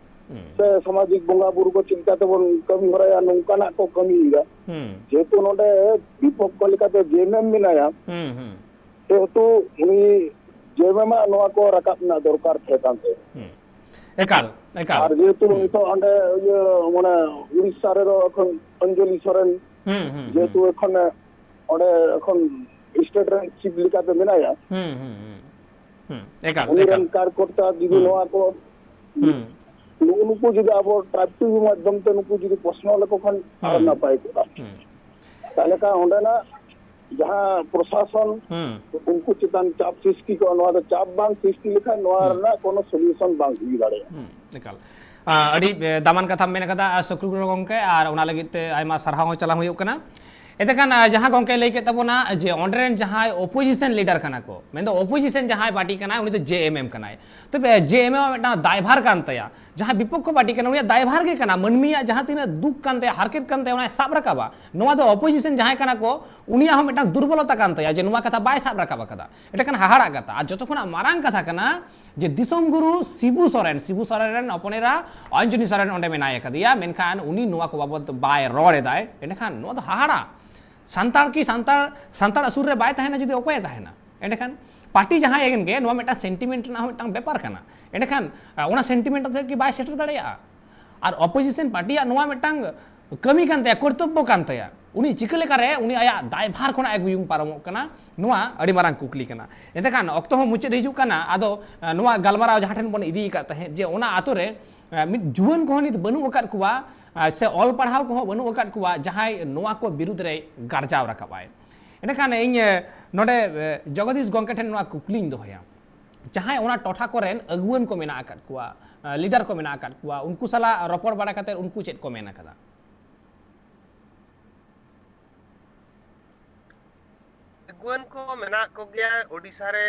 ᱦᱩᱸ᱾ ᱥᱮ ᱥᱟᱢᱟᱡᱤᱠ ᱵᱚᱸᱜᱟ ᱵᱩᱨᱩ ᱠᱚ ᱪᱮᱫ ᱞᱮᱠᱟ ᱛᱮᱵᱚᱱ ᱠᱟᱹᱢᱤ ᱦᱚᱨᱟᱭᱟ, ᱱᱚᱝᱠᱟᱱᱟᱜ ᱠᱚ ᱠᱟᱹᱢᱤᱭᱮᱫᱟ᱾ ᱦᱩᱸ᱾ ᱡᱮᱦᱮᱛᱩ ᱱᱚᱰᱮ ᱵᱤᱯᱚᱠᱠᱷᱚ ᱞᱮᱠᱟᱛᱮ ᱡᱮ ᱮᱢ ᱮᱢ ᱢᱮᱱᱟᱭᱟ, ᱦᱩᱸ, ᱦᱩᱸ᱾ ᱥᱮᱦᱮᱛᱩ ᱩᱱᱤ ᱡᱮ ᱮᱢ ᱮᱢ ᱟᱜ ᱱᱚᱣᱟ ᱠᱚ ᱨᱟᱠᱟᱵ ᱨᱮᱱᱟᱜ ᱫᱚᱨᱠᱟᱨ ᱛᱟᱦᱮᱸ ᱠᱟᱱ ᱛᱟᱭᱟ᱾ ᱦᱩᱸ᱾ ᱮᱠᱟᱞ, ᱮᱠᱟᱞ᱾ ᱟᱨ ᱡᱮᱦᱮᱛᱩ ᱦᱩᱸ᱾ ᱱᱤᱛᱚᱜ ᱚᱸᱰᱮ ᱤᱭᱟᱹ, ᱢᱟᱱᱮ, ᱩᱲᱤᱥᱥᱟ ᱨᱮᱫᱚ ᱮᱠᱷᱚᱱ ᱚᱧᱡᱚᱞᱤ ᱥᱚᱨᱮᱱ ᱦᱩᱸ, ᱦᱩᱸ, ᱡᱮᱦᱮᱛᱩ ᱦᱩᱸ᱾ ᱮᱠᱷᱚᱱ ᱚᱸᱰᱮ ᱮᱠᱷᱚᱱ state ᱨᱮᱱ chief ᱞᱮᱠᱟᱛᱮ ᱢᱮᱱᱟᱭᱟ, ᱦᱩᱸ, ᱦᱩᱸ, ᱦᱩᱸ᱾ ᱦᱩᱸ, ᱮᱠᱟᱞ, ᱩᱱᱤ ᱮᱠᱟᱞ᱾ ᱨᱮᱱ ᱠᱟᱨᱡᱚᱠᱚᱨᱛᱟ ᱡᱩᱫᱤ ᱦᱩᱸ᱾ ᱱᱚᱣᱟ ᱠᱚ ᱦᱩᱸ᱾ ᱱᱩᱜᱼᱩ ᱱᱩᱠᱩ ᱡᱩᱫᱤ ᱟᱵᱚ ᱴᱨᱟᱭᱤᱵᱽ ᱴᱤᱵᱷᱤ ᱢᱟᱫᱽᱫᱷᱚᱢ ᱛᱮ ᱱᱩᱠᱩ ᱡᱩᱫᱤ ᱯᱨᱚᱥᱱᱚ ᱞᱮᱠᱚ ᱠᱷᱟᱱ ᱟᱨ ᱦᱩᱸ᱾ ᱱᱟᱯᱟᱭ ᱠᱚᱜᱼᱟ᱾ ᱦᱩᱸ᱾ ᱛᱟᱦᱞᱮ ᱠᱷᱟᱱ ᱚᱸᱰᱮᱱᱟᱜ ᱡᱟᱦᱟᱸ ᱯᱨᱚᱥᱟᱥᱚᱱ, ᱦᱩᱸ᱾ ᱩᱱᱠᱩ ᱪᱮᱛᱟᱱ ᱪᱟᱯ ᱥᱨᱤᱥᱴᱤ ᱠᱚᱜᱼᱟ᱾ ᱱᱚᱣᱟ ᱫᱚ ᱪᱟᱯ ᱵᱟᱝ ᱥᱨᱤᱥᱴᱤ ᱞᱮᱠᱷᱟᱱ ᱱᱚᱣᱟ ᱦᱩᱸ᱾ ᱨᱮᱱᱟᱜ ᱠᱳᱱᱳ solution ᱵᱟᱝ ᱦᱩᱭ ᱫᱟᱲᱮᱭᱟᱜᱼᱟ᱾ ᱦᱩᱸ, ᱮᱠᱟᱞ᱾ ᱟ, ᱟᱹᱰᱤ, ᱮ, ᱫᱟᱢᱟᱱ ᱠᱟᱛᱷᱟᱢ ᱢᱮᱱ ᱠᱟᱫᱟ, ᱟᱨ ᱥᱚᱠᱨᱩᱜᱷᱱᱚ ᱜᱚᱢᱠᱮ, ᱟᱨ ᱚᱱᱟ ᱞᱟᱹᱜᱤᱫ ᱛᱮ ᱟᱭᱢᱟ ᱥᱟᱨᱦᱟᱣ ᱦᱚᱸ ᱪᱟᱞᱟᱣ ᱦᱩᱭᱩᱜ ᱠᱟᱱᱟ᱾ ᱮᱱᱛᱮᱠᱷᱟᱱ, ᱟᱸ, ᱡᱟᱦᱟᱸ ᱜᱚᱢᱠᱮ ᱞᱟᱹᱭ ᱠᱮᱫ ᱛᱟᱵᱚᱱᱟ ᱡᱮ ᱚᱸᱰᱮ ᱨᱮᱱ ᱡᱟᱦᱟᱸᱭ opposition leader ᱠᱟᱱᱟ ᱠᱚ, ᱢᱮᱱᱫᱚ opposition ᱡᱟᱦᱟᱸᱭ party ᱠᱟᱱᱟᱭ, ᱩᱱᱤ ᱫᱚ J M M ᱠᱟᱱᱟᱭ᱾ ᱛᱚᱵᱮ J M M ᱟᱜ ᱢᱤᱫᱴᱟᱝ ᱫᱟᱭᱵᱷᱟᱨ ᱠᱟᱱ ᱛᱟᱭᱟ, ᱡᱟᱦᱟᱸ ᱵᱤᱯᱚᱠᱠᱷᱚ party ᱠᱟᱱᱟ, ᱩᱱᱤᱭᱟᱜ ᱫᱟᱭᱵᱷᱟᱨ ᱜᱮ ᱠᱟᱱᱟ ᱢᱟᱹᱱᱢᱤᱭᱟᱜ ᱡᱟᱦᱟᱸ ᱛᱤᱱᱟᱹᱜ ᱫᱩᱠ ᱠᱟᱱ ᱛᱟᱭᱟ, ᱦᱟᱨᱠᱮᱛ ᱠᱟᱱ ᱛᱟᱭᱟ, ᱚᱱᱟᱭ ᱥᱟᱵ ᱨᱟᱠᱟᱵᱟ᱾ ᱱᱚᱣᱟ ᱫᱚ opposition ᱡᱟᱦᱟᱸᱭ ᱠᱟᱱᱟ ᱠᱚ, ᱩᱱᱤᱭᱟᱜ ᱦᱚᱸ ᱢᱤᱫᱴᱟᱝ ᱫᱩᱨᱵᱚᱞᱚᱛᱟ ᱠᱟᱱ ᱛᱟᱭᱟ ᱡᱮ ᱱᱚᱣᱟ ᱠᱟᱛᱷᱟ ᱵᱟᱭ ᱥᱟᱵ ᱨᱟᱠᱟᱵ ᱟᱠᱟᱫᱟ᱾ ᱮᱸᱰᱮᱠᱷᱟᱱ ᱦᱟᱦᱟᱲᱟᱜ ᱠᱟᱛᱷᱟ᱾ ᱟᱨ ᱡᱚᱛᱚ ᱠᱷᱚᱱᱟᱜ ᱢᱟᱨᱟᱝ ᱠᱟᱛᱷᱟ ᱠᱟᱱᱟ ᱡᱮ ᱫᱤᱥᱚᱢ ᱜᱩᱨᱩ ᱥᱤᱵᱩ ᱥᱚᱨᱮᱱ, ᱥᱤᱵᱩ ᱥᱚᱨᱮᱱ ᱨᱮᱱ ᱦᱚᱯᱚᱱ ᱮᱨᱟ ᱚᱧᱡᱚᱱᱤ ᱥᱚᱨᱮᱱ ᱚᱸᱰᱮ ᱢᱮᱱᱟᱭ ᱟᱠᱟᱫᱮᱭᱟ, ᱢᱮᱱᱠᱷᱟᱱ ᱩᱱᱤ ᱱᱚᱣᱟ ᱠᱚ ᱵᱟᱵᱚᱫ ᱵᱟᱭ ᱨᱚᱲ ᱮᱫᱟᱭ᱾ ᱮᱸᱰᱮᱠᱷᱟᱱ ᱱᱚᱣᱟ ᱫᱚ ᱦᱟᱦᱟᱲᱟ᱾ ᱥᱟᱱᱛᱟᱲ ᱠᱤ ᱥᱟᱱᱛᱟᱲ, ᱥᱟᱱᱛᱟᱲᱟᱜ ᱥᱩᱨ ᱨᱮ ᱵᱟᱭ ᱛᱟᱦᱮᱱᱟ ᱡᱩᱫᱤ ᱚᱠᱚᱭᱮ ᱛᱟᱦᱮᱱᱟ? ᱮᱸᱰᱮᱠᱷᱟᱱ party ᱡᱟᱦᱟᱸᱭ ᱮᱱ ᱜᱮ, ᱱᱚᱣᱟ ᱢᱤᱫᱴᱟᱝ sentiment ᱨᱮᱱᱟᱜ ᱦᱚᱸ ᱢᱤᱫᱴᱟᱝ ᱵᱮᱯᱟᱨ ᱠᱟᱱᱟ᱾ ᱮᱸᱰᱮᱠᱷᱟᱱ, ᱟ, ᱚᱱᱟ sentiment ᱟᱛᱮ ᱠᱤ ᱵᱟᱭ ᱥᱮᱴᱮᱨ ᱫᱟᱲᱮᱭᱟᱜᱼᱟ? ᱟᱨ opposition party ᱭᱟᱜ ᱱᱚᱣᱟ ᱢᱤᱫᱴᱟᱝ ᱠᱟᱹᱢᱤ ᱠᱟᱱ ᱛᱟᱭᱟ, ᱠᱚᱨᱛᱚᱵᱵᱚ ᱠᱟᱱ ᱛᱟᱭᱟ᱾ ᱩᱱᱤ ᱪᱤᱠᱟᱹ ᱞᱮᱠᱟᱨᱮ ᱩᱱᱤ ᱟᱭᱟᱜ ᱫᱟᱭᱵᱷᱟᱨ ᱠᱷᱚᱱᱟᱜ ᱮ ᱜᱩᱭᱩᱝ ᱯᱟᱨᱚᱢᱚᱜ ᱠᱟᱱᱟ, ᱱᱚᱣᱟ ᱟᱹᱰᱤ ᱢᱟᱨᱟᱝ ᱠᱩᱠᱞᱤ ᱠᱟᱱᱟ᱾ ᱮᱱᱛᱮᱠᱷᱟᱱ ᱚᱠᱛᱚ ᱦᱚᱸ ᱢᱩᱪᱟᱹᱫ ᱦᱤᱡᱩᱜ ᱠᱟᱱᱟ, ᱟᱫᱚ, ᱟ, ᱱᱚᱣᱟ ᱜᱟᱞᱢᱟᱨᱟᱣ ᱡᱟᱦᱟᱸ ᱴᱷᱮᱱ ᱵᱚᱱ ᱤᱫᱤ ᱟᱠᱟᱫ ᱛᱟᱦᱮᱸᱫ ᱡᱮ ᱚᱱᱟ ᱟᱛᱳ ᱨᱮ, ᱟ, ᱢᱤᱫ ᱡᱩᱣᱟᱹᱱ ᱠᱚᱦᱚᱸ ᱱᱤᱛ ᱵᱟᱹᱱᱩᱜ ᱟᱠᱟᱫ ᱠᱚᱣᱟ, ᱟ, ᱥᱮ ᱚᱞ ᱯᱟᱲᱦᱟᱣ ᱠᱚᱦᱚᱸ ᱵᱟᱹᱱᱩᱜ ᱟᱠᱟᱫ ᱠᱚᱣᱟ ᱡᱟᱦᱟᱸᱭ ᱱᱚᱣᱟ ᱠᱚ ᱵᱤᱨᱩᱫᱽ ᱨᱮᱭ ᱜᱟᱨᱡᱟᱣ ᱨᱟᱠᱟᱵ ᱟᱭ᱾ ᱮᱸᱰᱮᱠᱷᱟᱱ ᱤᱧ, ᱮ, ᱱᱚᱰᱮ, ᱮ, ᱡᱚᱜᱚᱫᱤᱥ ᱜᱚᱢᱠᱮ ᱴᱷᱮᱱ ᱱᱚᱣᱟ ᱠᱩᱠᱞᱤᱧ ᱫᱚᱦᱚᱭᱟ, ᱡᱟᱦᱟᱸᱭ ᱚᱱᱟ ᱴᱚᱴᱷᱟ ᱠᱚᱨᱮᱱ ᱟᱹᱜᱩᱣᱟᱹᱱ ᱠᱚ ᱢᱮᱱᱟᱜ ᱟᱠᱟᱫ ᱠᱚᱣᱟ, ᱮ, leader ᱠᱚ ᱢᱮᱱᱟᱜ ᱟᱠᱟᱫ ᱠᱚᱣᱟ, ᱩᱱᱠᱩ ᱥᱟᱞᱟᱜ ᱨᱚᱯᱚᱲ ᱵᱟᱲᱟ ᱠᱟᱛᱮ ᱩᱱᱠᱩ ᱪᱮᱫ ᱠᱚ ᱢᱮᱱ ᱟᱠᱟᱫᱟ? ᱟᱹᱜᱩᱣᱟᱹᱱ ᱠᱚ ᱢᱮᱱᱟᱜ ᱠᱚᱜᱮᱭᱟ ᱳᱰᱤᱥᱟ ᱨᱮ,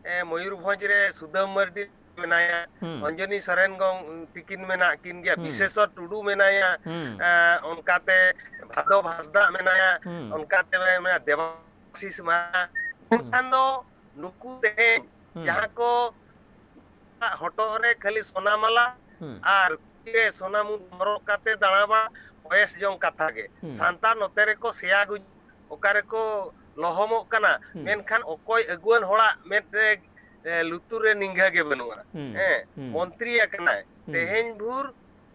ᱮ, ᱢᱚᱭᱩᱨᱵᱷᱚᱸᱡᱽ ᱨᱮ ᱥᱩᱫᱟᱹᱢ ᱢᱟᱨᱰᱤ ᱢᱮᱱᱟᱭᱟ, ᱦᱩᱸ᱾ ᱚᱧᱡᱚᱱᱤ ᱥᱚᱨᱮᱱ ᱜᱚᱝ ᱛᱤᱠᱤᱱ ᱢᱮᱱᱟᱜ ᱠᱤᱱ ᱜᱮᱭᱟ, ᱦᱩᱸ᱾ ᱵᱤᱥᱮᱥᱚᱨ ᱴᱩᱰᱩ ᱢᱮᱱᱟᱭᱟ, ᱦᱩᱸ᱾ ᱮ, ᱚᱱᱠᱟᱛᱮ ᱵᱷᱟᱫᱚᱵ ᱦᱟᱸᱥᱫᱟᱜ ᱢᱮᱱᱟᱭᱟ, ᱦᱩᱸ᱾ ᱚᱱᱠᱟᱛᱮ ᱢᱮᱱᱟᱜᱼᱟ ᱫᱮᱵᱟᱥᱤᱥ ᱢᱟᱨᱰᱤ᱾ ᱦᱩᱸ᱾ ᱢᱮᱱᱠᱷᱟᱱ ᱫᱚ ᱱᱩᱠᱩ ᱛᱮᱦᱮᱧ ᱦᱩᱸ᱾ ᱡᱟᱦᱟᱸ ᱠᱚ ᱦᱚᱴᱚᱜ ᱨᱮ ᱠᱷᱟᱹᱞᱤ ᱥᱚᱱᱟ ᱢᱟᱞᱟ ᱦᱩᱸ᱾ ᱟᱨ ᱛᱤ ᱨᱮ ᱥᱚᱱᱟ ᱢᱩᱫ ᱦᱚᱨᱚᱜ ᱠᱟᱛᱮ ᱫᱟᱬᱟ ᱵᱟᱲᱟ ᱵᱚᱭᱮᱥ ᱡᱚᱝ ᱠᱟᱛᱷᱟ ᱜᱮ᱾ ᱦᱩᱸ᱾ ᱥᱟᱱᱛᱟᱲ ᱱᱚᱛᱮ ᱨᱮᱠᱚ ᱥᱮᱭᱟ ᱜᱩᱡᱩᱜ, ᱚᱠᱟ ᱨᱮᱠᱚ ᱞᱚᱦᱚᱢᱚᱜ ᱠᱟᱱᱟ, ᱦᱩᱸ᱾ ᱢᱮᱱᱠᱷᱟᱱ ᱚᱠᱚᱭ ᱟᱹᱜᱩᱣᱟᱹᱱ ᱦᱚᱲᱟᱜ ᱢᱮᱫ ᱨᱮ, ᱮ, ᱞᱩᱛᱩᱨ ᱨᱮ ᱱᱤᱝᱜᱷᱟᱹ ᱜᱮ ᱵᱟᱹᱱᱩᱜᱼᱟ᱾ ᱦᱩᱸ᱾ ᱦᱮᱸ, ᱦᱩᱸ᱾ ᱢᱚᱱᱛᱨᱤ ᱟᱠᱟᱱᱟᱭ᱾ ᱦᱩᱸ᱾ ᱛᱮᱦᱮᱧ ᱵᱷᱳᱨ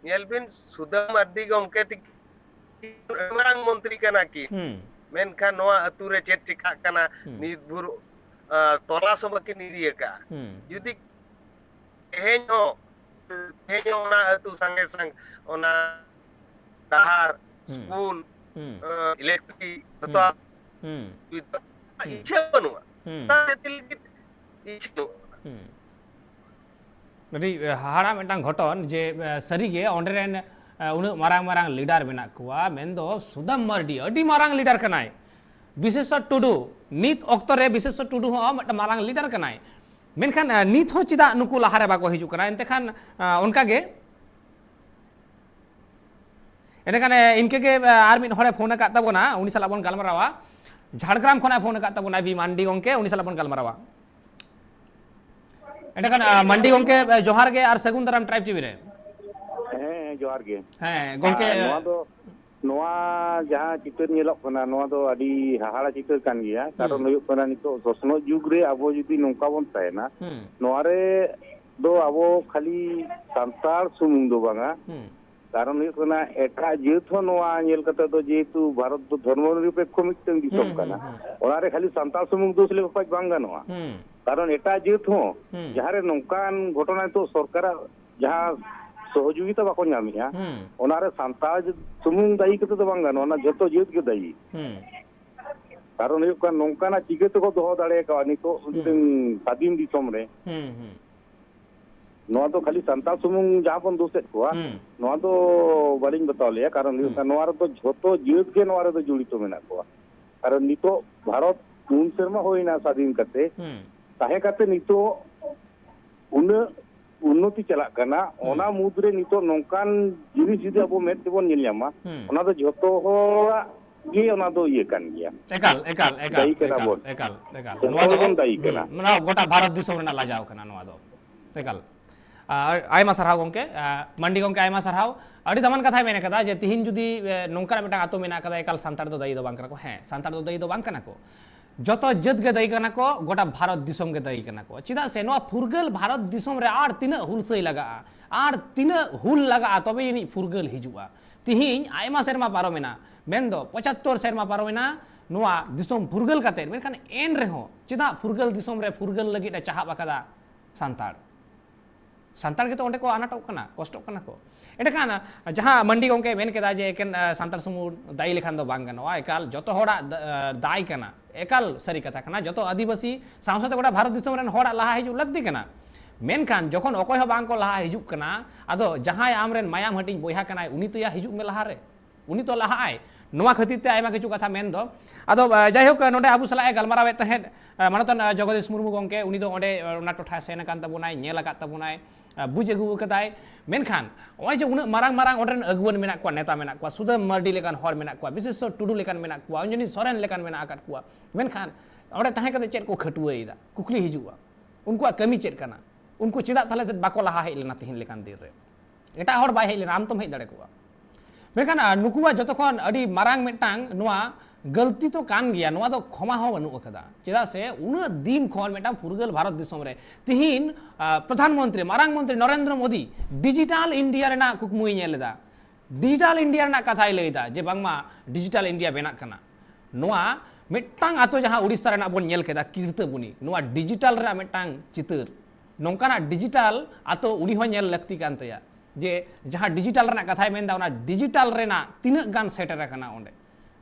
ᱧᱮᱞ ᱵᱤᱱ ᱥᱩᱫᱟᱹᱢ ᱢᱟᱨᱰᱤ ᱜᱚᱢᱠᱮ ᱛᱤᱠᱤᱱ ᱟᱹᱰᱤ ᱢᱟᱨᱟᱝ ᱢᱚᱱᱛᱨᱤ ᱠᱟᱱᱟ ᱠᱤᱱ᱾ ᱦᱩᱸ᱾ ᱢᱮᱱᱠᱷᱟᱱ ᱱᱚᱣᱟ ᱟᱹᱛᱩ ᱨᱮ ᱪᱮᱫ ᱪᱤᱠᱟᱜ ᱠᱟᱱᱟ, ᱦᱩᱸ᱾ ᱱᱤᱛ ᱵᱷᱳᱨ, ᱟ, ᱛᱚᱞᱟᱥ ᱦᱚᱸ ᱵᱟᱹᱠᱤᱱ ᱤᱫᱤ ᱟᱠᱟᱫᱼᱟ᱾ ᱦᱩᱸ᱾ ᱡᱩᱫᱤ ᱛᱮᱦᱮᱧ ᱦᱚᱸ, ᱛᱮᱦᱮᱧ ᱦᱚᱸ ᱚᱱᱟ ᱟᱹᱛᱩ ᱥᱟᱸᱜᱮ ᱥᱟᱝ ᱚᱱᱟ ᱰᱟᱦᱟᱨ, ᱦᱩᱸ᱾ ᱥᱠᱩᱞ, ᱦᱩᱸ᱾ ᱟ, ᱤᱞᱮᱠᱴᱨᱤ, ᱡᱚᱛᱚ ᱦᱩᱸ᱾ ᱦᱩᱸ᱾ ᱥᱩᱵᱤᱫᱷᱟ ᱦᱩᱸ᱾ ᱤᱪᱪᱷᱟᱹ ᱵᱟᱹᱱᱩᱜᱼᱟ᱾ ᱦᱩᱸ᱾ ᱥᱟᱱᱛᱟᱲ ᱡᱟᱹᱛᱤ ᱞᱟᱹᱜᱤᱫ ᱤᱪᱪᱷᱟᱹ ᱵᱟᱹᱱᱩᱜᱼᱟ᱾ ᱦᱩᱸ᱾ ᱟᱹᱰᱤ, ᱮ, ᱦᱟᱦᱟᱲᱟ ᱢᱤᱫᱴᱟᱝ ᱜᱷᱚᱴᱚᱱ ᱡᱮ, ᱮ, ᱥᱟᱹᱨᱤᱜᱮ ᱚᱸᱰᱮ ᱨᱮᱱ, ᱮ, ᱩᱱᱟᱹᱜ ᱢᱟᱨᱟᱝ ᱢᱟᱨᱟᱝ ᱞᱤᱰᱟᱨ ᱢᱮᱱᱟᱜ ᱠᱚᱣᱟ, ᱢᱮᱱᱫᱚ ᱥᱩᱫᱟᱢ ᱢᱟᱨᱰᱤ ᱟᱹᱰᱤ ᱢᱟᱨᱟᱝ ᱞᱤᱰᱟᱨ ᱠᱟᱱᱟᱭ, ᱵᱤᱥᱮᱥᱚᱨ ᱴᱩᱰᱩ ᱱᱤᱛ ᱚᱠᱛᱚ ᱨᱮ ᱵᱤᱥᱮᱥᱚᱨ ᱴᱩᱰᱩ ᱦᱚᱸ ᱢᱤᱫᱴᱟᱝ ᱢᱟᱨᱟᱝ ᱞᱤᱰᱟᱨ ᱠᱟᱱᱟᱭ, ᱢᱮᱱᱠᱷᱟᱱ ᱱᱤᱛ ᱦᱚᱸ ᱪᱮᱫᱟᱜ ᱱᱩᱠᱩ ᱞᱟᱦᱟᱨᱮ ᱵᱟᱠᱚ ᱦᱤᱡᱩᱜ ᱠᱟᱱᱟ? ᱮᱱᱛᱮ ᱠᱷᱟᱱ ᱚᱱᱠᱟᱜᱮ ᱮᱸᱰᱮᱠᱷᱟᱱ ᱤᱱᱠᱟᱹᱜᱮ ᱟᱨ ᱢᱤᱫ ᱦᱚᱲᱮ ᱯᱷᱳᱱ ᱟᱠᱟᱫ ᱛᱟᱵᱚᱱᱟ, ᱩᱱᱤ ᱥᱟᱞᱟᱜ ᱵᱚᱱ ᱜᱟᱞᱢᱟᱨᱟᱣᱟ᱾ ᱡᱷᱟᱲᱜᱨᱟᱢ ᱠᱷᱚᱱᱟᱜ ᱯᱷᱳᱱ ᱟᱠᱟᱫ ᱛᱟᱵᱚᱱᱟ ᱵᱤ ᱢᱟᱱᱰᱤ ᱜᱚᱢᱠᱮ, ᱩᱱᱤ ᱥᱟᱞᱟᱜ ᱵᱚᱱ ᱜᱟᱞᱢᱟᱨᱟᱣᱟ᱾ ᱮᱸᱰᱮᱠᱷᱟᱱ ᱢᱟᱱᱰᱤ ᱜᱚᱢᱠᱮ, ᱡᱚᱦᱟᱨ ᱜᱮ ᱟᱨ ᱥᱟᱹᱜᱩᱱ ᱫᱟᱨᱟᱢ ᱴᱨᱟᱭᱤᱵᱽ ᱴᱤᱵᱷᱤ ᱨᱮ᱾ ᱦᱮᱸ, ᱡᱚᱦᱟᱨ ᱜᱮ᱾ ᱦᱮᱸ ᱜᱚᱢᱠᱮ᱾ ᱱᱚᱣᱟ ᱫᱚ ᱱᱚᱣᱟ ᱡᱟᱦᱟᱸ ᱪᱤᱛᱟᱹᱨ ᱧᱮᱞᱚᱜ ᱠᱟᱱᱟ, ᱱᱚᱣᱟ ᱫᱚ ᱟᱹᱰᱤ ᱦᱟᱦᱟᱲᱟ ᱪᱤᱛᱟᱹᱨ ᱠᱟᱱ ᱜᱮᱭᱟ᱾ ᱠᱟᱨᱚᱱ ᱦᱩᱭᱩᱜ ᱠᱟᱱᱟ, ᱱᱤᱛᱚᱜ ᱥᱚᱥᱱᱚᱜ ᱡᱩᱜᱽ ᱨᱮ ᱟᱵᱚ ᱡᱩᱫᱤ ᱱᱚᱝᱠᱟ ᱵᱚᱱ ᱛᱟᱦᱮᱱᱟ, ᱱᱚᱣᱟ ᱨᱮ ᱫᱚ ᱟᱵᱚ ᱠᱷᱟᱹᱞᱤ ᱥᱟᱱᱛᱟᱲ ᱥᱩᱢᱩᱝ ᱫᱚ ᱵᱟᱝᱟ᱾ ᱠᱟᱨᱚᱱ ᱦᱩᱭᱩᱜ ᱠᱟᱱᱟ, ᱮᱴᱟᱜ ᱡᱟᱹᱛ ᱦᱚᱸ ᱱᱚᱣᱟ ᱧᱮᱞ ᱠᱟᱛᱮ ᱫᱚ, ᱡᱮᱦᱮᱛᱩ ᱵᱷᱟᱨᱚᱛ ᱫᱚ ᱫᱷᱚᱨᱢᱚ ᱱᱤᱨᱚᱯᱮᱠᱠᱷᱚ ᱢᱤᱫᱴᱟᱝ ᱫᱤᱥᱚᱢ ᱠᱟᱱᱟ, ᱚᱱᱟᱨᱮ ᱠᱷᱟᱹᱞᱤ ᱥᱟᱱᱛᱟᱲ ᱥᱩᱢᱩᱝ ᱫᱳᱥ ᱞᱮᱠᱷᱟᱱ ᱵᱟᱝ ᱜᱟᱱᱚᱜᱼᱟ᱾ ᱠᱟᱨᱚᱱ ᱮᱴᱟᱜ ᱡᱟᱹᱛ ᱦᱚᱸ ᱡᱟᱦᱟᱸᱨᱮ ᱱᱚᱝᱠᱟᱱ ᱜᱷᱚᱴᱚᱱᱟ ᱱᱤᱛᱚᱜ ᱥᱚᱨᱠᱟᱨᱟᱜ ᱡᱟᱦᱟᱸ ᱥᱚᱦᱚᱡᱳᱜᱤᱛᱟ ᱵᱟᱠᱚ ᱧᱟᱢᱮᱜᱼᱟ, ᱚᱱᱟᱨᱮ ᱥᱟᱱᱛᱟᱲ ᱥᱩᱢᱩᱝ ᱫᱟᱭᱤ ᱠᱟᱛᱮ ᱫᱚ ᱵᱟᱝ ᱜᱟᱱᱚᱜᱼᱟ, ᱚᱱᱟ ᱡᱷᱚᱛᱚ ᱡᱟᱹᱛ ᱜᱮ ᱫᱟᱭᱤ᱾ ᱠᱟᱨᱚᱱ ᱦᱩᱭᱩᱜ ᱠᱟᱱᱟ, ᱱᱚᱝᱠᱟᱱᱟᱜ ᱪᱤᱠᱟᱹ ᱛᱮᱠᱚ ᱫᱚᱦᱚ ᱫᱟᱲᱮ ᱟᱠᱟᱫᱼᱟ ᱱᱤᱛᱚᱜ ᱢᱤᱫᱴᱟᱝ ᱥᱟᱫᱷᱤᱱ ᱫᱤᱥᱚᱢ ᱨᱮ? ᱱᱚᱣᱟ ᱫᱚ ᱠᱷᱟᱹᱞᱤ ᱥᱟᱱᱛᱟᱲ ᱥᱩᱢᱩᱝ ᱡᱟᱦᱟᱸ ᱵᱚᱱ ᱫᱳᱥᱮᱫ ᱠᱚᱣᱟ, ᱱᱚᱣᱟ ᱫᱚ ᱵᱟᱹᱞᱤᱧ ᱵᱟᱛᱟᱣ ᱞᱮᱭᱟ᱾ ᱠᱟᱨᱚᱱ ᱦᱩᱭᱩᱜ ᱠᱟᱱᱟ, ᱱᱚᱣᱟ ᱨᱮᱫᱚ ᱡᱷᱚᱛᱚ ᱡᱟᱹᱛ ᱜᱮ ᱱᱚᱣᱟ ᱨᱮᱫᱚ ᱡᱚᱲᱤᱛᱚ ᱢᱮᱱᱟᱜ ᱠᱚᱣᱟ᱾ ᱠᱟᱨᱚᱱ ᱱᱤᱛᱚᱜ ᱵᱷᱟᱨᱚᱛ ᱯᱩᱱ ᱥᱮᱨᱢᱟ ᱦᱩᱭᱱᱟ ᱥᱟᱫᱷᱤᱱ ᱠᱟᱛᱮ, ᱛᱟᱦᱮᱸ ᱠᱟᱛᱮ ᱱᱤᱛᱚᱜ ᱩᱱᱟᱹᱜ ᱩᱱᱱᱚᱛᱤ ᱪᱟᱞᱟᱜ ᱠᱟᱱᱟ, ᱚᱱᱟ ᱢᱩᱫᱽᱨᱮ ᱱᱤᱛᱚᱜ ᱱᱚᱝᱠᱟᱱ ᱡᱤᱱᱤᱥ ᱡᱩᱫᱤ ᱟᱵᱚ ᱢᱮᱫ ᱛᱮᱵᱚᱱ ᱧᱮᱞ ᱧᱟᱢᱟ, ᱚᱱᱟ ᱫᱚ ᱡᱷᱚᱛᱚ ᱦᱚᱲᱟᱜ ᱜᱮ ᱚᱱᱟ ᱫᱚ ᱤᱭᱟᱹ ᱠᱟᱱ ᱜᱮᱭᱟ᱾ ᱮᱠᱟᱞ, ᱮᱠᱟᱞ, ᱮᱠᱟᱞ, ᱫᱟᱭᱤ ᱠᱟᱱᱟ ᱮᱠᱟᱞ, ᱵᱚᱱ᱾ ᱮᱠᱟᱞ, ᱮᱠᱟᱞ᱾ ᱡᱷᱚᱛᱚ ᱱᱚᱣᱟ ᱫᱚ, ᱦᱚᱲ ᱵᱚᱱ ᱫᱟᱭᱤ ᱦᱩᱸ, ᱠᱟᱱᱟ᱾ ᱱᱚᱣᱟ ᱜᱚᱴᱟ ᱵᱷᱟᱨᱚᱛ ᱫᱤᱥᱚᱢ ᱨᱮᱱᱟᱜ ᱞᱟᱡᱟᱣ ᱠᱟᱱᱟ ᱱᱚᱣᱟ ᱫᱚ᱾ ᱮᱠᱟᱞ᱾ ᱟᱨ ᱟᱭᱢᱟ ᱥᱟᱨᱦᱟᱣ ᱜᱚᱢᱠᱮ, ᱟᱨ ᱢᱟᱱᱰᱤ ᱜᱚᱢᱠᱮ, ᱟᱭᱢᱟ ᱥᱟᱨᱦᱟᱣ᱾ ᱟᱹᱰᱤ ᱫᱟᱢᱟᱱ ᱠᱟᱛᱷᱟᱭ ᱢᱮᱱ ᱠᱟᱫᱟ ᱡᱮ ᱛᱤᱦᱤᱧ ᱡᱩᱫᱤ, ᱮ, ᱱᱚᱝᱠᱟᱱᱟᱜ ᱢᱤᱫᱴᱟᱝ ᱟᱛᱳ ᱢᱮᱱᱟᱜ ᱠᱟᱫᱟ, ᱮᱠᱟᱞ ᱥᱟᱱᱛᱟᱲ ᱫᱚ ᱫᱟᱹᱭᱤ ᱫᱚ ᱵᱟᱝ ᱠᱟᱱᱟ ᱠᱚ᱾ ᱦᱮᱸ, ᱥᱟᱱᱛᱟᱲ ᱫᱚ ᱫᱟᱹᱭᱤ ᱫᱚ ᱵᱟᱝ ᱠᱟᱱᱟ ᱠᱚ, ᱡᱚᱛᱚ ᱡᱟᱹᱛ ᱜᱮ ᱫᱟᱹᱭᱤ ᱠᱟᱱᱟ ᱠᱚ, ᱜᱚᱴᱟ ᱵᱷᱟᱨᱚᱛ ᱫᱤᱥᱚᱢ ᱜᱮ ᱫᱟᱹᱭᱤ ᱠᱟᱱᱟ ᱠᱚ᱾ ᱪᱮᱫᱟᱜ ᱥᱮ ᱱᱚᱣᱟ ᱯᱷᱩᱨᱜᱟᱹᱞ ᱵᱷᱟᱨᱚᱛ ᱫᱤᱥᱚᱢ ᱨᱮ ᱟᱨ ᱛᱤᱱᱟᱹᱜ ᱦᱩᱞᱥᱟᱹᱭ ᱞᱟᱜᱟᱜᱼᱟ, ᱟᱨ ᱛᱤᱱᱟᱹᱜ ᱦᱩᱞ ᱞᱟᱜᱟᱜᱼᱟ, ᱛᱚᱵᱮ ᱡᱟᱹᱱᱤᱡ ᱯᱷᱩᱨᱜᱟᱹᱞ ᱦᱤᱡᱩᱜᱼᱟ᱾ ᱛᱤᱦᱤᱧ ᱟᱭᱢᱟ ᱥᱮᱨᱢᱟ ᱯᱟᱨᱚᱢᱮᱱᱟ, ᱢᱮᱱᱫᱚ ᱯᱚᱸᱪᱟᱛᱛᱳᱨ ᱥᱮᱨᱢᱟ ᱯᱟᱨᱚᱢᱮᱱᱟ ᱱᱚᱣᱟ ᱫᱤᱥᱚᱢ ᱯᱷᱩᱨᱜᱟᱹᱞ ᱠᱟᱛᱮᱫ, ᱢᱮᱱᱠᱷᱟᱱ ᱮᱱ ᱨᱮᱦᱚᱸ ᱪᱮᱫᱟᱜ ᱯᱷᱩᱨᱜᱟᱹᱞ ᱫᱤᱥᱚᱢ ᱨᱮ ᱯᱷᱩᱨᱜᱟᱹᱞ ᱞᱟᱹᱜᱤᱫ ᱮ ᱪᱟᱦᱟᱵ ᱟᱠᱟᱫᱟ ᱥᱟᱱᱛᱟᱲ? ᱥᱟᱱᱛᱟᱲ ᱜᱮᱛᱚ ᱚᱸᱰᱮ ᱠᱚ ᱟᱱᱟᱴᱚᱜ ᱠᱟᱱᱟ, ᱠᱚᱥᱴᱚᱜ ᱠᱟᱱᱟ ᱠᱚ᱾ ᱮᱸᱰᱮᱠᱷᱟᱱ ᱡᱟᱦᱟᱸ ᱢᱟᱱᱰᱤ ᱜᱚᱢᱠᱮ ᱢᱮᱱ ᱠᱮᱫᱟ ᱡᱮ ᱮᱠᱮᱱ, ᱟ, ᱥᱟᱱᱛᱟᱲ ᱥᱩᱢᱩᱝ ᱫᱟᱭᱤ ᱞᱮᱠᱷᱟᱱ ᱫᱚ ᱵᱟᱝ ᱜᱟᱱᱚᱜᱼᱟ, ᱮᱠᱟᱞ ᱡᱚᱛᱚ ᱦᱚᱲᱟᱜ ᱫᱟ-, ᱫᱟᱭ ᱠᱟᱱᱟ, ᱮᱠᱟᱞ ᱥᱟᱹᱨᱤ ᱠᱟᱛᱷᱟ ᱠᱟᱱᱟ᱾ ᱡᱚᱛᱚ ᱟᱹᱫᱤᱵᱟᱹᱥᱤ ᱥᱟᱶ ᱥᱟᱶᱛᱮ ᱜᱚᱴᱟ ᱵᱷᱟᱨᱚᱛ ᱫᱤᱥᱚᱢ ᱨᱮᱱ ᱦᱚᱲᱟᱜ ᱞᱟᱦᱟ ᱦᱤᱡᱩᱜ ᱞᱟᱹᱠᱛᱤ ᱠᱟᱱᱟ᱾ ᱢᱮᱱᱠᱷᱟᱱ ᱡᱚᱠᱷᱚᱱ ᱚᱠᱚᱭ ᱦᱚᱸ ᱵᱟᱝ ᱠᱚ ᱞᱟᱦᱟ ᱦᱤᱡᱩᱜ ᱠᱟᱱᱟ, ᱟᱫᱚ ᱡᱟᱦᱟᱸᱭ ᱟᱢᱨᱮᱱ ᱢᱟᱭᱟᱢ ᱦᱟᱹᱴᱤᱧ ᱵᱚᱭᱦᱟ ᱠᱟᱱᱟᱭ, ᱩᱱᱤ ᱛᱚᱭᱟ ᱦᱤᱡᱩᱜ ᱢᱮ ᱞᱟᱦᱟᱨᱮ, ᱩᱱᱤ ᱛᱚ ᱞᱟᱦᱟᱜ ᱟᱭ᱾ ᱱᱚᱣᱟ ᱠᱷᱟᱹᱛᱤᱨ ᱛᱮ ᱟᱭᱢᱟ ᱠᱤᱪᱷᱩ ᱠᱟᱛᱷᱟ ᱢᱮᱱ ᱫᱚ᱾ ᱟᱫᱚ, ᱟ, ᱡᱟᱭᱦᱳᱠ, ᱱᱚᱰᱮ ᱟᱵᱚ ᱥᱟᱞᱟᱜ ᱮ ᱜᱟᱞᱢᱟᱨᱟᱣᱮᱫ ᱛᱟᱦᱮᱸᱫ, ᱟ, ᱢᱟᱱᱚᱛᱟᱱ, ᱟ, ᱡᱚᱜᱚᱫᱤᱥ ᱢᱩᱨᱢᱩ ᱜᱚᱢᱠᱮ, ᱩᱱᱤ ᱫᱚ ᱚᱸᱰᱮ, ᱟ, ᱚᱱᱟ ᱴᱚᱴᱷᱟ ᱥᱮᱱ ᱟᱠᱟᱱ ᱛᱟᱵᱚᱱᱟᱭ, ᱧᱮᱞ ᱟᱠᱟᱫ ᱛᱟᱵᱚᱱᱟᱭ, ᱟ, ᱵᱩᱡᱽ ᱟᱹᱜᱩ ᱟᱠᱟᱫᱟᱭ᱾ ᱢᱮᱱᱠᱷᱟᱱ ᱱᱚᱜᱼᱚᱭ ᱡᱮ ᱩᱱᱟᱹᱜ ᱢᱟᱨᱟᱝ ᱢᱟᱨᱟᱝ ᱚᱸᱰᱮ ᱨᱮᱱ ᱟᱹᱜᱩᱣᱟᱹᱱ ᱢᱮᱱᱟᱜ ᱠᱚᱣᱟ, ᱱᱮᱛᱟ ᱢᱮᱱᱟᱜ ᱠᱚᱣᱟ, ᱥᱩᱫᱟᱹᱢ ᱢᱟᱨᱰᱤ ᱞᱮᱠᱟᱱ ᱦᱚᱲ ᱢᱮᱱᱟᱜ ᱠᱚᱣᱟ, ᱵᱤᱥᱮᱥᱥᱚᱨ ᱴᱩᱰᱩ ᱞᱮᱠᱟᱱ ᱢᱮᱱᱟᱜ ᱠᱚᱣᱟ, ᱚᱧᱡᱚᱱᱤ ᱥᱚᱨᱮᱱ ᱞᱮᱠᱟᱱ ᱢᱮᱱᱟᱜ ᱟᱠᱟᱫ ᱠᱚᱣᱟ, ᱢᱮᱱᱠᱷᱟᱱ ᱚᱸᱰᱮ ᱛᱟᱦᱮᱸ ᱠᱟᱛᱮ ᱪᱮᱫ ᱠᱚ ᱠᱷᱟᱹᱴᱩᱣᱟᱹᱭᱮᱫᱟ? ᱠᱩᱠᱞᱤ ᱦᱤᱡᱩᱜᱼᱟ, ᱩᱱᱠᱩᱣᱟᱜ ᱠᱟᱹᱢᱤ ᱪᱮᱫ ᱠᱟᱱᱟ? ᱩᱱᱠᱩ ᱪᱮᱫᱟᱜ ᱛᱟᱦᱞᱮ ᱵᱟᱠᱚ ᱞᱟᱦᱟ ᱦᱮᱡ ᱞᱮᱱᱟ ᱛᱮᱦᱮᱧ ᱞᱮᱠᱟᱱ ᱫᱤᱱ ᱨᱮ? ᱮᱴᱟᱜ ᱦᱚᱲ ᱵᱟᱭ ᱦᱮᱡ ᱞᱮᱱᱟ, ᱟᱢ ᱛᱚᱢ ᱦᱮᱡ ᱫᱟᱲᱮ ᱠᱚᱜᱼᱟ᱾ ᱢᱮᱱᱠᱷᱟᱱ, ᱟ, ᱱᱩᱠᱩᱣᱟᱜ ᱡᱚᱛᱚ ᱠᱷᱚᱱ ᱟᱹᱰᱤ ᱢᱟᱨᱟᱝ ᱢᱤᱫᱴᱟᱝ ᱱᱚᱣᱟ ᱜᱟᱹᱞᱛᱤ ᱛᱚ ᱠᱟᱱ ᱜᱮᱭᱟ, ᱱᱚᱣᱟ ᱫᱚ ᱠᱷᱚᱢᱟ ᱦᱚᱸ ᱵᱟᱹᱱᱩᱜ ᱟᱠᱟᱫᱟ᱾ ᱪᱮᱫᱟᱜ ᱥᱮ ᱩᱱᱟᱹᱜ ᱫᱤᱱ ᱠᱷᱚᱱ ᱢᱤᱫᱴᱟᱝ ᱯᱷᱩᱨᱜᱟᱹᱞ ᱵᱷᱟᱨᱚᱛ ᱫᱤᱥᱚᱢ ᱨᱮ ᱛᱤᱦᱤᱧ, ᱟ, ᱯᱨᱚᱫᱷᱟᱱ ᱢᱚᱱᱛᱨᱤ, ᱢᱟᱨᱟᱝ ᱢᱚᱱᱛᱨᱤ ᱱᱚᱨᱮᱱᱫᱨᱚ ᱢᱳᱫᱤ ᱰᱤᱡᱤᱴᱟᱞ ᱤᱱᱰᱤᱭᱟ ᱨᱮᱱᱟᱜ ᱠᱩᱠᱢᱩᱭ ᱧᱮᱞ ᱮᱫᱟ᱾ ᱰᱤᱡᱤᱴᱟᱞ ᱤᱱᱰᱤᱭᱟ ᱨᱮᱱᱟᱜ ᱠᱟᱛᱷᱟᱭ ᱞᱟᱹᱭ ᱮᱫᱟ ᱡᱮ ᱵᱟᱝᱢᱟ ᱰᱤᱡᱤᱴᱟᱞ ᱤᱱᱰᱤᱭᱟ ᱵᱮᱱᱟᱜ ᱠᱟᱱᱟ᱾ ᱱᱚᱣᱟ ᱢᱤᱫᱴᱟᱝ ᱟᱛᱳ ᱡᱟᱦᱟᱸ ᱩᱲᱤᱥᱥᱟ ᱨᱮᱱᱟᱜ ᱵᱚᱱ ᱧᱮᱞ ᱠᱮᱫᱟ, ᱠᱤᱨᱛᱟᱹᱵᱩᱱᱤ, ᱱᱚᱣᱟ ᱰᱤᱡᱤᱴᱟᱞ ᱨᱮᱱᱟᱜ ᱢᱤᱫᱴᱟᱝ ᱪᱤᱛᱟᱹᱨ, ᱱᱚᱝᱠᱟᱱᱟᱜ ᱰᱤᱡᱤᱴᱟᱞ ᱟᱛᱳ ᱩᱱᱤ ᱦᱚᱸ ᱧᱮᱞ ᱞᱟᱹᱠᱛᱤ ᱠᱟᱱ ᱛᱟᱭᱟ᱾ ᱡᱮ ᱡᱟᱦᱟᱸ ᱰᱤᱡᱤᱴᱟᱞ ᱨᱮᱱᱟᱜ ᱠᱟᱛᱷᱟᱭ ᱢᱮᱱᱫᱟ, ᱚᱱᱟ ᱰᱤᱡᱤᱴᱟᱞ ᱨᱮᱱᱟᱜ ᱛᱤᱱᱟᱹᱜ ᱜᱟᱱ ᱥᱮᱴᱮᱨ ᱟᱠᱟᱱᱟ ᱚᱸᱰᱮ,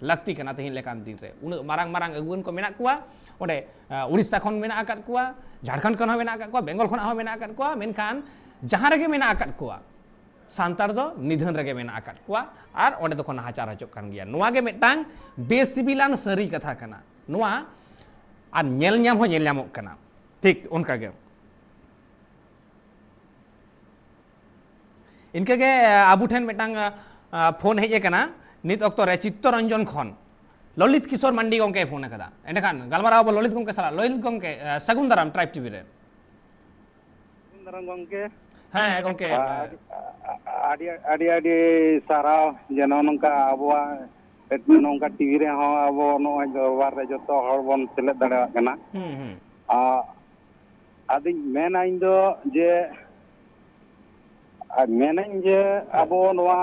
ᱞᱟᱹᱠᱛᱤ ᱠᱟᱱᱟ ᱛᱮᱦᱮᱧ ᱞᱮᱠᱟᱱ ᱫᱤᱱ ᱨᱮ᱾ ᱩᱱᱟᱹᱜ ᱢᱟᱨᱟᱝ ᱢᱟᱨᱟᱝ ᱟᱹᱜᱩᱣᱟᱹᱱ ᱠᱚ ᱢᱮᱱᱟᱜ ᱠᱚᱣᱟ ᱚᱸᱰᱮ, ᱟ, ᱩᱲᱤᱥᱥᱟ ᱠᱷᱚᱱ ᱢᱮᱱᱟᱜ ᱟᱠᱟᱫ ᱠᱚᱣᱟ, ᱡᱷᱟᱲᱠᱷᱚᱸᱰ ᱠᱷᱚᱱ ᱦᱚᱸ ᱢᱮᱱᱟᱜ ᱟᱠᱟᱫ ᱠᱚᱣᱟ, ᱵᱮᱝᱜᱚᱞ ᱠᱷᱚᱱᱟᱜ ᱦᱚᱸ ᱢᱮᱱᱟᱜ ᱟᱠᱟᱫ ᱠᱚᱣᱟ, ᱢᱮᱱᱠᱷᱟᱱ ᱡᱟᱦᱟᱸ ᱨᱮᱜᱮ ᱢᱮᱱᱟᱜ ᱟᱠᱟᱫ ᱠᱚᱣᱟ, ᱥᱟᱱᱛᱟᱲ ᱫᱚ ᱱᱤᱫᱷᱟᱹᱱ ᱨᱮᱜᱮ ᱢᱮᱱᱟᱜ ᱟᱠᱟᱫ ᱠᱚᱣᱟ ᱟᱨ ᱚᱸᱰᱮ ᱫᱚᱠᱚ ᱱᱟᱦᱟᱪᱟᱨ ᱦᱚᱪᱚᱜ ᱠᱟᱱ ᱜᱮᱭᱟ᱾ ᱱᱚᱣᱟ ᱜᱮ ᱢᱤᱫᱴᱟᱝ ᱵᱮᱥᱤᱵᱤᱞᱟᱱ ᱥᱟᱹᱨᱤ ᱠᱟᱛᱷᱟ ᱠᱟᱱᱟ᱾ ᱱᱚᱣᱟ ᱟᱨ ᱧᱮᱞ ᱧᱟᱢ ᱦᱚᱸ ᱧᱮᱞ ᱧᱟᱢᱚᱜ ᱠᱟᱱᱟ᱾ ᱴᱷᱤᱠ ᱚᱱᱠᱟ ᱜᱮ᱾ ᱤᱱᱠᱟᱹ ᱜᱮ, ᱟᱵᱚ ᱴᱷᱮᱱ ᱢᱤᱫᱴᱟᱝ, ᱟ, ᱯᱷᱳᱱ ᱦᱮᱡ ᱟᱠᱟᱱᱟ ᱱᱤᱛ ᱚᱠᱛᱚ ᱨᱮ ᱪᱤᱛᱛᱚᱨᱚᱧᱡᱚᱱ ᱠᱷᱚᱱ᱾ ᱞᱚᱞᱤᱛ ᱠᱤᱥᱳᱨ ᱢᱟᱱᱰᱤ ᱜᱚᱢᱠᱮᱭ ᱯᱷᱳᱱ ᱟᱠᱟᱫᱟ᱾ ᱮᱸᱰᱮᱠᱷᱟᱱ ᱜᱟᱞᱢᱟᱨᱟᱣ ᱟᱵᱚ ᱞᱚᱞᱤᱛ ᱜᱚᱢᱠᱮ ᱥᱟᱞᱟᱜ᱾ ᱞᱚᱞᱤᱛ ᱜᱚᱢᱠᱮ, ᱟ, ᱥᱟᱹᱜᱩᱱ ᱫᱟᱨᱟᱢ ᱴᱨᱟᱭᱤᱵᱽ ᱴᱤᱵᱷᱤ ᱨᱮ᱾ ᱥᱟᱹᱜᱩᱱ ᱫᱟᱨᱟᱢ ᱜᱚᱢᱠᱮ᱾ ᱦᱮᱸ ᱜᱚᱢᱠᱮ᱾ ᱟᱹᱰᱤ, ᱟᱹᱰᱤ, ᱟᱹᱰᱤ, ᱟᱹᱰᱤ ᱥᱟᱨᱦᱟᱣ ᱡᱮ ᱱᱚᱜᱼᱚ ᱱᱚᱝᱠᱟ ᱟᱵᱚᱣᱟᱜ ᱱᱚᱝᱠᱟ ᱴᱤᱵᱷᱤ ᱨᱮᱦᱚᱸ ᱟᱵᱚ ᱱᱚᱜᱼᱚᱭ ᱫᱚᱨᱵᱟᱨ ᱨᱮ ᱡᱚᱛᱚ ᱦᱚᱲ ᱵᱚᱱ ᱥᱮᱞᱮᱫ ᱫᱟᱲᱮᱭᱟᱜ ᱠᱟᱱᱟ᱾ ᱦᱩᱸ, ᱦᱩᱸ᱾ ᱟ-, ᱟᱫᱚᱧ ᱢᱮᱱᱟ ᱤᱧ ᱫᱚ ᱡᱮ, ᱟᱨ ᱢᱮᱱᱟᱹᱧ ᱡᱮ ᱦᱮᱸ᱾ ᱟᱵᱚ ᱱᱚᱣᱟ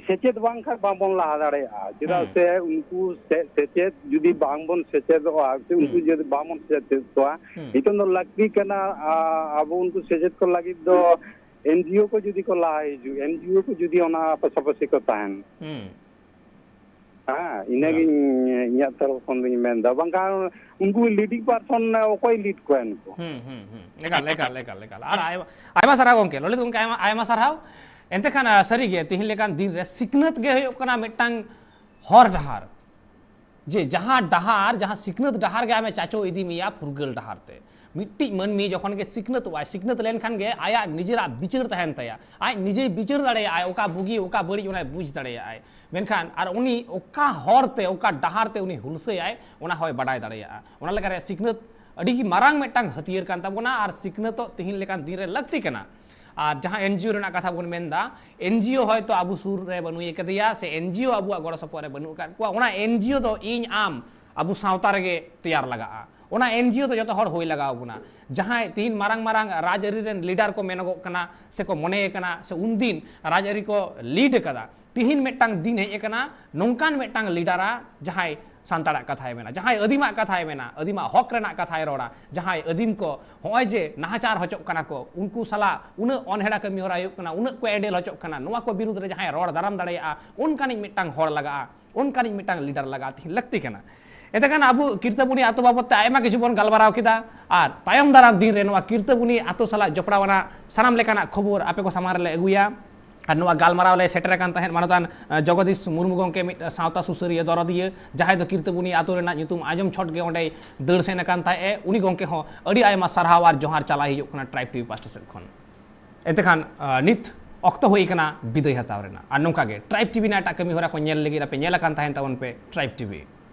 ᱥᱮᱪᱮᱫ ᱵᱟᱝᱠᱷᱟᱱ ᱵᱟᱵᱚᱱ ᱞᱟᱦᱟ ᱫᱟᱲᱮᱭᱟᱜᱼᱟ᱾ ᱪᱮᱫᱟᱜ ᱦᱩᱸ᱾ ᱥᱮ ᱩᱱᱠᱩ ᱥᱮ-, ᱥᱮᱪᱮᱫ ᱡᱩᱫᱤ ᱵᱟᱝᱵᱚᱱ ᱥᱮᱪᱮᱫᱚᱜᱼᱟ, ᱥᱮ ᱩᱱᱠᱩ ᱦᱩᱸ᱾ ᱡᱩᱫᱤ ᱵᱟᱵᱚᱱ ᱥᱮᱪᱮᱫ ᱠᱚᱣᱟ, ᱦᱩᱸ᱾ ᱱᱤᱛᱚᱝ ᱫᱚ ᱞᱟᱹᱠᱛᱤ ᱠᱟᱱᱟ, ᱟ-, ᱟᱵᱚ ᱩᱱᱠᱩ ᱥᱮᱪᱮᱫ ᱠᱚ ᱞᱟᱹᱜᱤᱫ ᱫᱚ ᱮᱱ ᱡᱤ ᱳ ᱠᱚ ᱡᱩᱫᱤ ᱠᱚ ᱞᱟᱦᱟ ᱦᱤᱡᱩᱜ, ᱮᱱ ᱡᱤ ᱳ ᱠᱚ ᱡᱩᱫᱤ ᱚᱱᱟ ᱯᱟᱥᱟᱯᱟᱥᱤ ᱠᱚ ᱛᱟᱦᱮᱱ᱾ ᱦᱩᱸ᱾ ᱦᱮᱸ, ᱤᱱᱟᱹᱜᱤᱧ ᱤᱧᱟᱹᱜ ᱛᱚᱨᱚᱯ ᱠᱷᱚᱱ ᱫᱚᱧ ᱢᱮᱱᱫᱟ, ᱵᱟᱝᱠᱷᱟᱱ ᱩᱱᱠᱩ ᱞᱤᱰᱤᱝ ᱯᱟᱨᱥᱚᱱ ᱚᱠᱚᱭ ᱞᱤᱰ ᱠᱚᱣᱟ ᱩᱱᱠᱩ? ᱦᱩᱸ, ᱦᱩᱸ, ᱦᱩᱸ᱾ ᱮᱠᱟᱞ, ᱮᱠᱟᱞ, ᱮᱠᱟᱞ, ᱮᱠᱟᱞ᱾ ᱟᱨ ᱟᱭᱢᱟ, ᱟᱭᱢᱟ ᱥᱟᱨᱦᱟᱣ ᱜᱚᱝᱠᱮ, ᱞᱚᱞᱤᱛ ᱜᱚᱝᱠᱮ, ᱟᱭᱢᱟ, ᱟᱭᱢᱟ ᱥᱟᱨᱦᱟᱣ᱾ ᱮᱱᱛᱮ ᱠᱷᱟᱱ, ᱟᱸ, ᱥᱟᱹᱨᱤᱜᱮ ᱛᱤᱦᱤᱧ ᱞᱮᱠᱟᱱ ᱫᱤᱱ ᱨᱮ ᱥᱤᱠᱷᱱᱟᱹᱛ ᱜᱮ ᱦᱩᱭᱩᱜ ᱠᱟᱱᱟ ᱢᱤᱫᱴᱟᱝ ᱦᱚᱨ ᱰᱟᱦᱟᱨ᱾ ᱡᱮ ᱡᱟᱦᱟᱸ ᱰᱟᱦᱟᱨ, ᱡᱟᱦᱟᱸ ᱥᱤᱠᱷᱱᱟᱹᱛ ᱰᱟᱦᱟᱨ ᱜᱮ ᱟᱢᱮ ᱪᱟᱪᱳ ᱤᱫᱤ ᱢᱮᱭᱟ ᱯᱷᱩᱨᱜᱟᱹᱞ ᱰᱟᱦᱟᱨ ᱛᱮ᱾ ᱢᱤᱫᱴᱤᱡ ᱢᱟᱹᱱᱢᱤ ᱡᱚᱠᱷᱚᱱ ᱜᱮ ᱥᱤᱠᱷᱱᱟᱹᱛᱚᱜᱼᱟᱭ, ᱥᱤᱠᱷᱱᱟᱹᱛ ᱞᱮᱱᱠᱷᱟᱱ ᱜᱮ ᱟᱭᱟᱜ ᱱᱤᱡᱮᱨᱟᱜ ᱵᱤᱪᱟᱹᱨ ᱛᱟᱦᱮᱱ ᱛᱟᱭᱟ᱾ ᱟᱡ ᱱᱤᱡᱮᱭ ᱵᱤᱪᱟᱹᱨ ᱫᱟᱲᱮᱭᱟᱜᱼᱟᱭ, ᱚᱠᱟ ᱵᱩᱜᱤ, ᱚᱠᱟ ᱵᱟᱹᱲᱤᱡ, ᱚᱱᱟᱭ ᱵᱩᱡᱽ ᱫᱟᱲᱮᱭᱟᱜᱼᱟᱭ᱾ ᱢᱮᱱᱠᱷᱟᱱ ᱟᱨ ᱩᱱᱤ ᱚᱠᱟ ᱦᱚᱨ ᱛᱮ, ᱚᱠᱟ ᱰᱟᱦᱟᱨ ᱛᱮ ᱩᱱᱤ ᱦᱩᱞᱥᱟᱹᱭᱟᱭ, ᱚᱱᱟ ᱦᱚᱸᱭ ᱵᱟᱰᱟᱭ ᱫᱟᱲᱮᱭᱟᱜᱼᱟ᱾ ᱚᱱᱟ ᱞᱮᱠᱟᱨᱮ ᱥᱤᱠᱷᱱᱟᱹᱛ ᱟᱹᱰᱤ ᱜᱮ ᱢᱟᱨᱟᱝ ᱢᱤᱫᱴᱟᱝ ᱦᱟᱹᱛᱭᱟᱹᱨ ᱠᱟᱱ ᱛᱟᱵᱚᱱᱟ, ᱟᱨ ᱥᱤᱠᱷᱱᱟᱹᱛᱚᱜ ᱛᱤᱦᱤᱧ ᱞᱮᱠᱟᱱ ᱫᱤᱱ ᱨᱮ ᱞᱟᱹᱠᱛᱤ ᱠᱟᱱᱟ᱾ ᱟᱨ ᱡᱟᱦᱟᱸ ᱮᱱᱡᱤᱳ ᱨᱮᱱᱟᱜ ᱠᱟᱛᱷᱟ ᱵᱚᱱ ᱢᱮᱱᱫᱟ, ᱮᱱᱡᱤᱳ ᱦᱚᱭᱛᱳ ᱟᱵᱚ ᱥᱩᱨ ᱨᱮ ᱵᱟᱹᱱᱩᱭ ᱠᱟᱫᱮᱭᱟ, ᱥᱮ ᱮᱱᱡᱤᱳ ᱟᱵᱚᱣᱟᱜ ᱜᱚᱲᱚ ᱥᱚᱯᱚᱦᱚᱫ ᱨᱮ ᱵᱟᱹᱱᱩᱜ ᱟᱠᱟᱫ ᱠᱚᱣᱟ, ᱚᱱᱟ ᱮᱱᱡᱤᱳ ᱫᱚ ᱤᱧ ᱟᱢ ᱟᱵᱚ ᱥᱟᱶᱛᱟ ᱨᱮᱜᱮ ᱛᱮᱭᱟᱨ ᱞᱟᱜᱟᱜᱼᱟ᱾ ᱚᱱᱟ ᱮᱱᱡᱤᱳ ᱫᱚ ᱡᱚᱛᱚ ᱦᱚᱲ ᱦᱩᱭ ᱞᱟᱜᱟᱣ ᱵᱚᱱᱟ᱾ ᱡᱟᱦᱟᱸᱭ ᱛᱤᱦᱤᱧ ᱢᱟᱨᱟᱝ ᱢᱟᱨᱟᱝ ᱨᱟᱡᱽᱟᱹᱨᱤ ᱨᱮᱱ ᱞᱤᱰᱟᱨ ᱠᱚ ᱢᱮᱱᱚᱜᱚᱜ ᱠᱟᱱᱟ, ᱥᱮᱠᱚ ᱢᱚᱱᱮᱭᱮ ᱠᱟᱱᱟ, ᱥᱮ ᱩᱱᱫᱤᱱ ᱨᱟᱡᱽᱟᱹᱨᱤ ᱠᱚ ᱞᱤᱰ ᱟᱠᱟᱫᱟ, ᱛᱤᱦᱤᱧ ᱢᱤᱫᱴᱟᱝ ᱫᱤᱱ ᱦᱮᱡ ᱟᱠᱟᱱᱟ, ᱱᱚᱝᱠᱟᱱ ᱢᱤᱫᱴᱟᱝ ᱞᱤᱰᱟᱨᱟ ᱡᱟᱦᱟᱸᱭ ᱥᱟᱱᱛᱟᱲᱟᱜ ᱠᱟᱛᱷᱟᱭ ᱢᱮᱱᱟ, ᱡᱟᱦᱟᱸᱭ ᱟᱹᱫᱤᱢᱟᱜ ᱠᱟᱛᱷᱟᱭ ᱢᱮᱱᱟ, ᱟᱹᱫᱤᱢᱟᱜ ᱦᱚᱠ ᱨᱮᱱᱟᱜ ᱠᱟᱛᱷᱟᱭ ᱨᱚᱲᱟ, ᱡᱟᱦᱟᱸᱭ ᱟᱹᱫᱤᱢ ᱠᱚ ᱦᱚᱸᱜᱼᱚᱭ ᱡᱮ ᱱᱟᱦᱟᱪᱟᱨ ᱦᱚᱪᱚᱜ ᱠᱟᱱᱟ ᱠᱚ, ᱩᱱᱠᱩ ᱥᱟᱞᱟᱜ ᱩᱱᱟᱹᱜ ᱚᱱᱦᱮᱲᱟ ᱠᱟᱹᱢᱤ ᱦᱚᱨᱟ ᱦᱩᱭᱩᱜ ᱠᱟᱱᱟ, ᱩᱱᱟᱹᱜ ᱠᱚ ᱮᱸᱰᱮᱞ ᱦᱚᱪᱚᱜ ᱠᱟᱱᱟ, ᱱᱚᱣᱟ ᱠᱚ ᱵᱤᱨᱩᱫᱽ ᱨᱮ ᱡᱟᱦᱟᱸᱭ ᱨᱚᱲ ᱫᱟᱨᱟᱢ ᱫᱟᱲᱮᱭᱟᱜᱼᱟ, ᱚᱱᱠᱟᱱᱤᱡ ᱢᱤᱫᱴᱟᱝ ᱦᱚᱲ ᱞᱟᱜᱟᱜᱼᱟ, ᱚᱱᱠᱟᱱᱤᱡ ᱢᱤᱫᱴᱟᱝ ᱞᱤᱰᱟᱨ ᱞᱟᱜᱟᱜᱼᱟ, ᱛᱤᱦᱤᱧ ᱞᱟᱹᱠᱛᱤ ᱠᱟᱱᱟ᱾ ᱮᱱᱛᱮ ᱠᱷᱟᱱ ᱟᱵᱚ ᱠᱤᱨᱛᱟᱹᱵᱩᱱᱤ ᱟᱛᱳ ᱵᱟᱵᱚᱫ ᱛᱮ ᱟᱭᱢᱟ ᱠᱤᱪᱷᱩ ᱵᱚᱱ ᱜᱟᱞᱢᱟᱨᱟᱣ ᱠᱮᱫᱟ, ᱟᱨ ᱛᱟᱭᱚᱢ ᱫᱟᱨᱟᱢ ᱫᱤᱱ ᱨᱮ ᱱᱚᱣᱟ ᱠᱤᱨᱛᱟᱹᱵᱩᱱᱤ ᱟᱛᱳ ᱥᱟᱞᱟᱜ ᱡᱚᱯᱲᱟᱣ ᱟᱱᱟᱜ ᱥᱟᱱᱟᱢ ᱞᱮᱠᱟᱱᱟᱜ ᱠᱷᱚᱵᱚᱨ ᱟᱯᱮ ᱠᱚ ᱥᱟᱢᱟᱝ ᱨᱮᱞᱮ ᱟᱹᱜᱩᱭᱟ᱾ ᱟᱨ ᱱᱚᱣᱟ ᱜᱟᱞᱢᱟᱨᱟᱣ ᱞᱮ ᱥᱮᱴᱮᱨ ᱟᱠᱟᱱ ᱛᱟᱦᱮᱸᱫ ᱢᱟᱱᱚᱛᱟᱱ, ᱟᱸ, ᱡᱚᱜᱚᱫᱤᱥ ᱢᱩᱨᱢᱩ ᱜᱚᱢᱠᱮ, ᱢᱤᱫ ᱥᱟᱶᱛᱟ ᱥᱩᱥᱟᱹᱨᱤᱭᱟᱹ ᱫᱚᱨᱚᱫᱤᱭᱟᱹ, ᱡᱟᱦᱟᱸᱭ ᱫᱚ ᱠᱤᱨᱛᱟᱹᱵᱩᱱᱤ ᱟᱛᱳ ᱨᱮᱱᱟᱜ ᱧᱩᱛᱩᱢ ᱟᱸᱡᱚᱢ ᱪᱷᱚᱴ ᱜᱮ ᱚᱸᱰᱮᱭ ᱫᱟᱹᱲ ᱥᱮᱱ ᱟᱠᱟᱱ ᱛᱟᱦᱮᱸᱫ ᱮ᱾ ᱩᱱᱤ ᱜᱚᱢᱠᱮ ᱦᱚᱸ ᱟᱹᱰᱤ ᱟᱭᱢᱟ ᱥᱟᱨᱦᱟᱣ ᱟᱨ ᱡᱚᱦᱟᱨ ᱪᱟᱞᱟᱭ ᱦᱩᱭᱩᱜ ᱠᱟᱱᱟ ᱴᱨᱟᱭᱤᱵᱽ ᱴᱤᱵᱷᱤ ᱯᱟᱦᱴᱟ ᱥᱮᱫ ᱠᱷᱚᱱ᱾ ᱮᱱᱛᱮ ᱠᱷᱟᱱ, ᱟᱸ, ᱱᱤᱛ ᱚᱠᱛᱚ ᱦᱩᱭ ᱟᱠᱟᱱᱟ ᱵᱤᱫᱟᱹᱭ ᱦᱟᱛᱟᱣ ᱨᱮᱱᱟᱜ᱾ ᱟᱨ ᱱᱚᱝᱠᱟ ᱜᱮ ᱴᱨᱟᱭᱤᱵᱽ ᱴᱤᱵᱷᱤ ᱨᱮᱱᱟᱜ ᱮᱴᱟᱜ ᱠᱟᱹᱢᱤ ᱦᱚᱨᱟ ᱠᱚ ᱧᱮᱞ ᱞᱟᱹᱜᱤᱫ ᱟᱯᱮ ᱧᱮᱞ ᱟᱠᱟᱱ ᱛᱟᱦᱮᱱ ᱛᱟᱵᱚᱱ ᱯᱮ ᱴᱨᱟᱭᱤᱵᱽ ᱴᱤᱵᱷᱤ᱾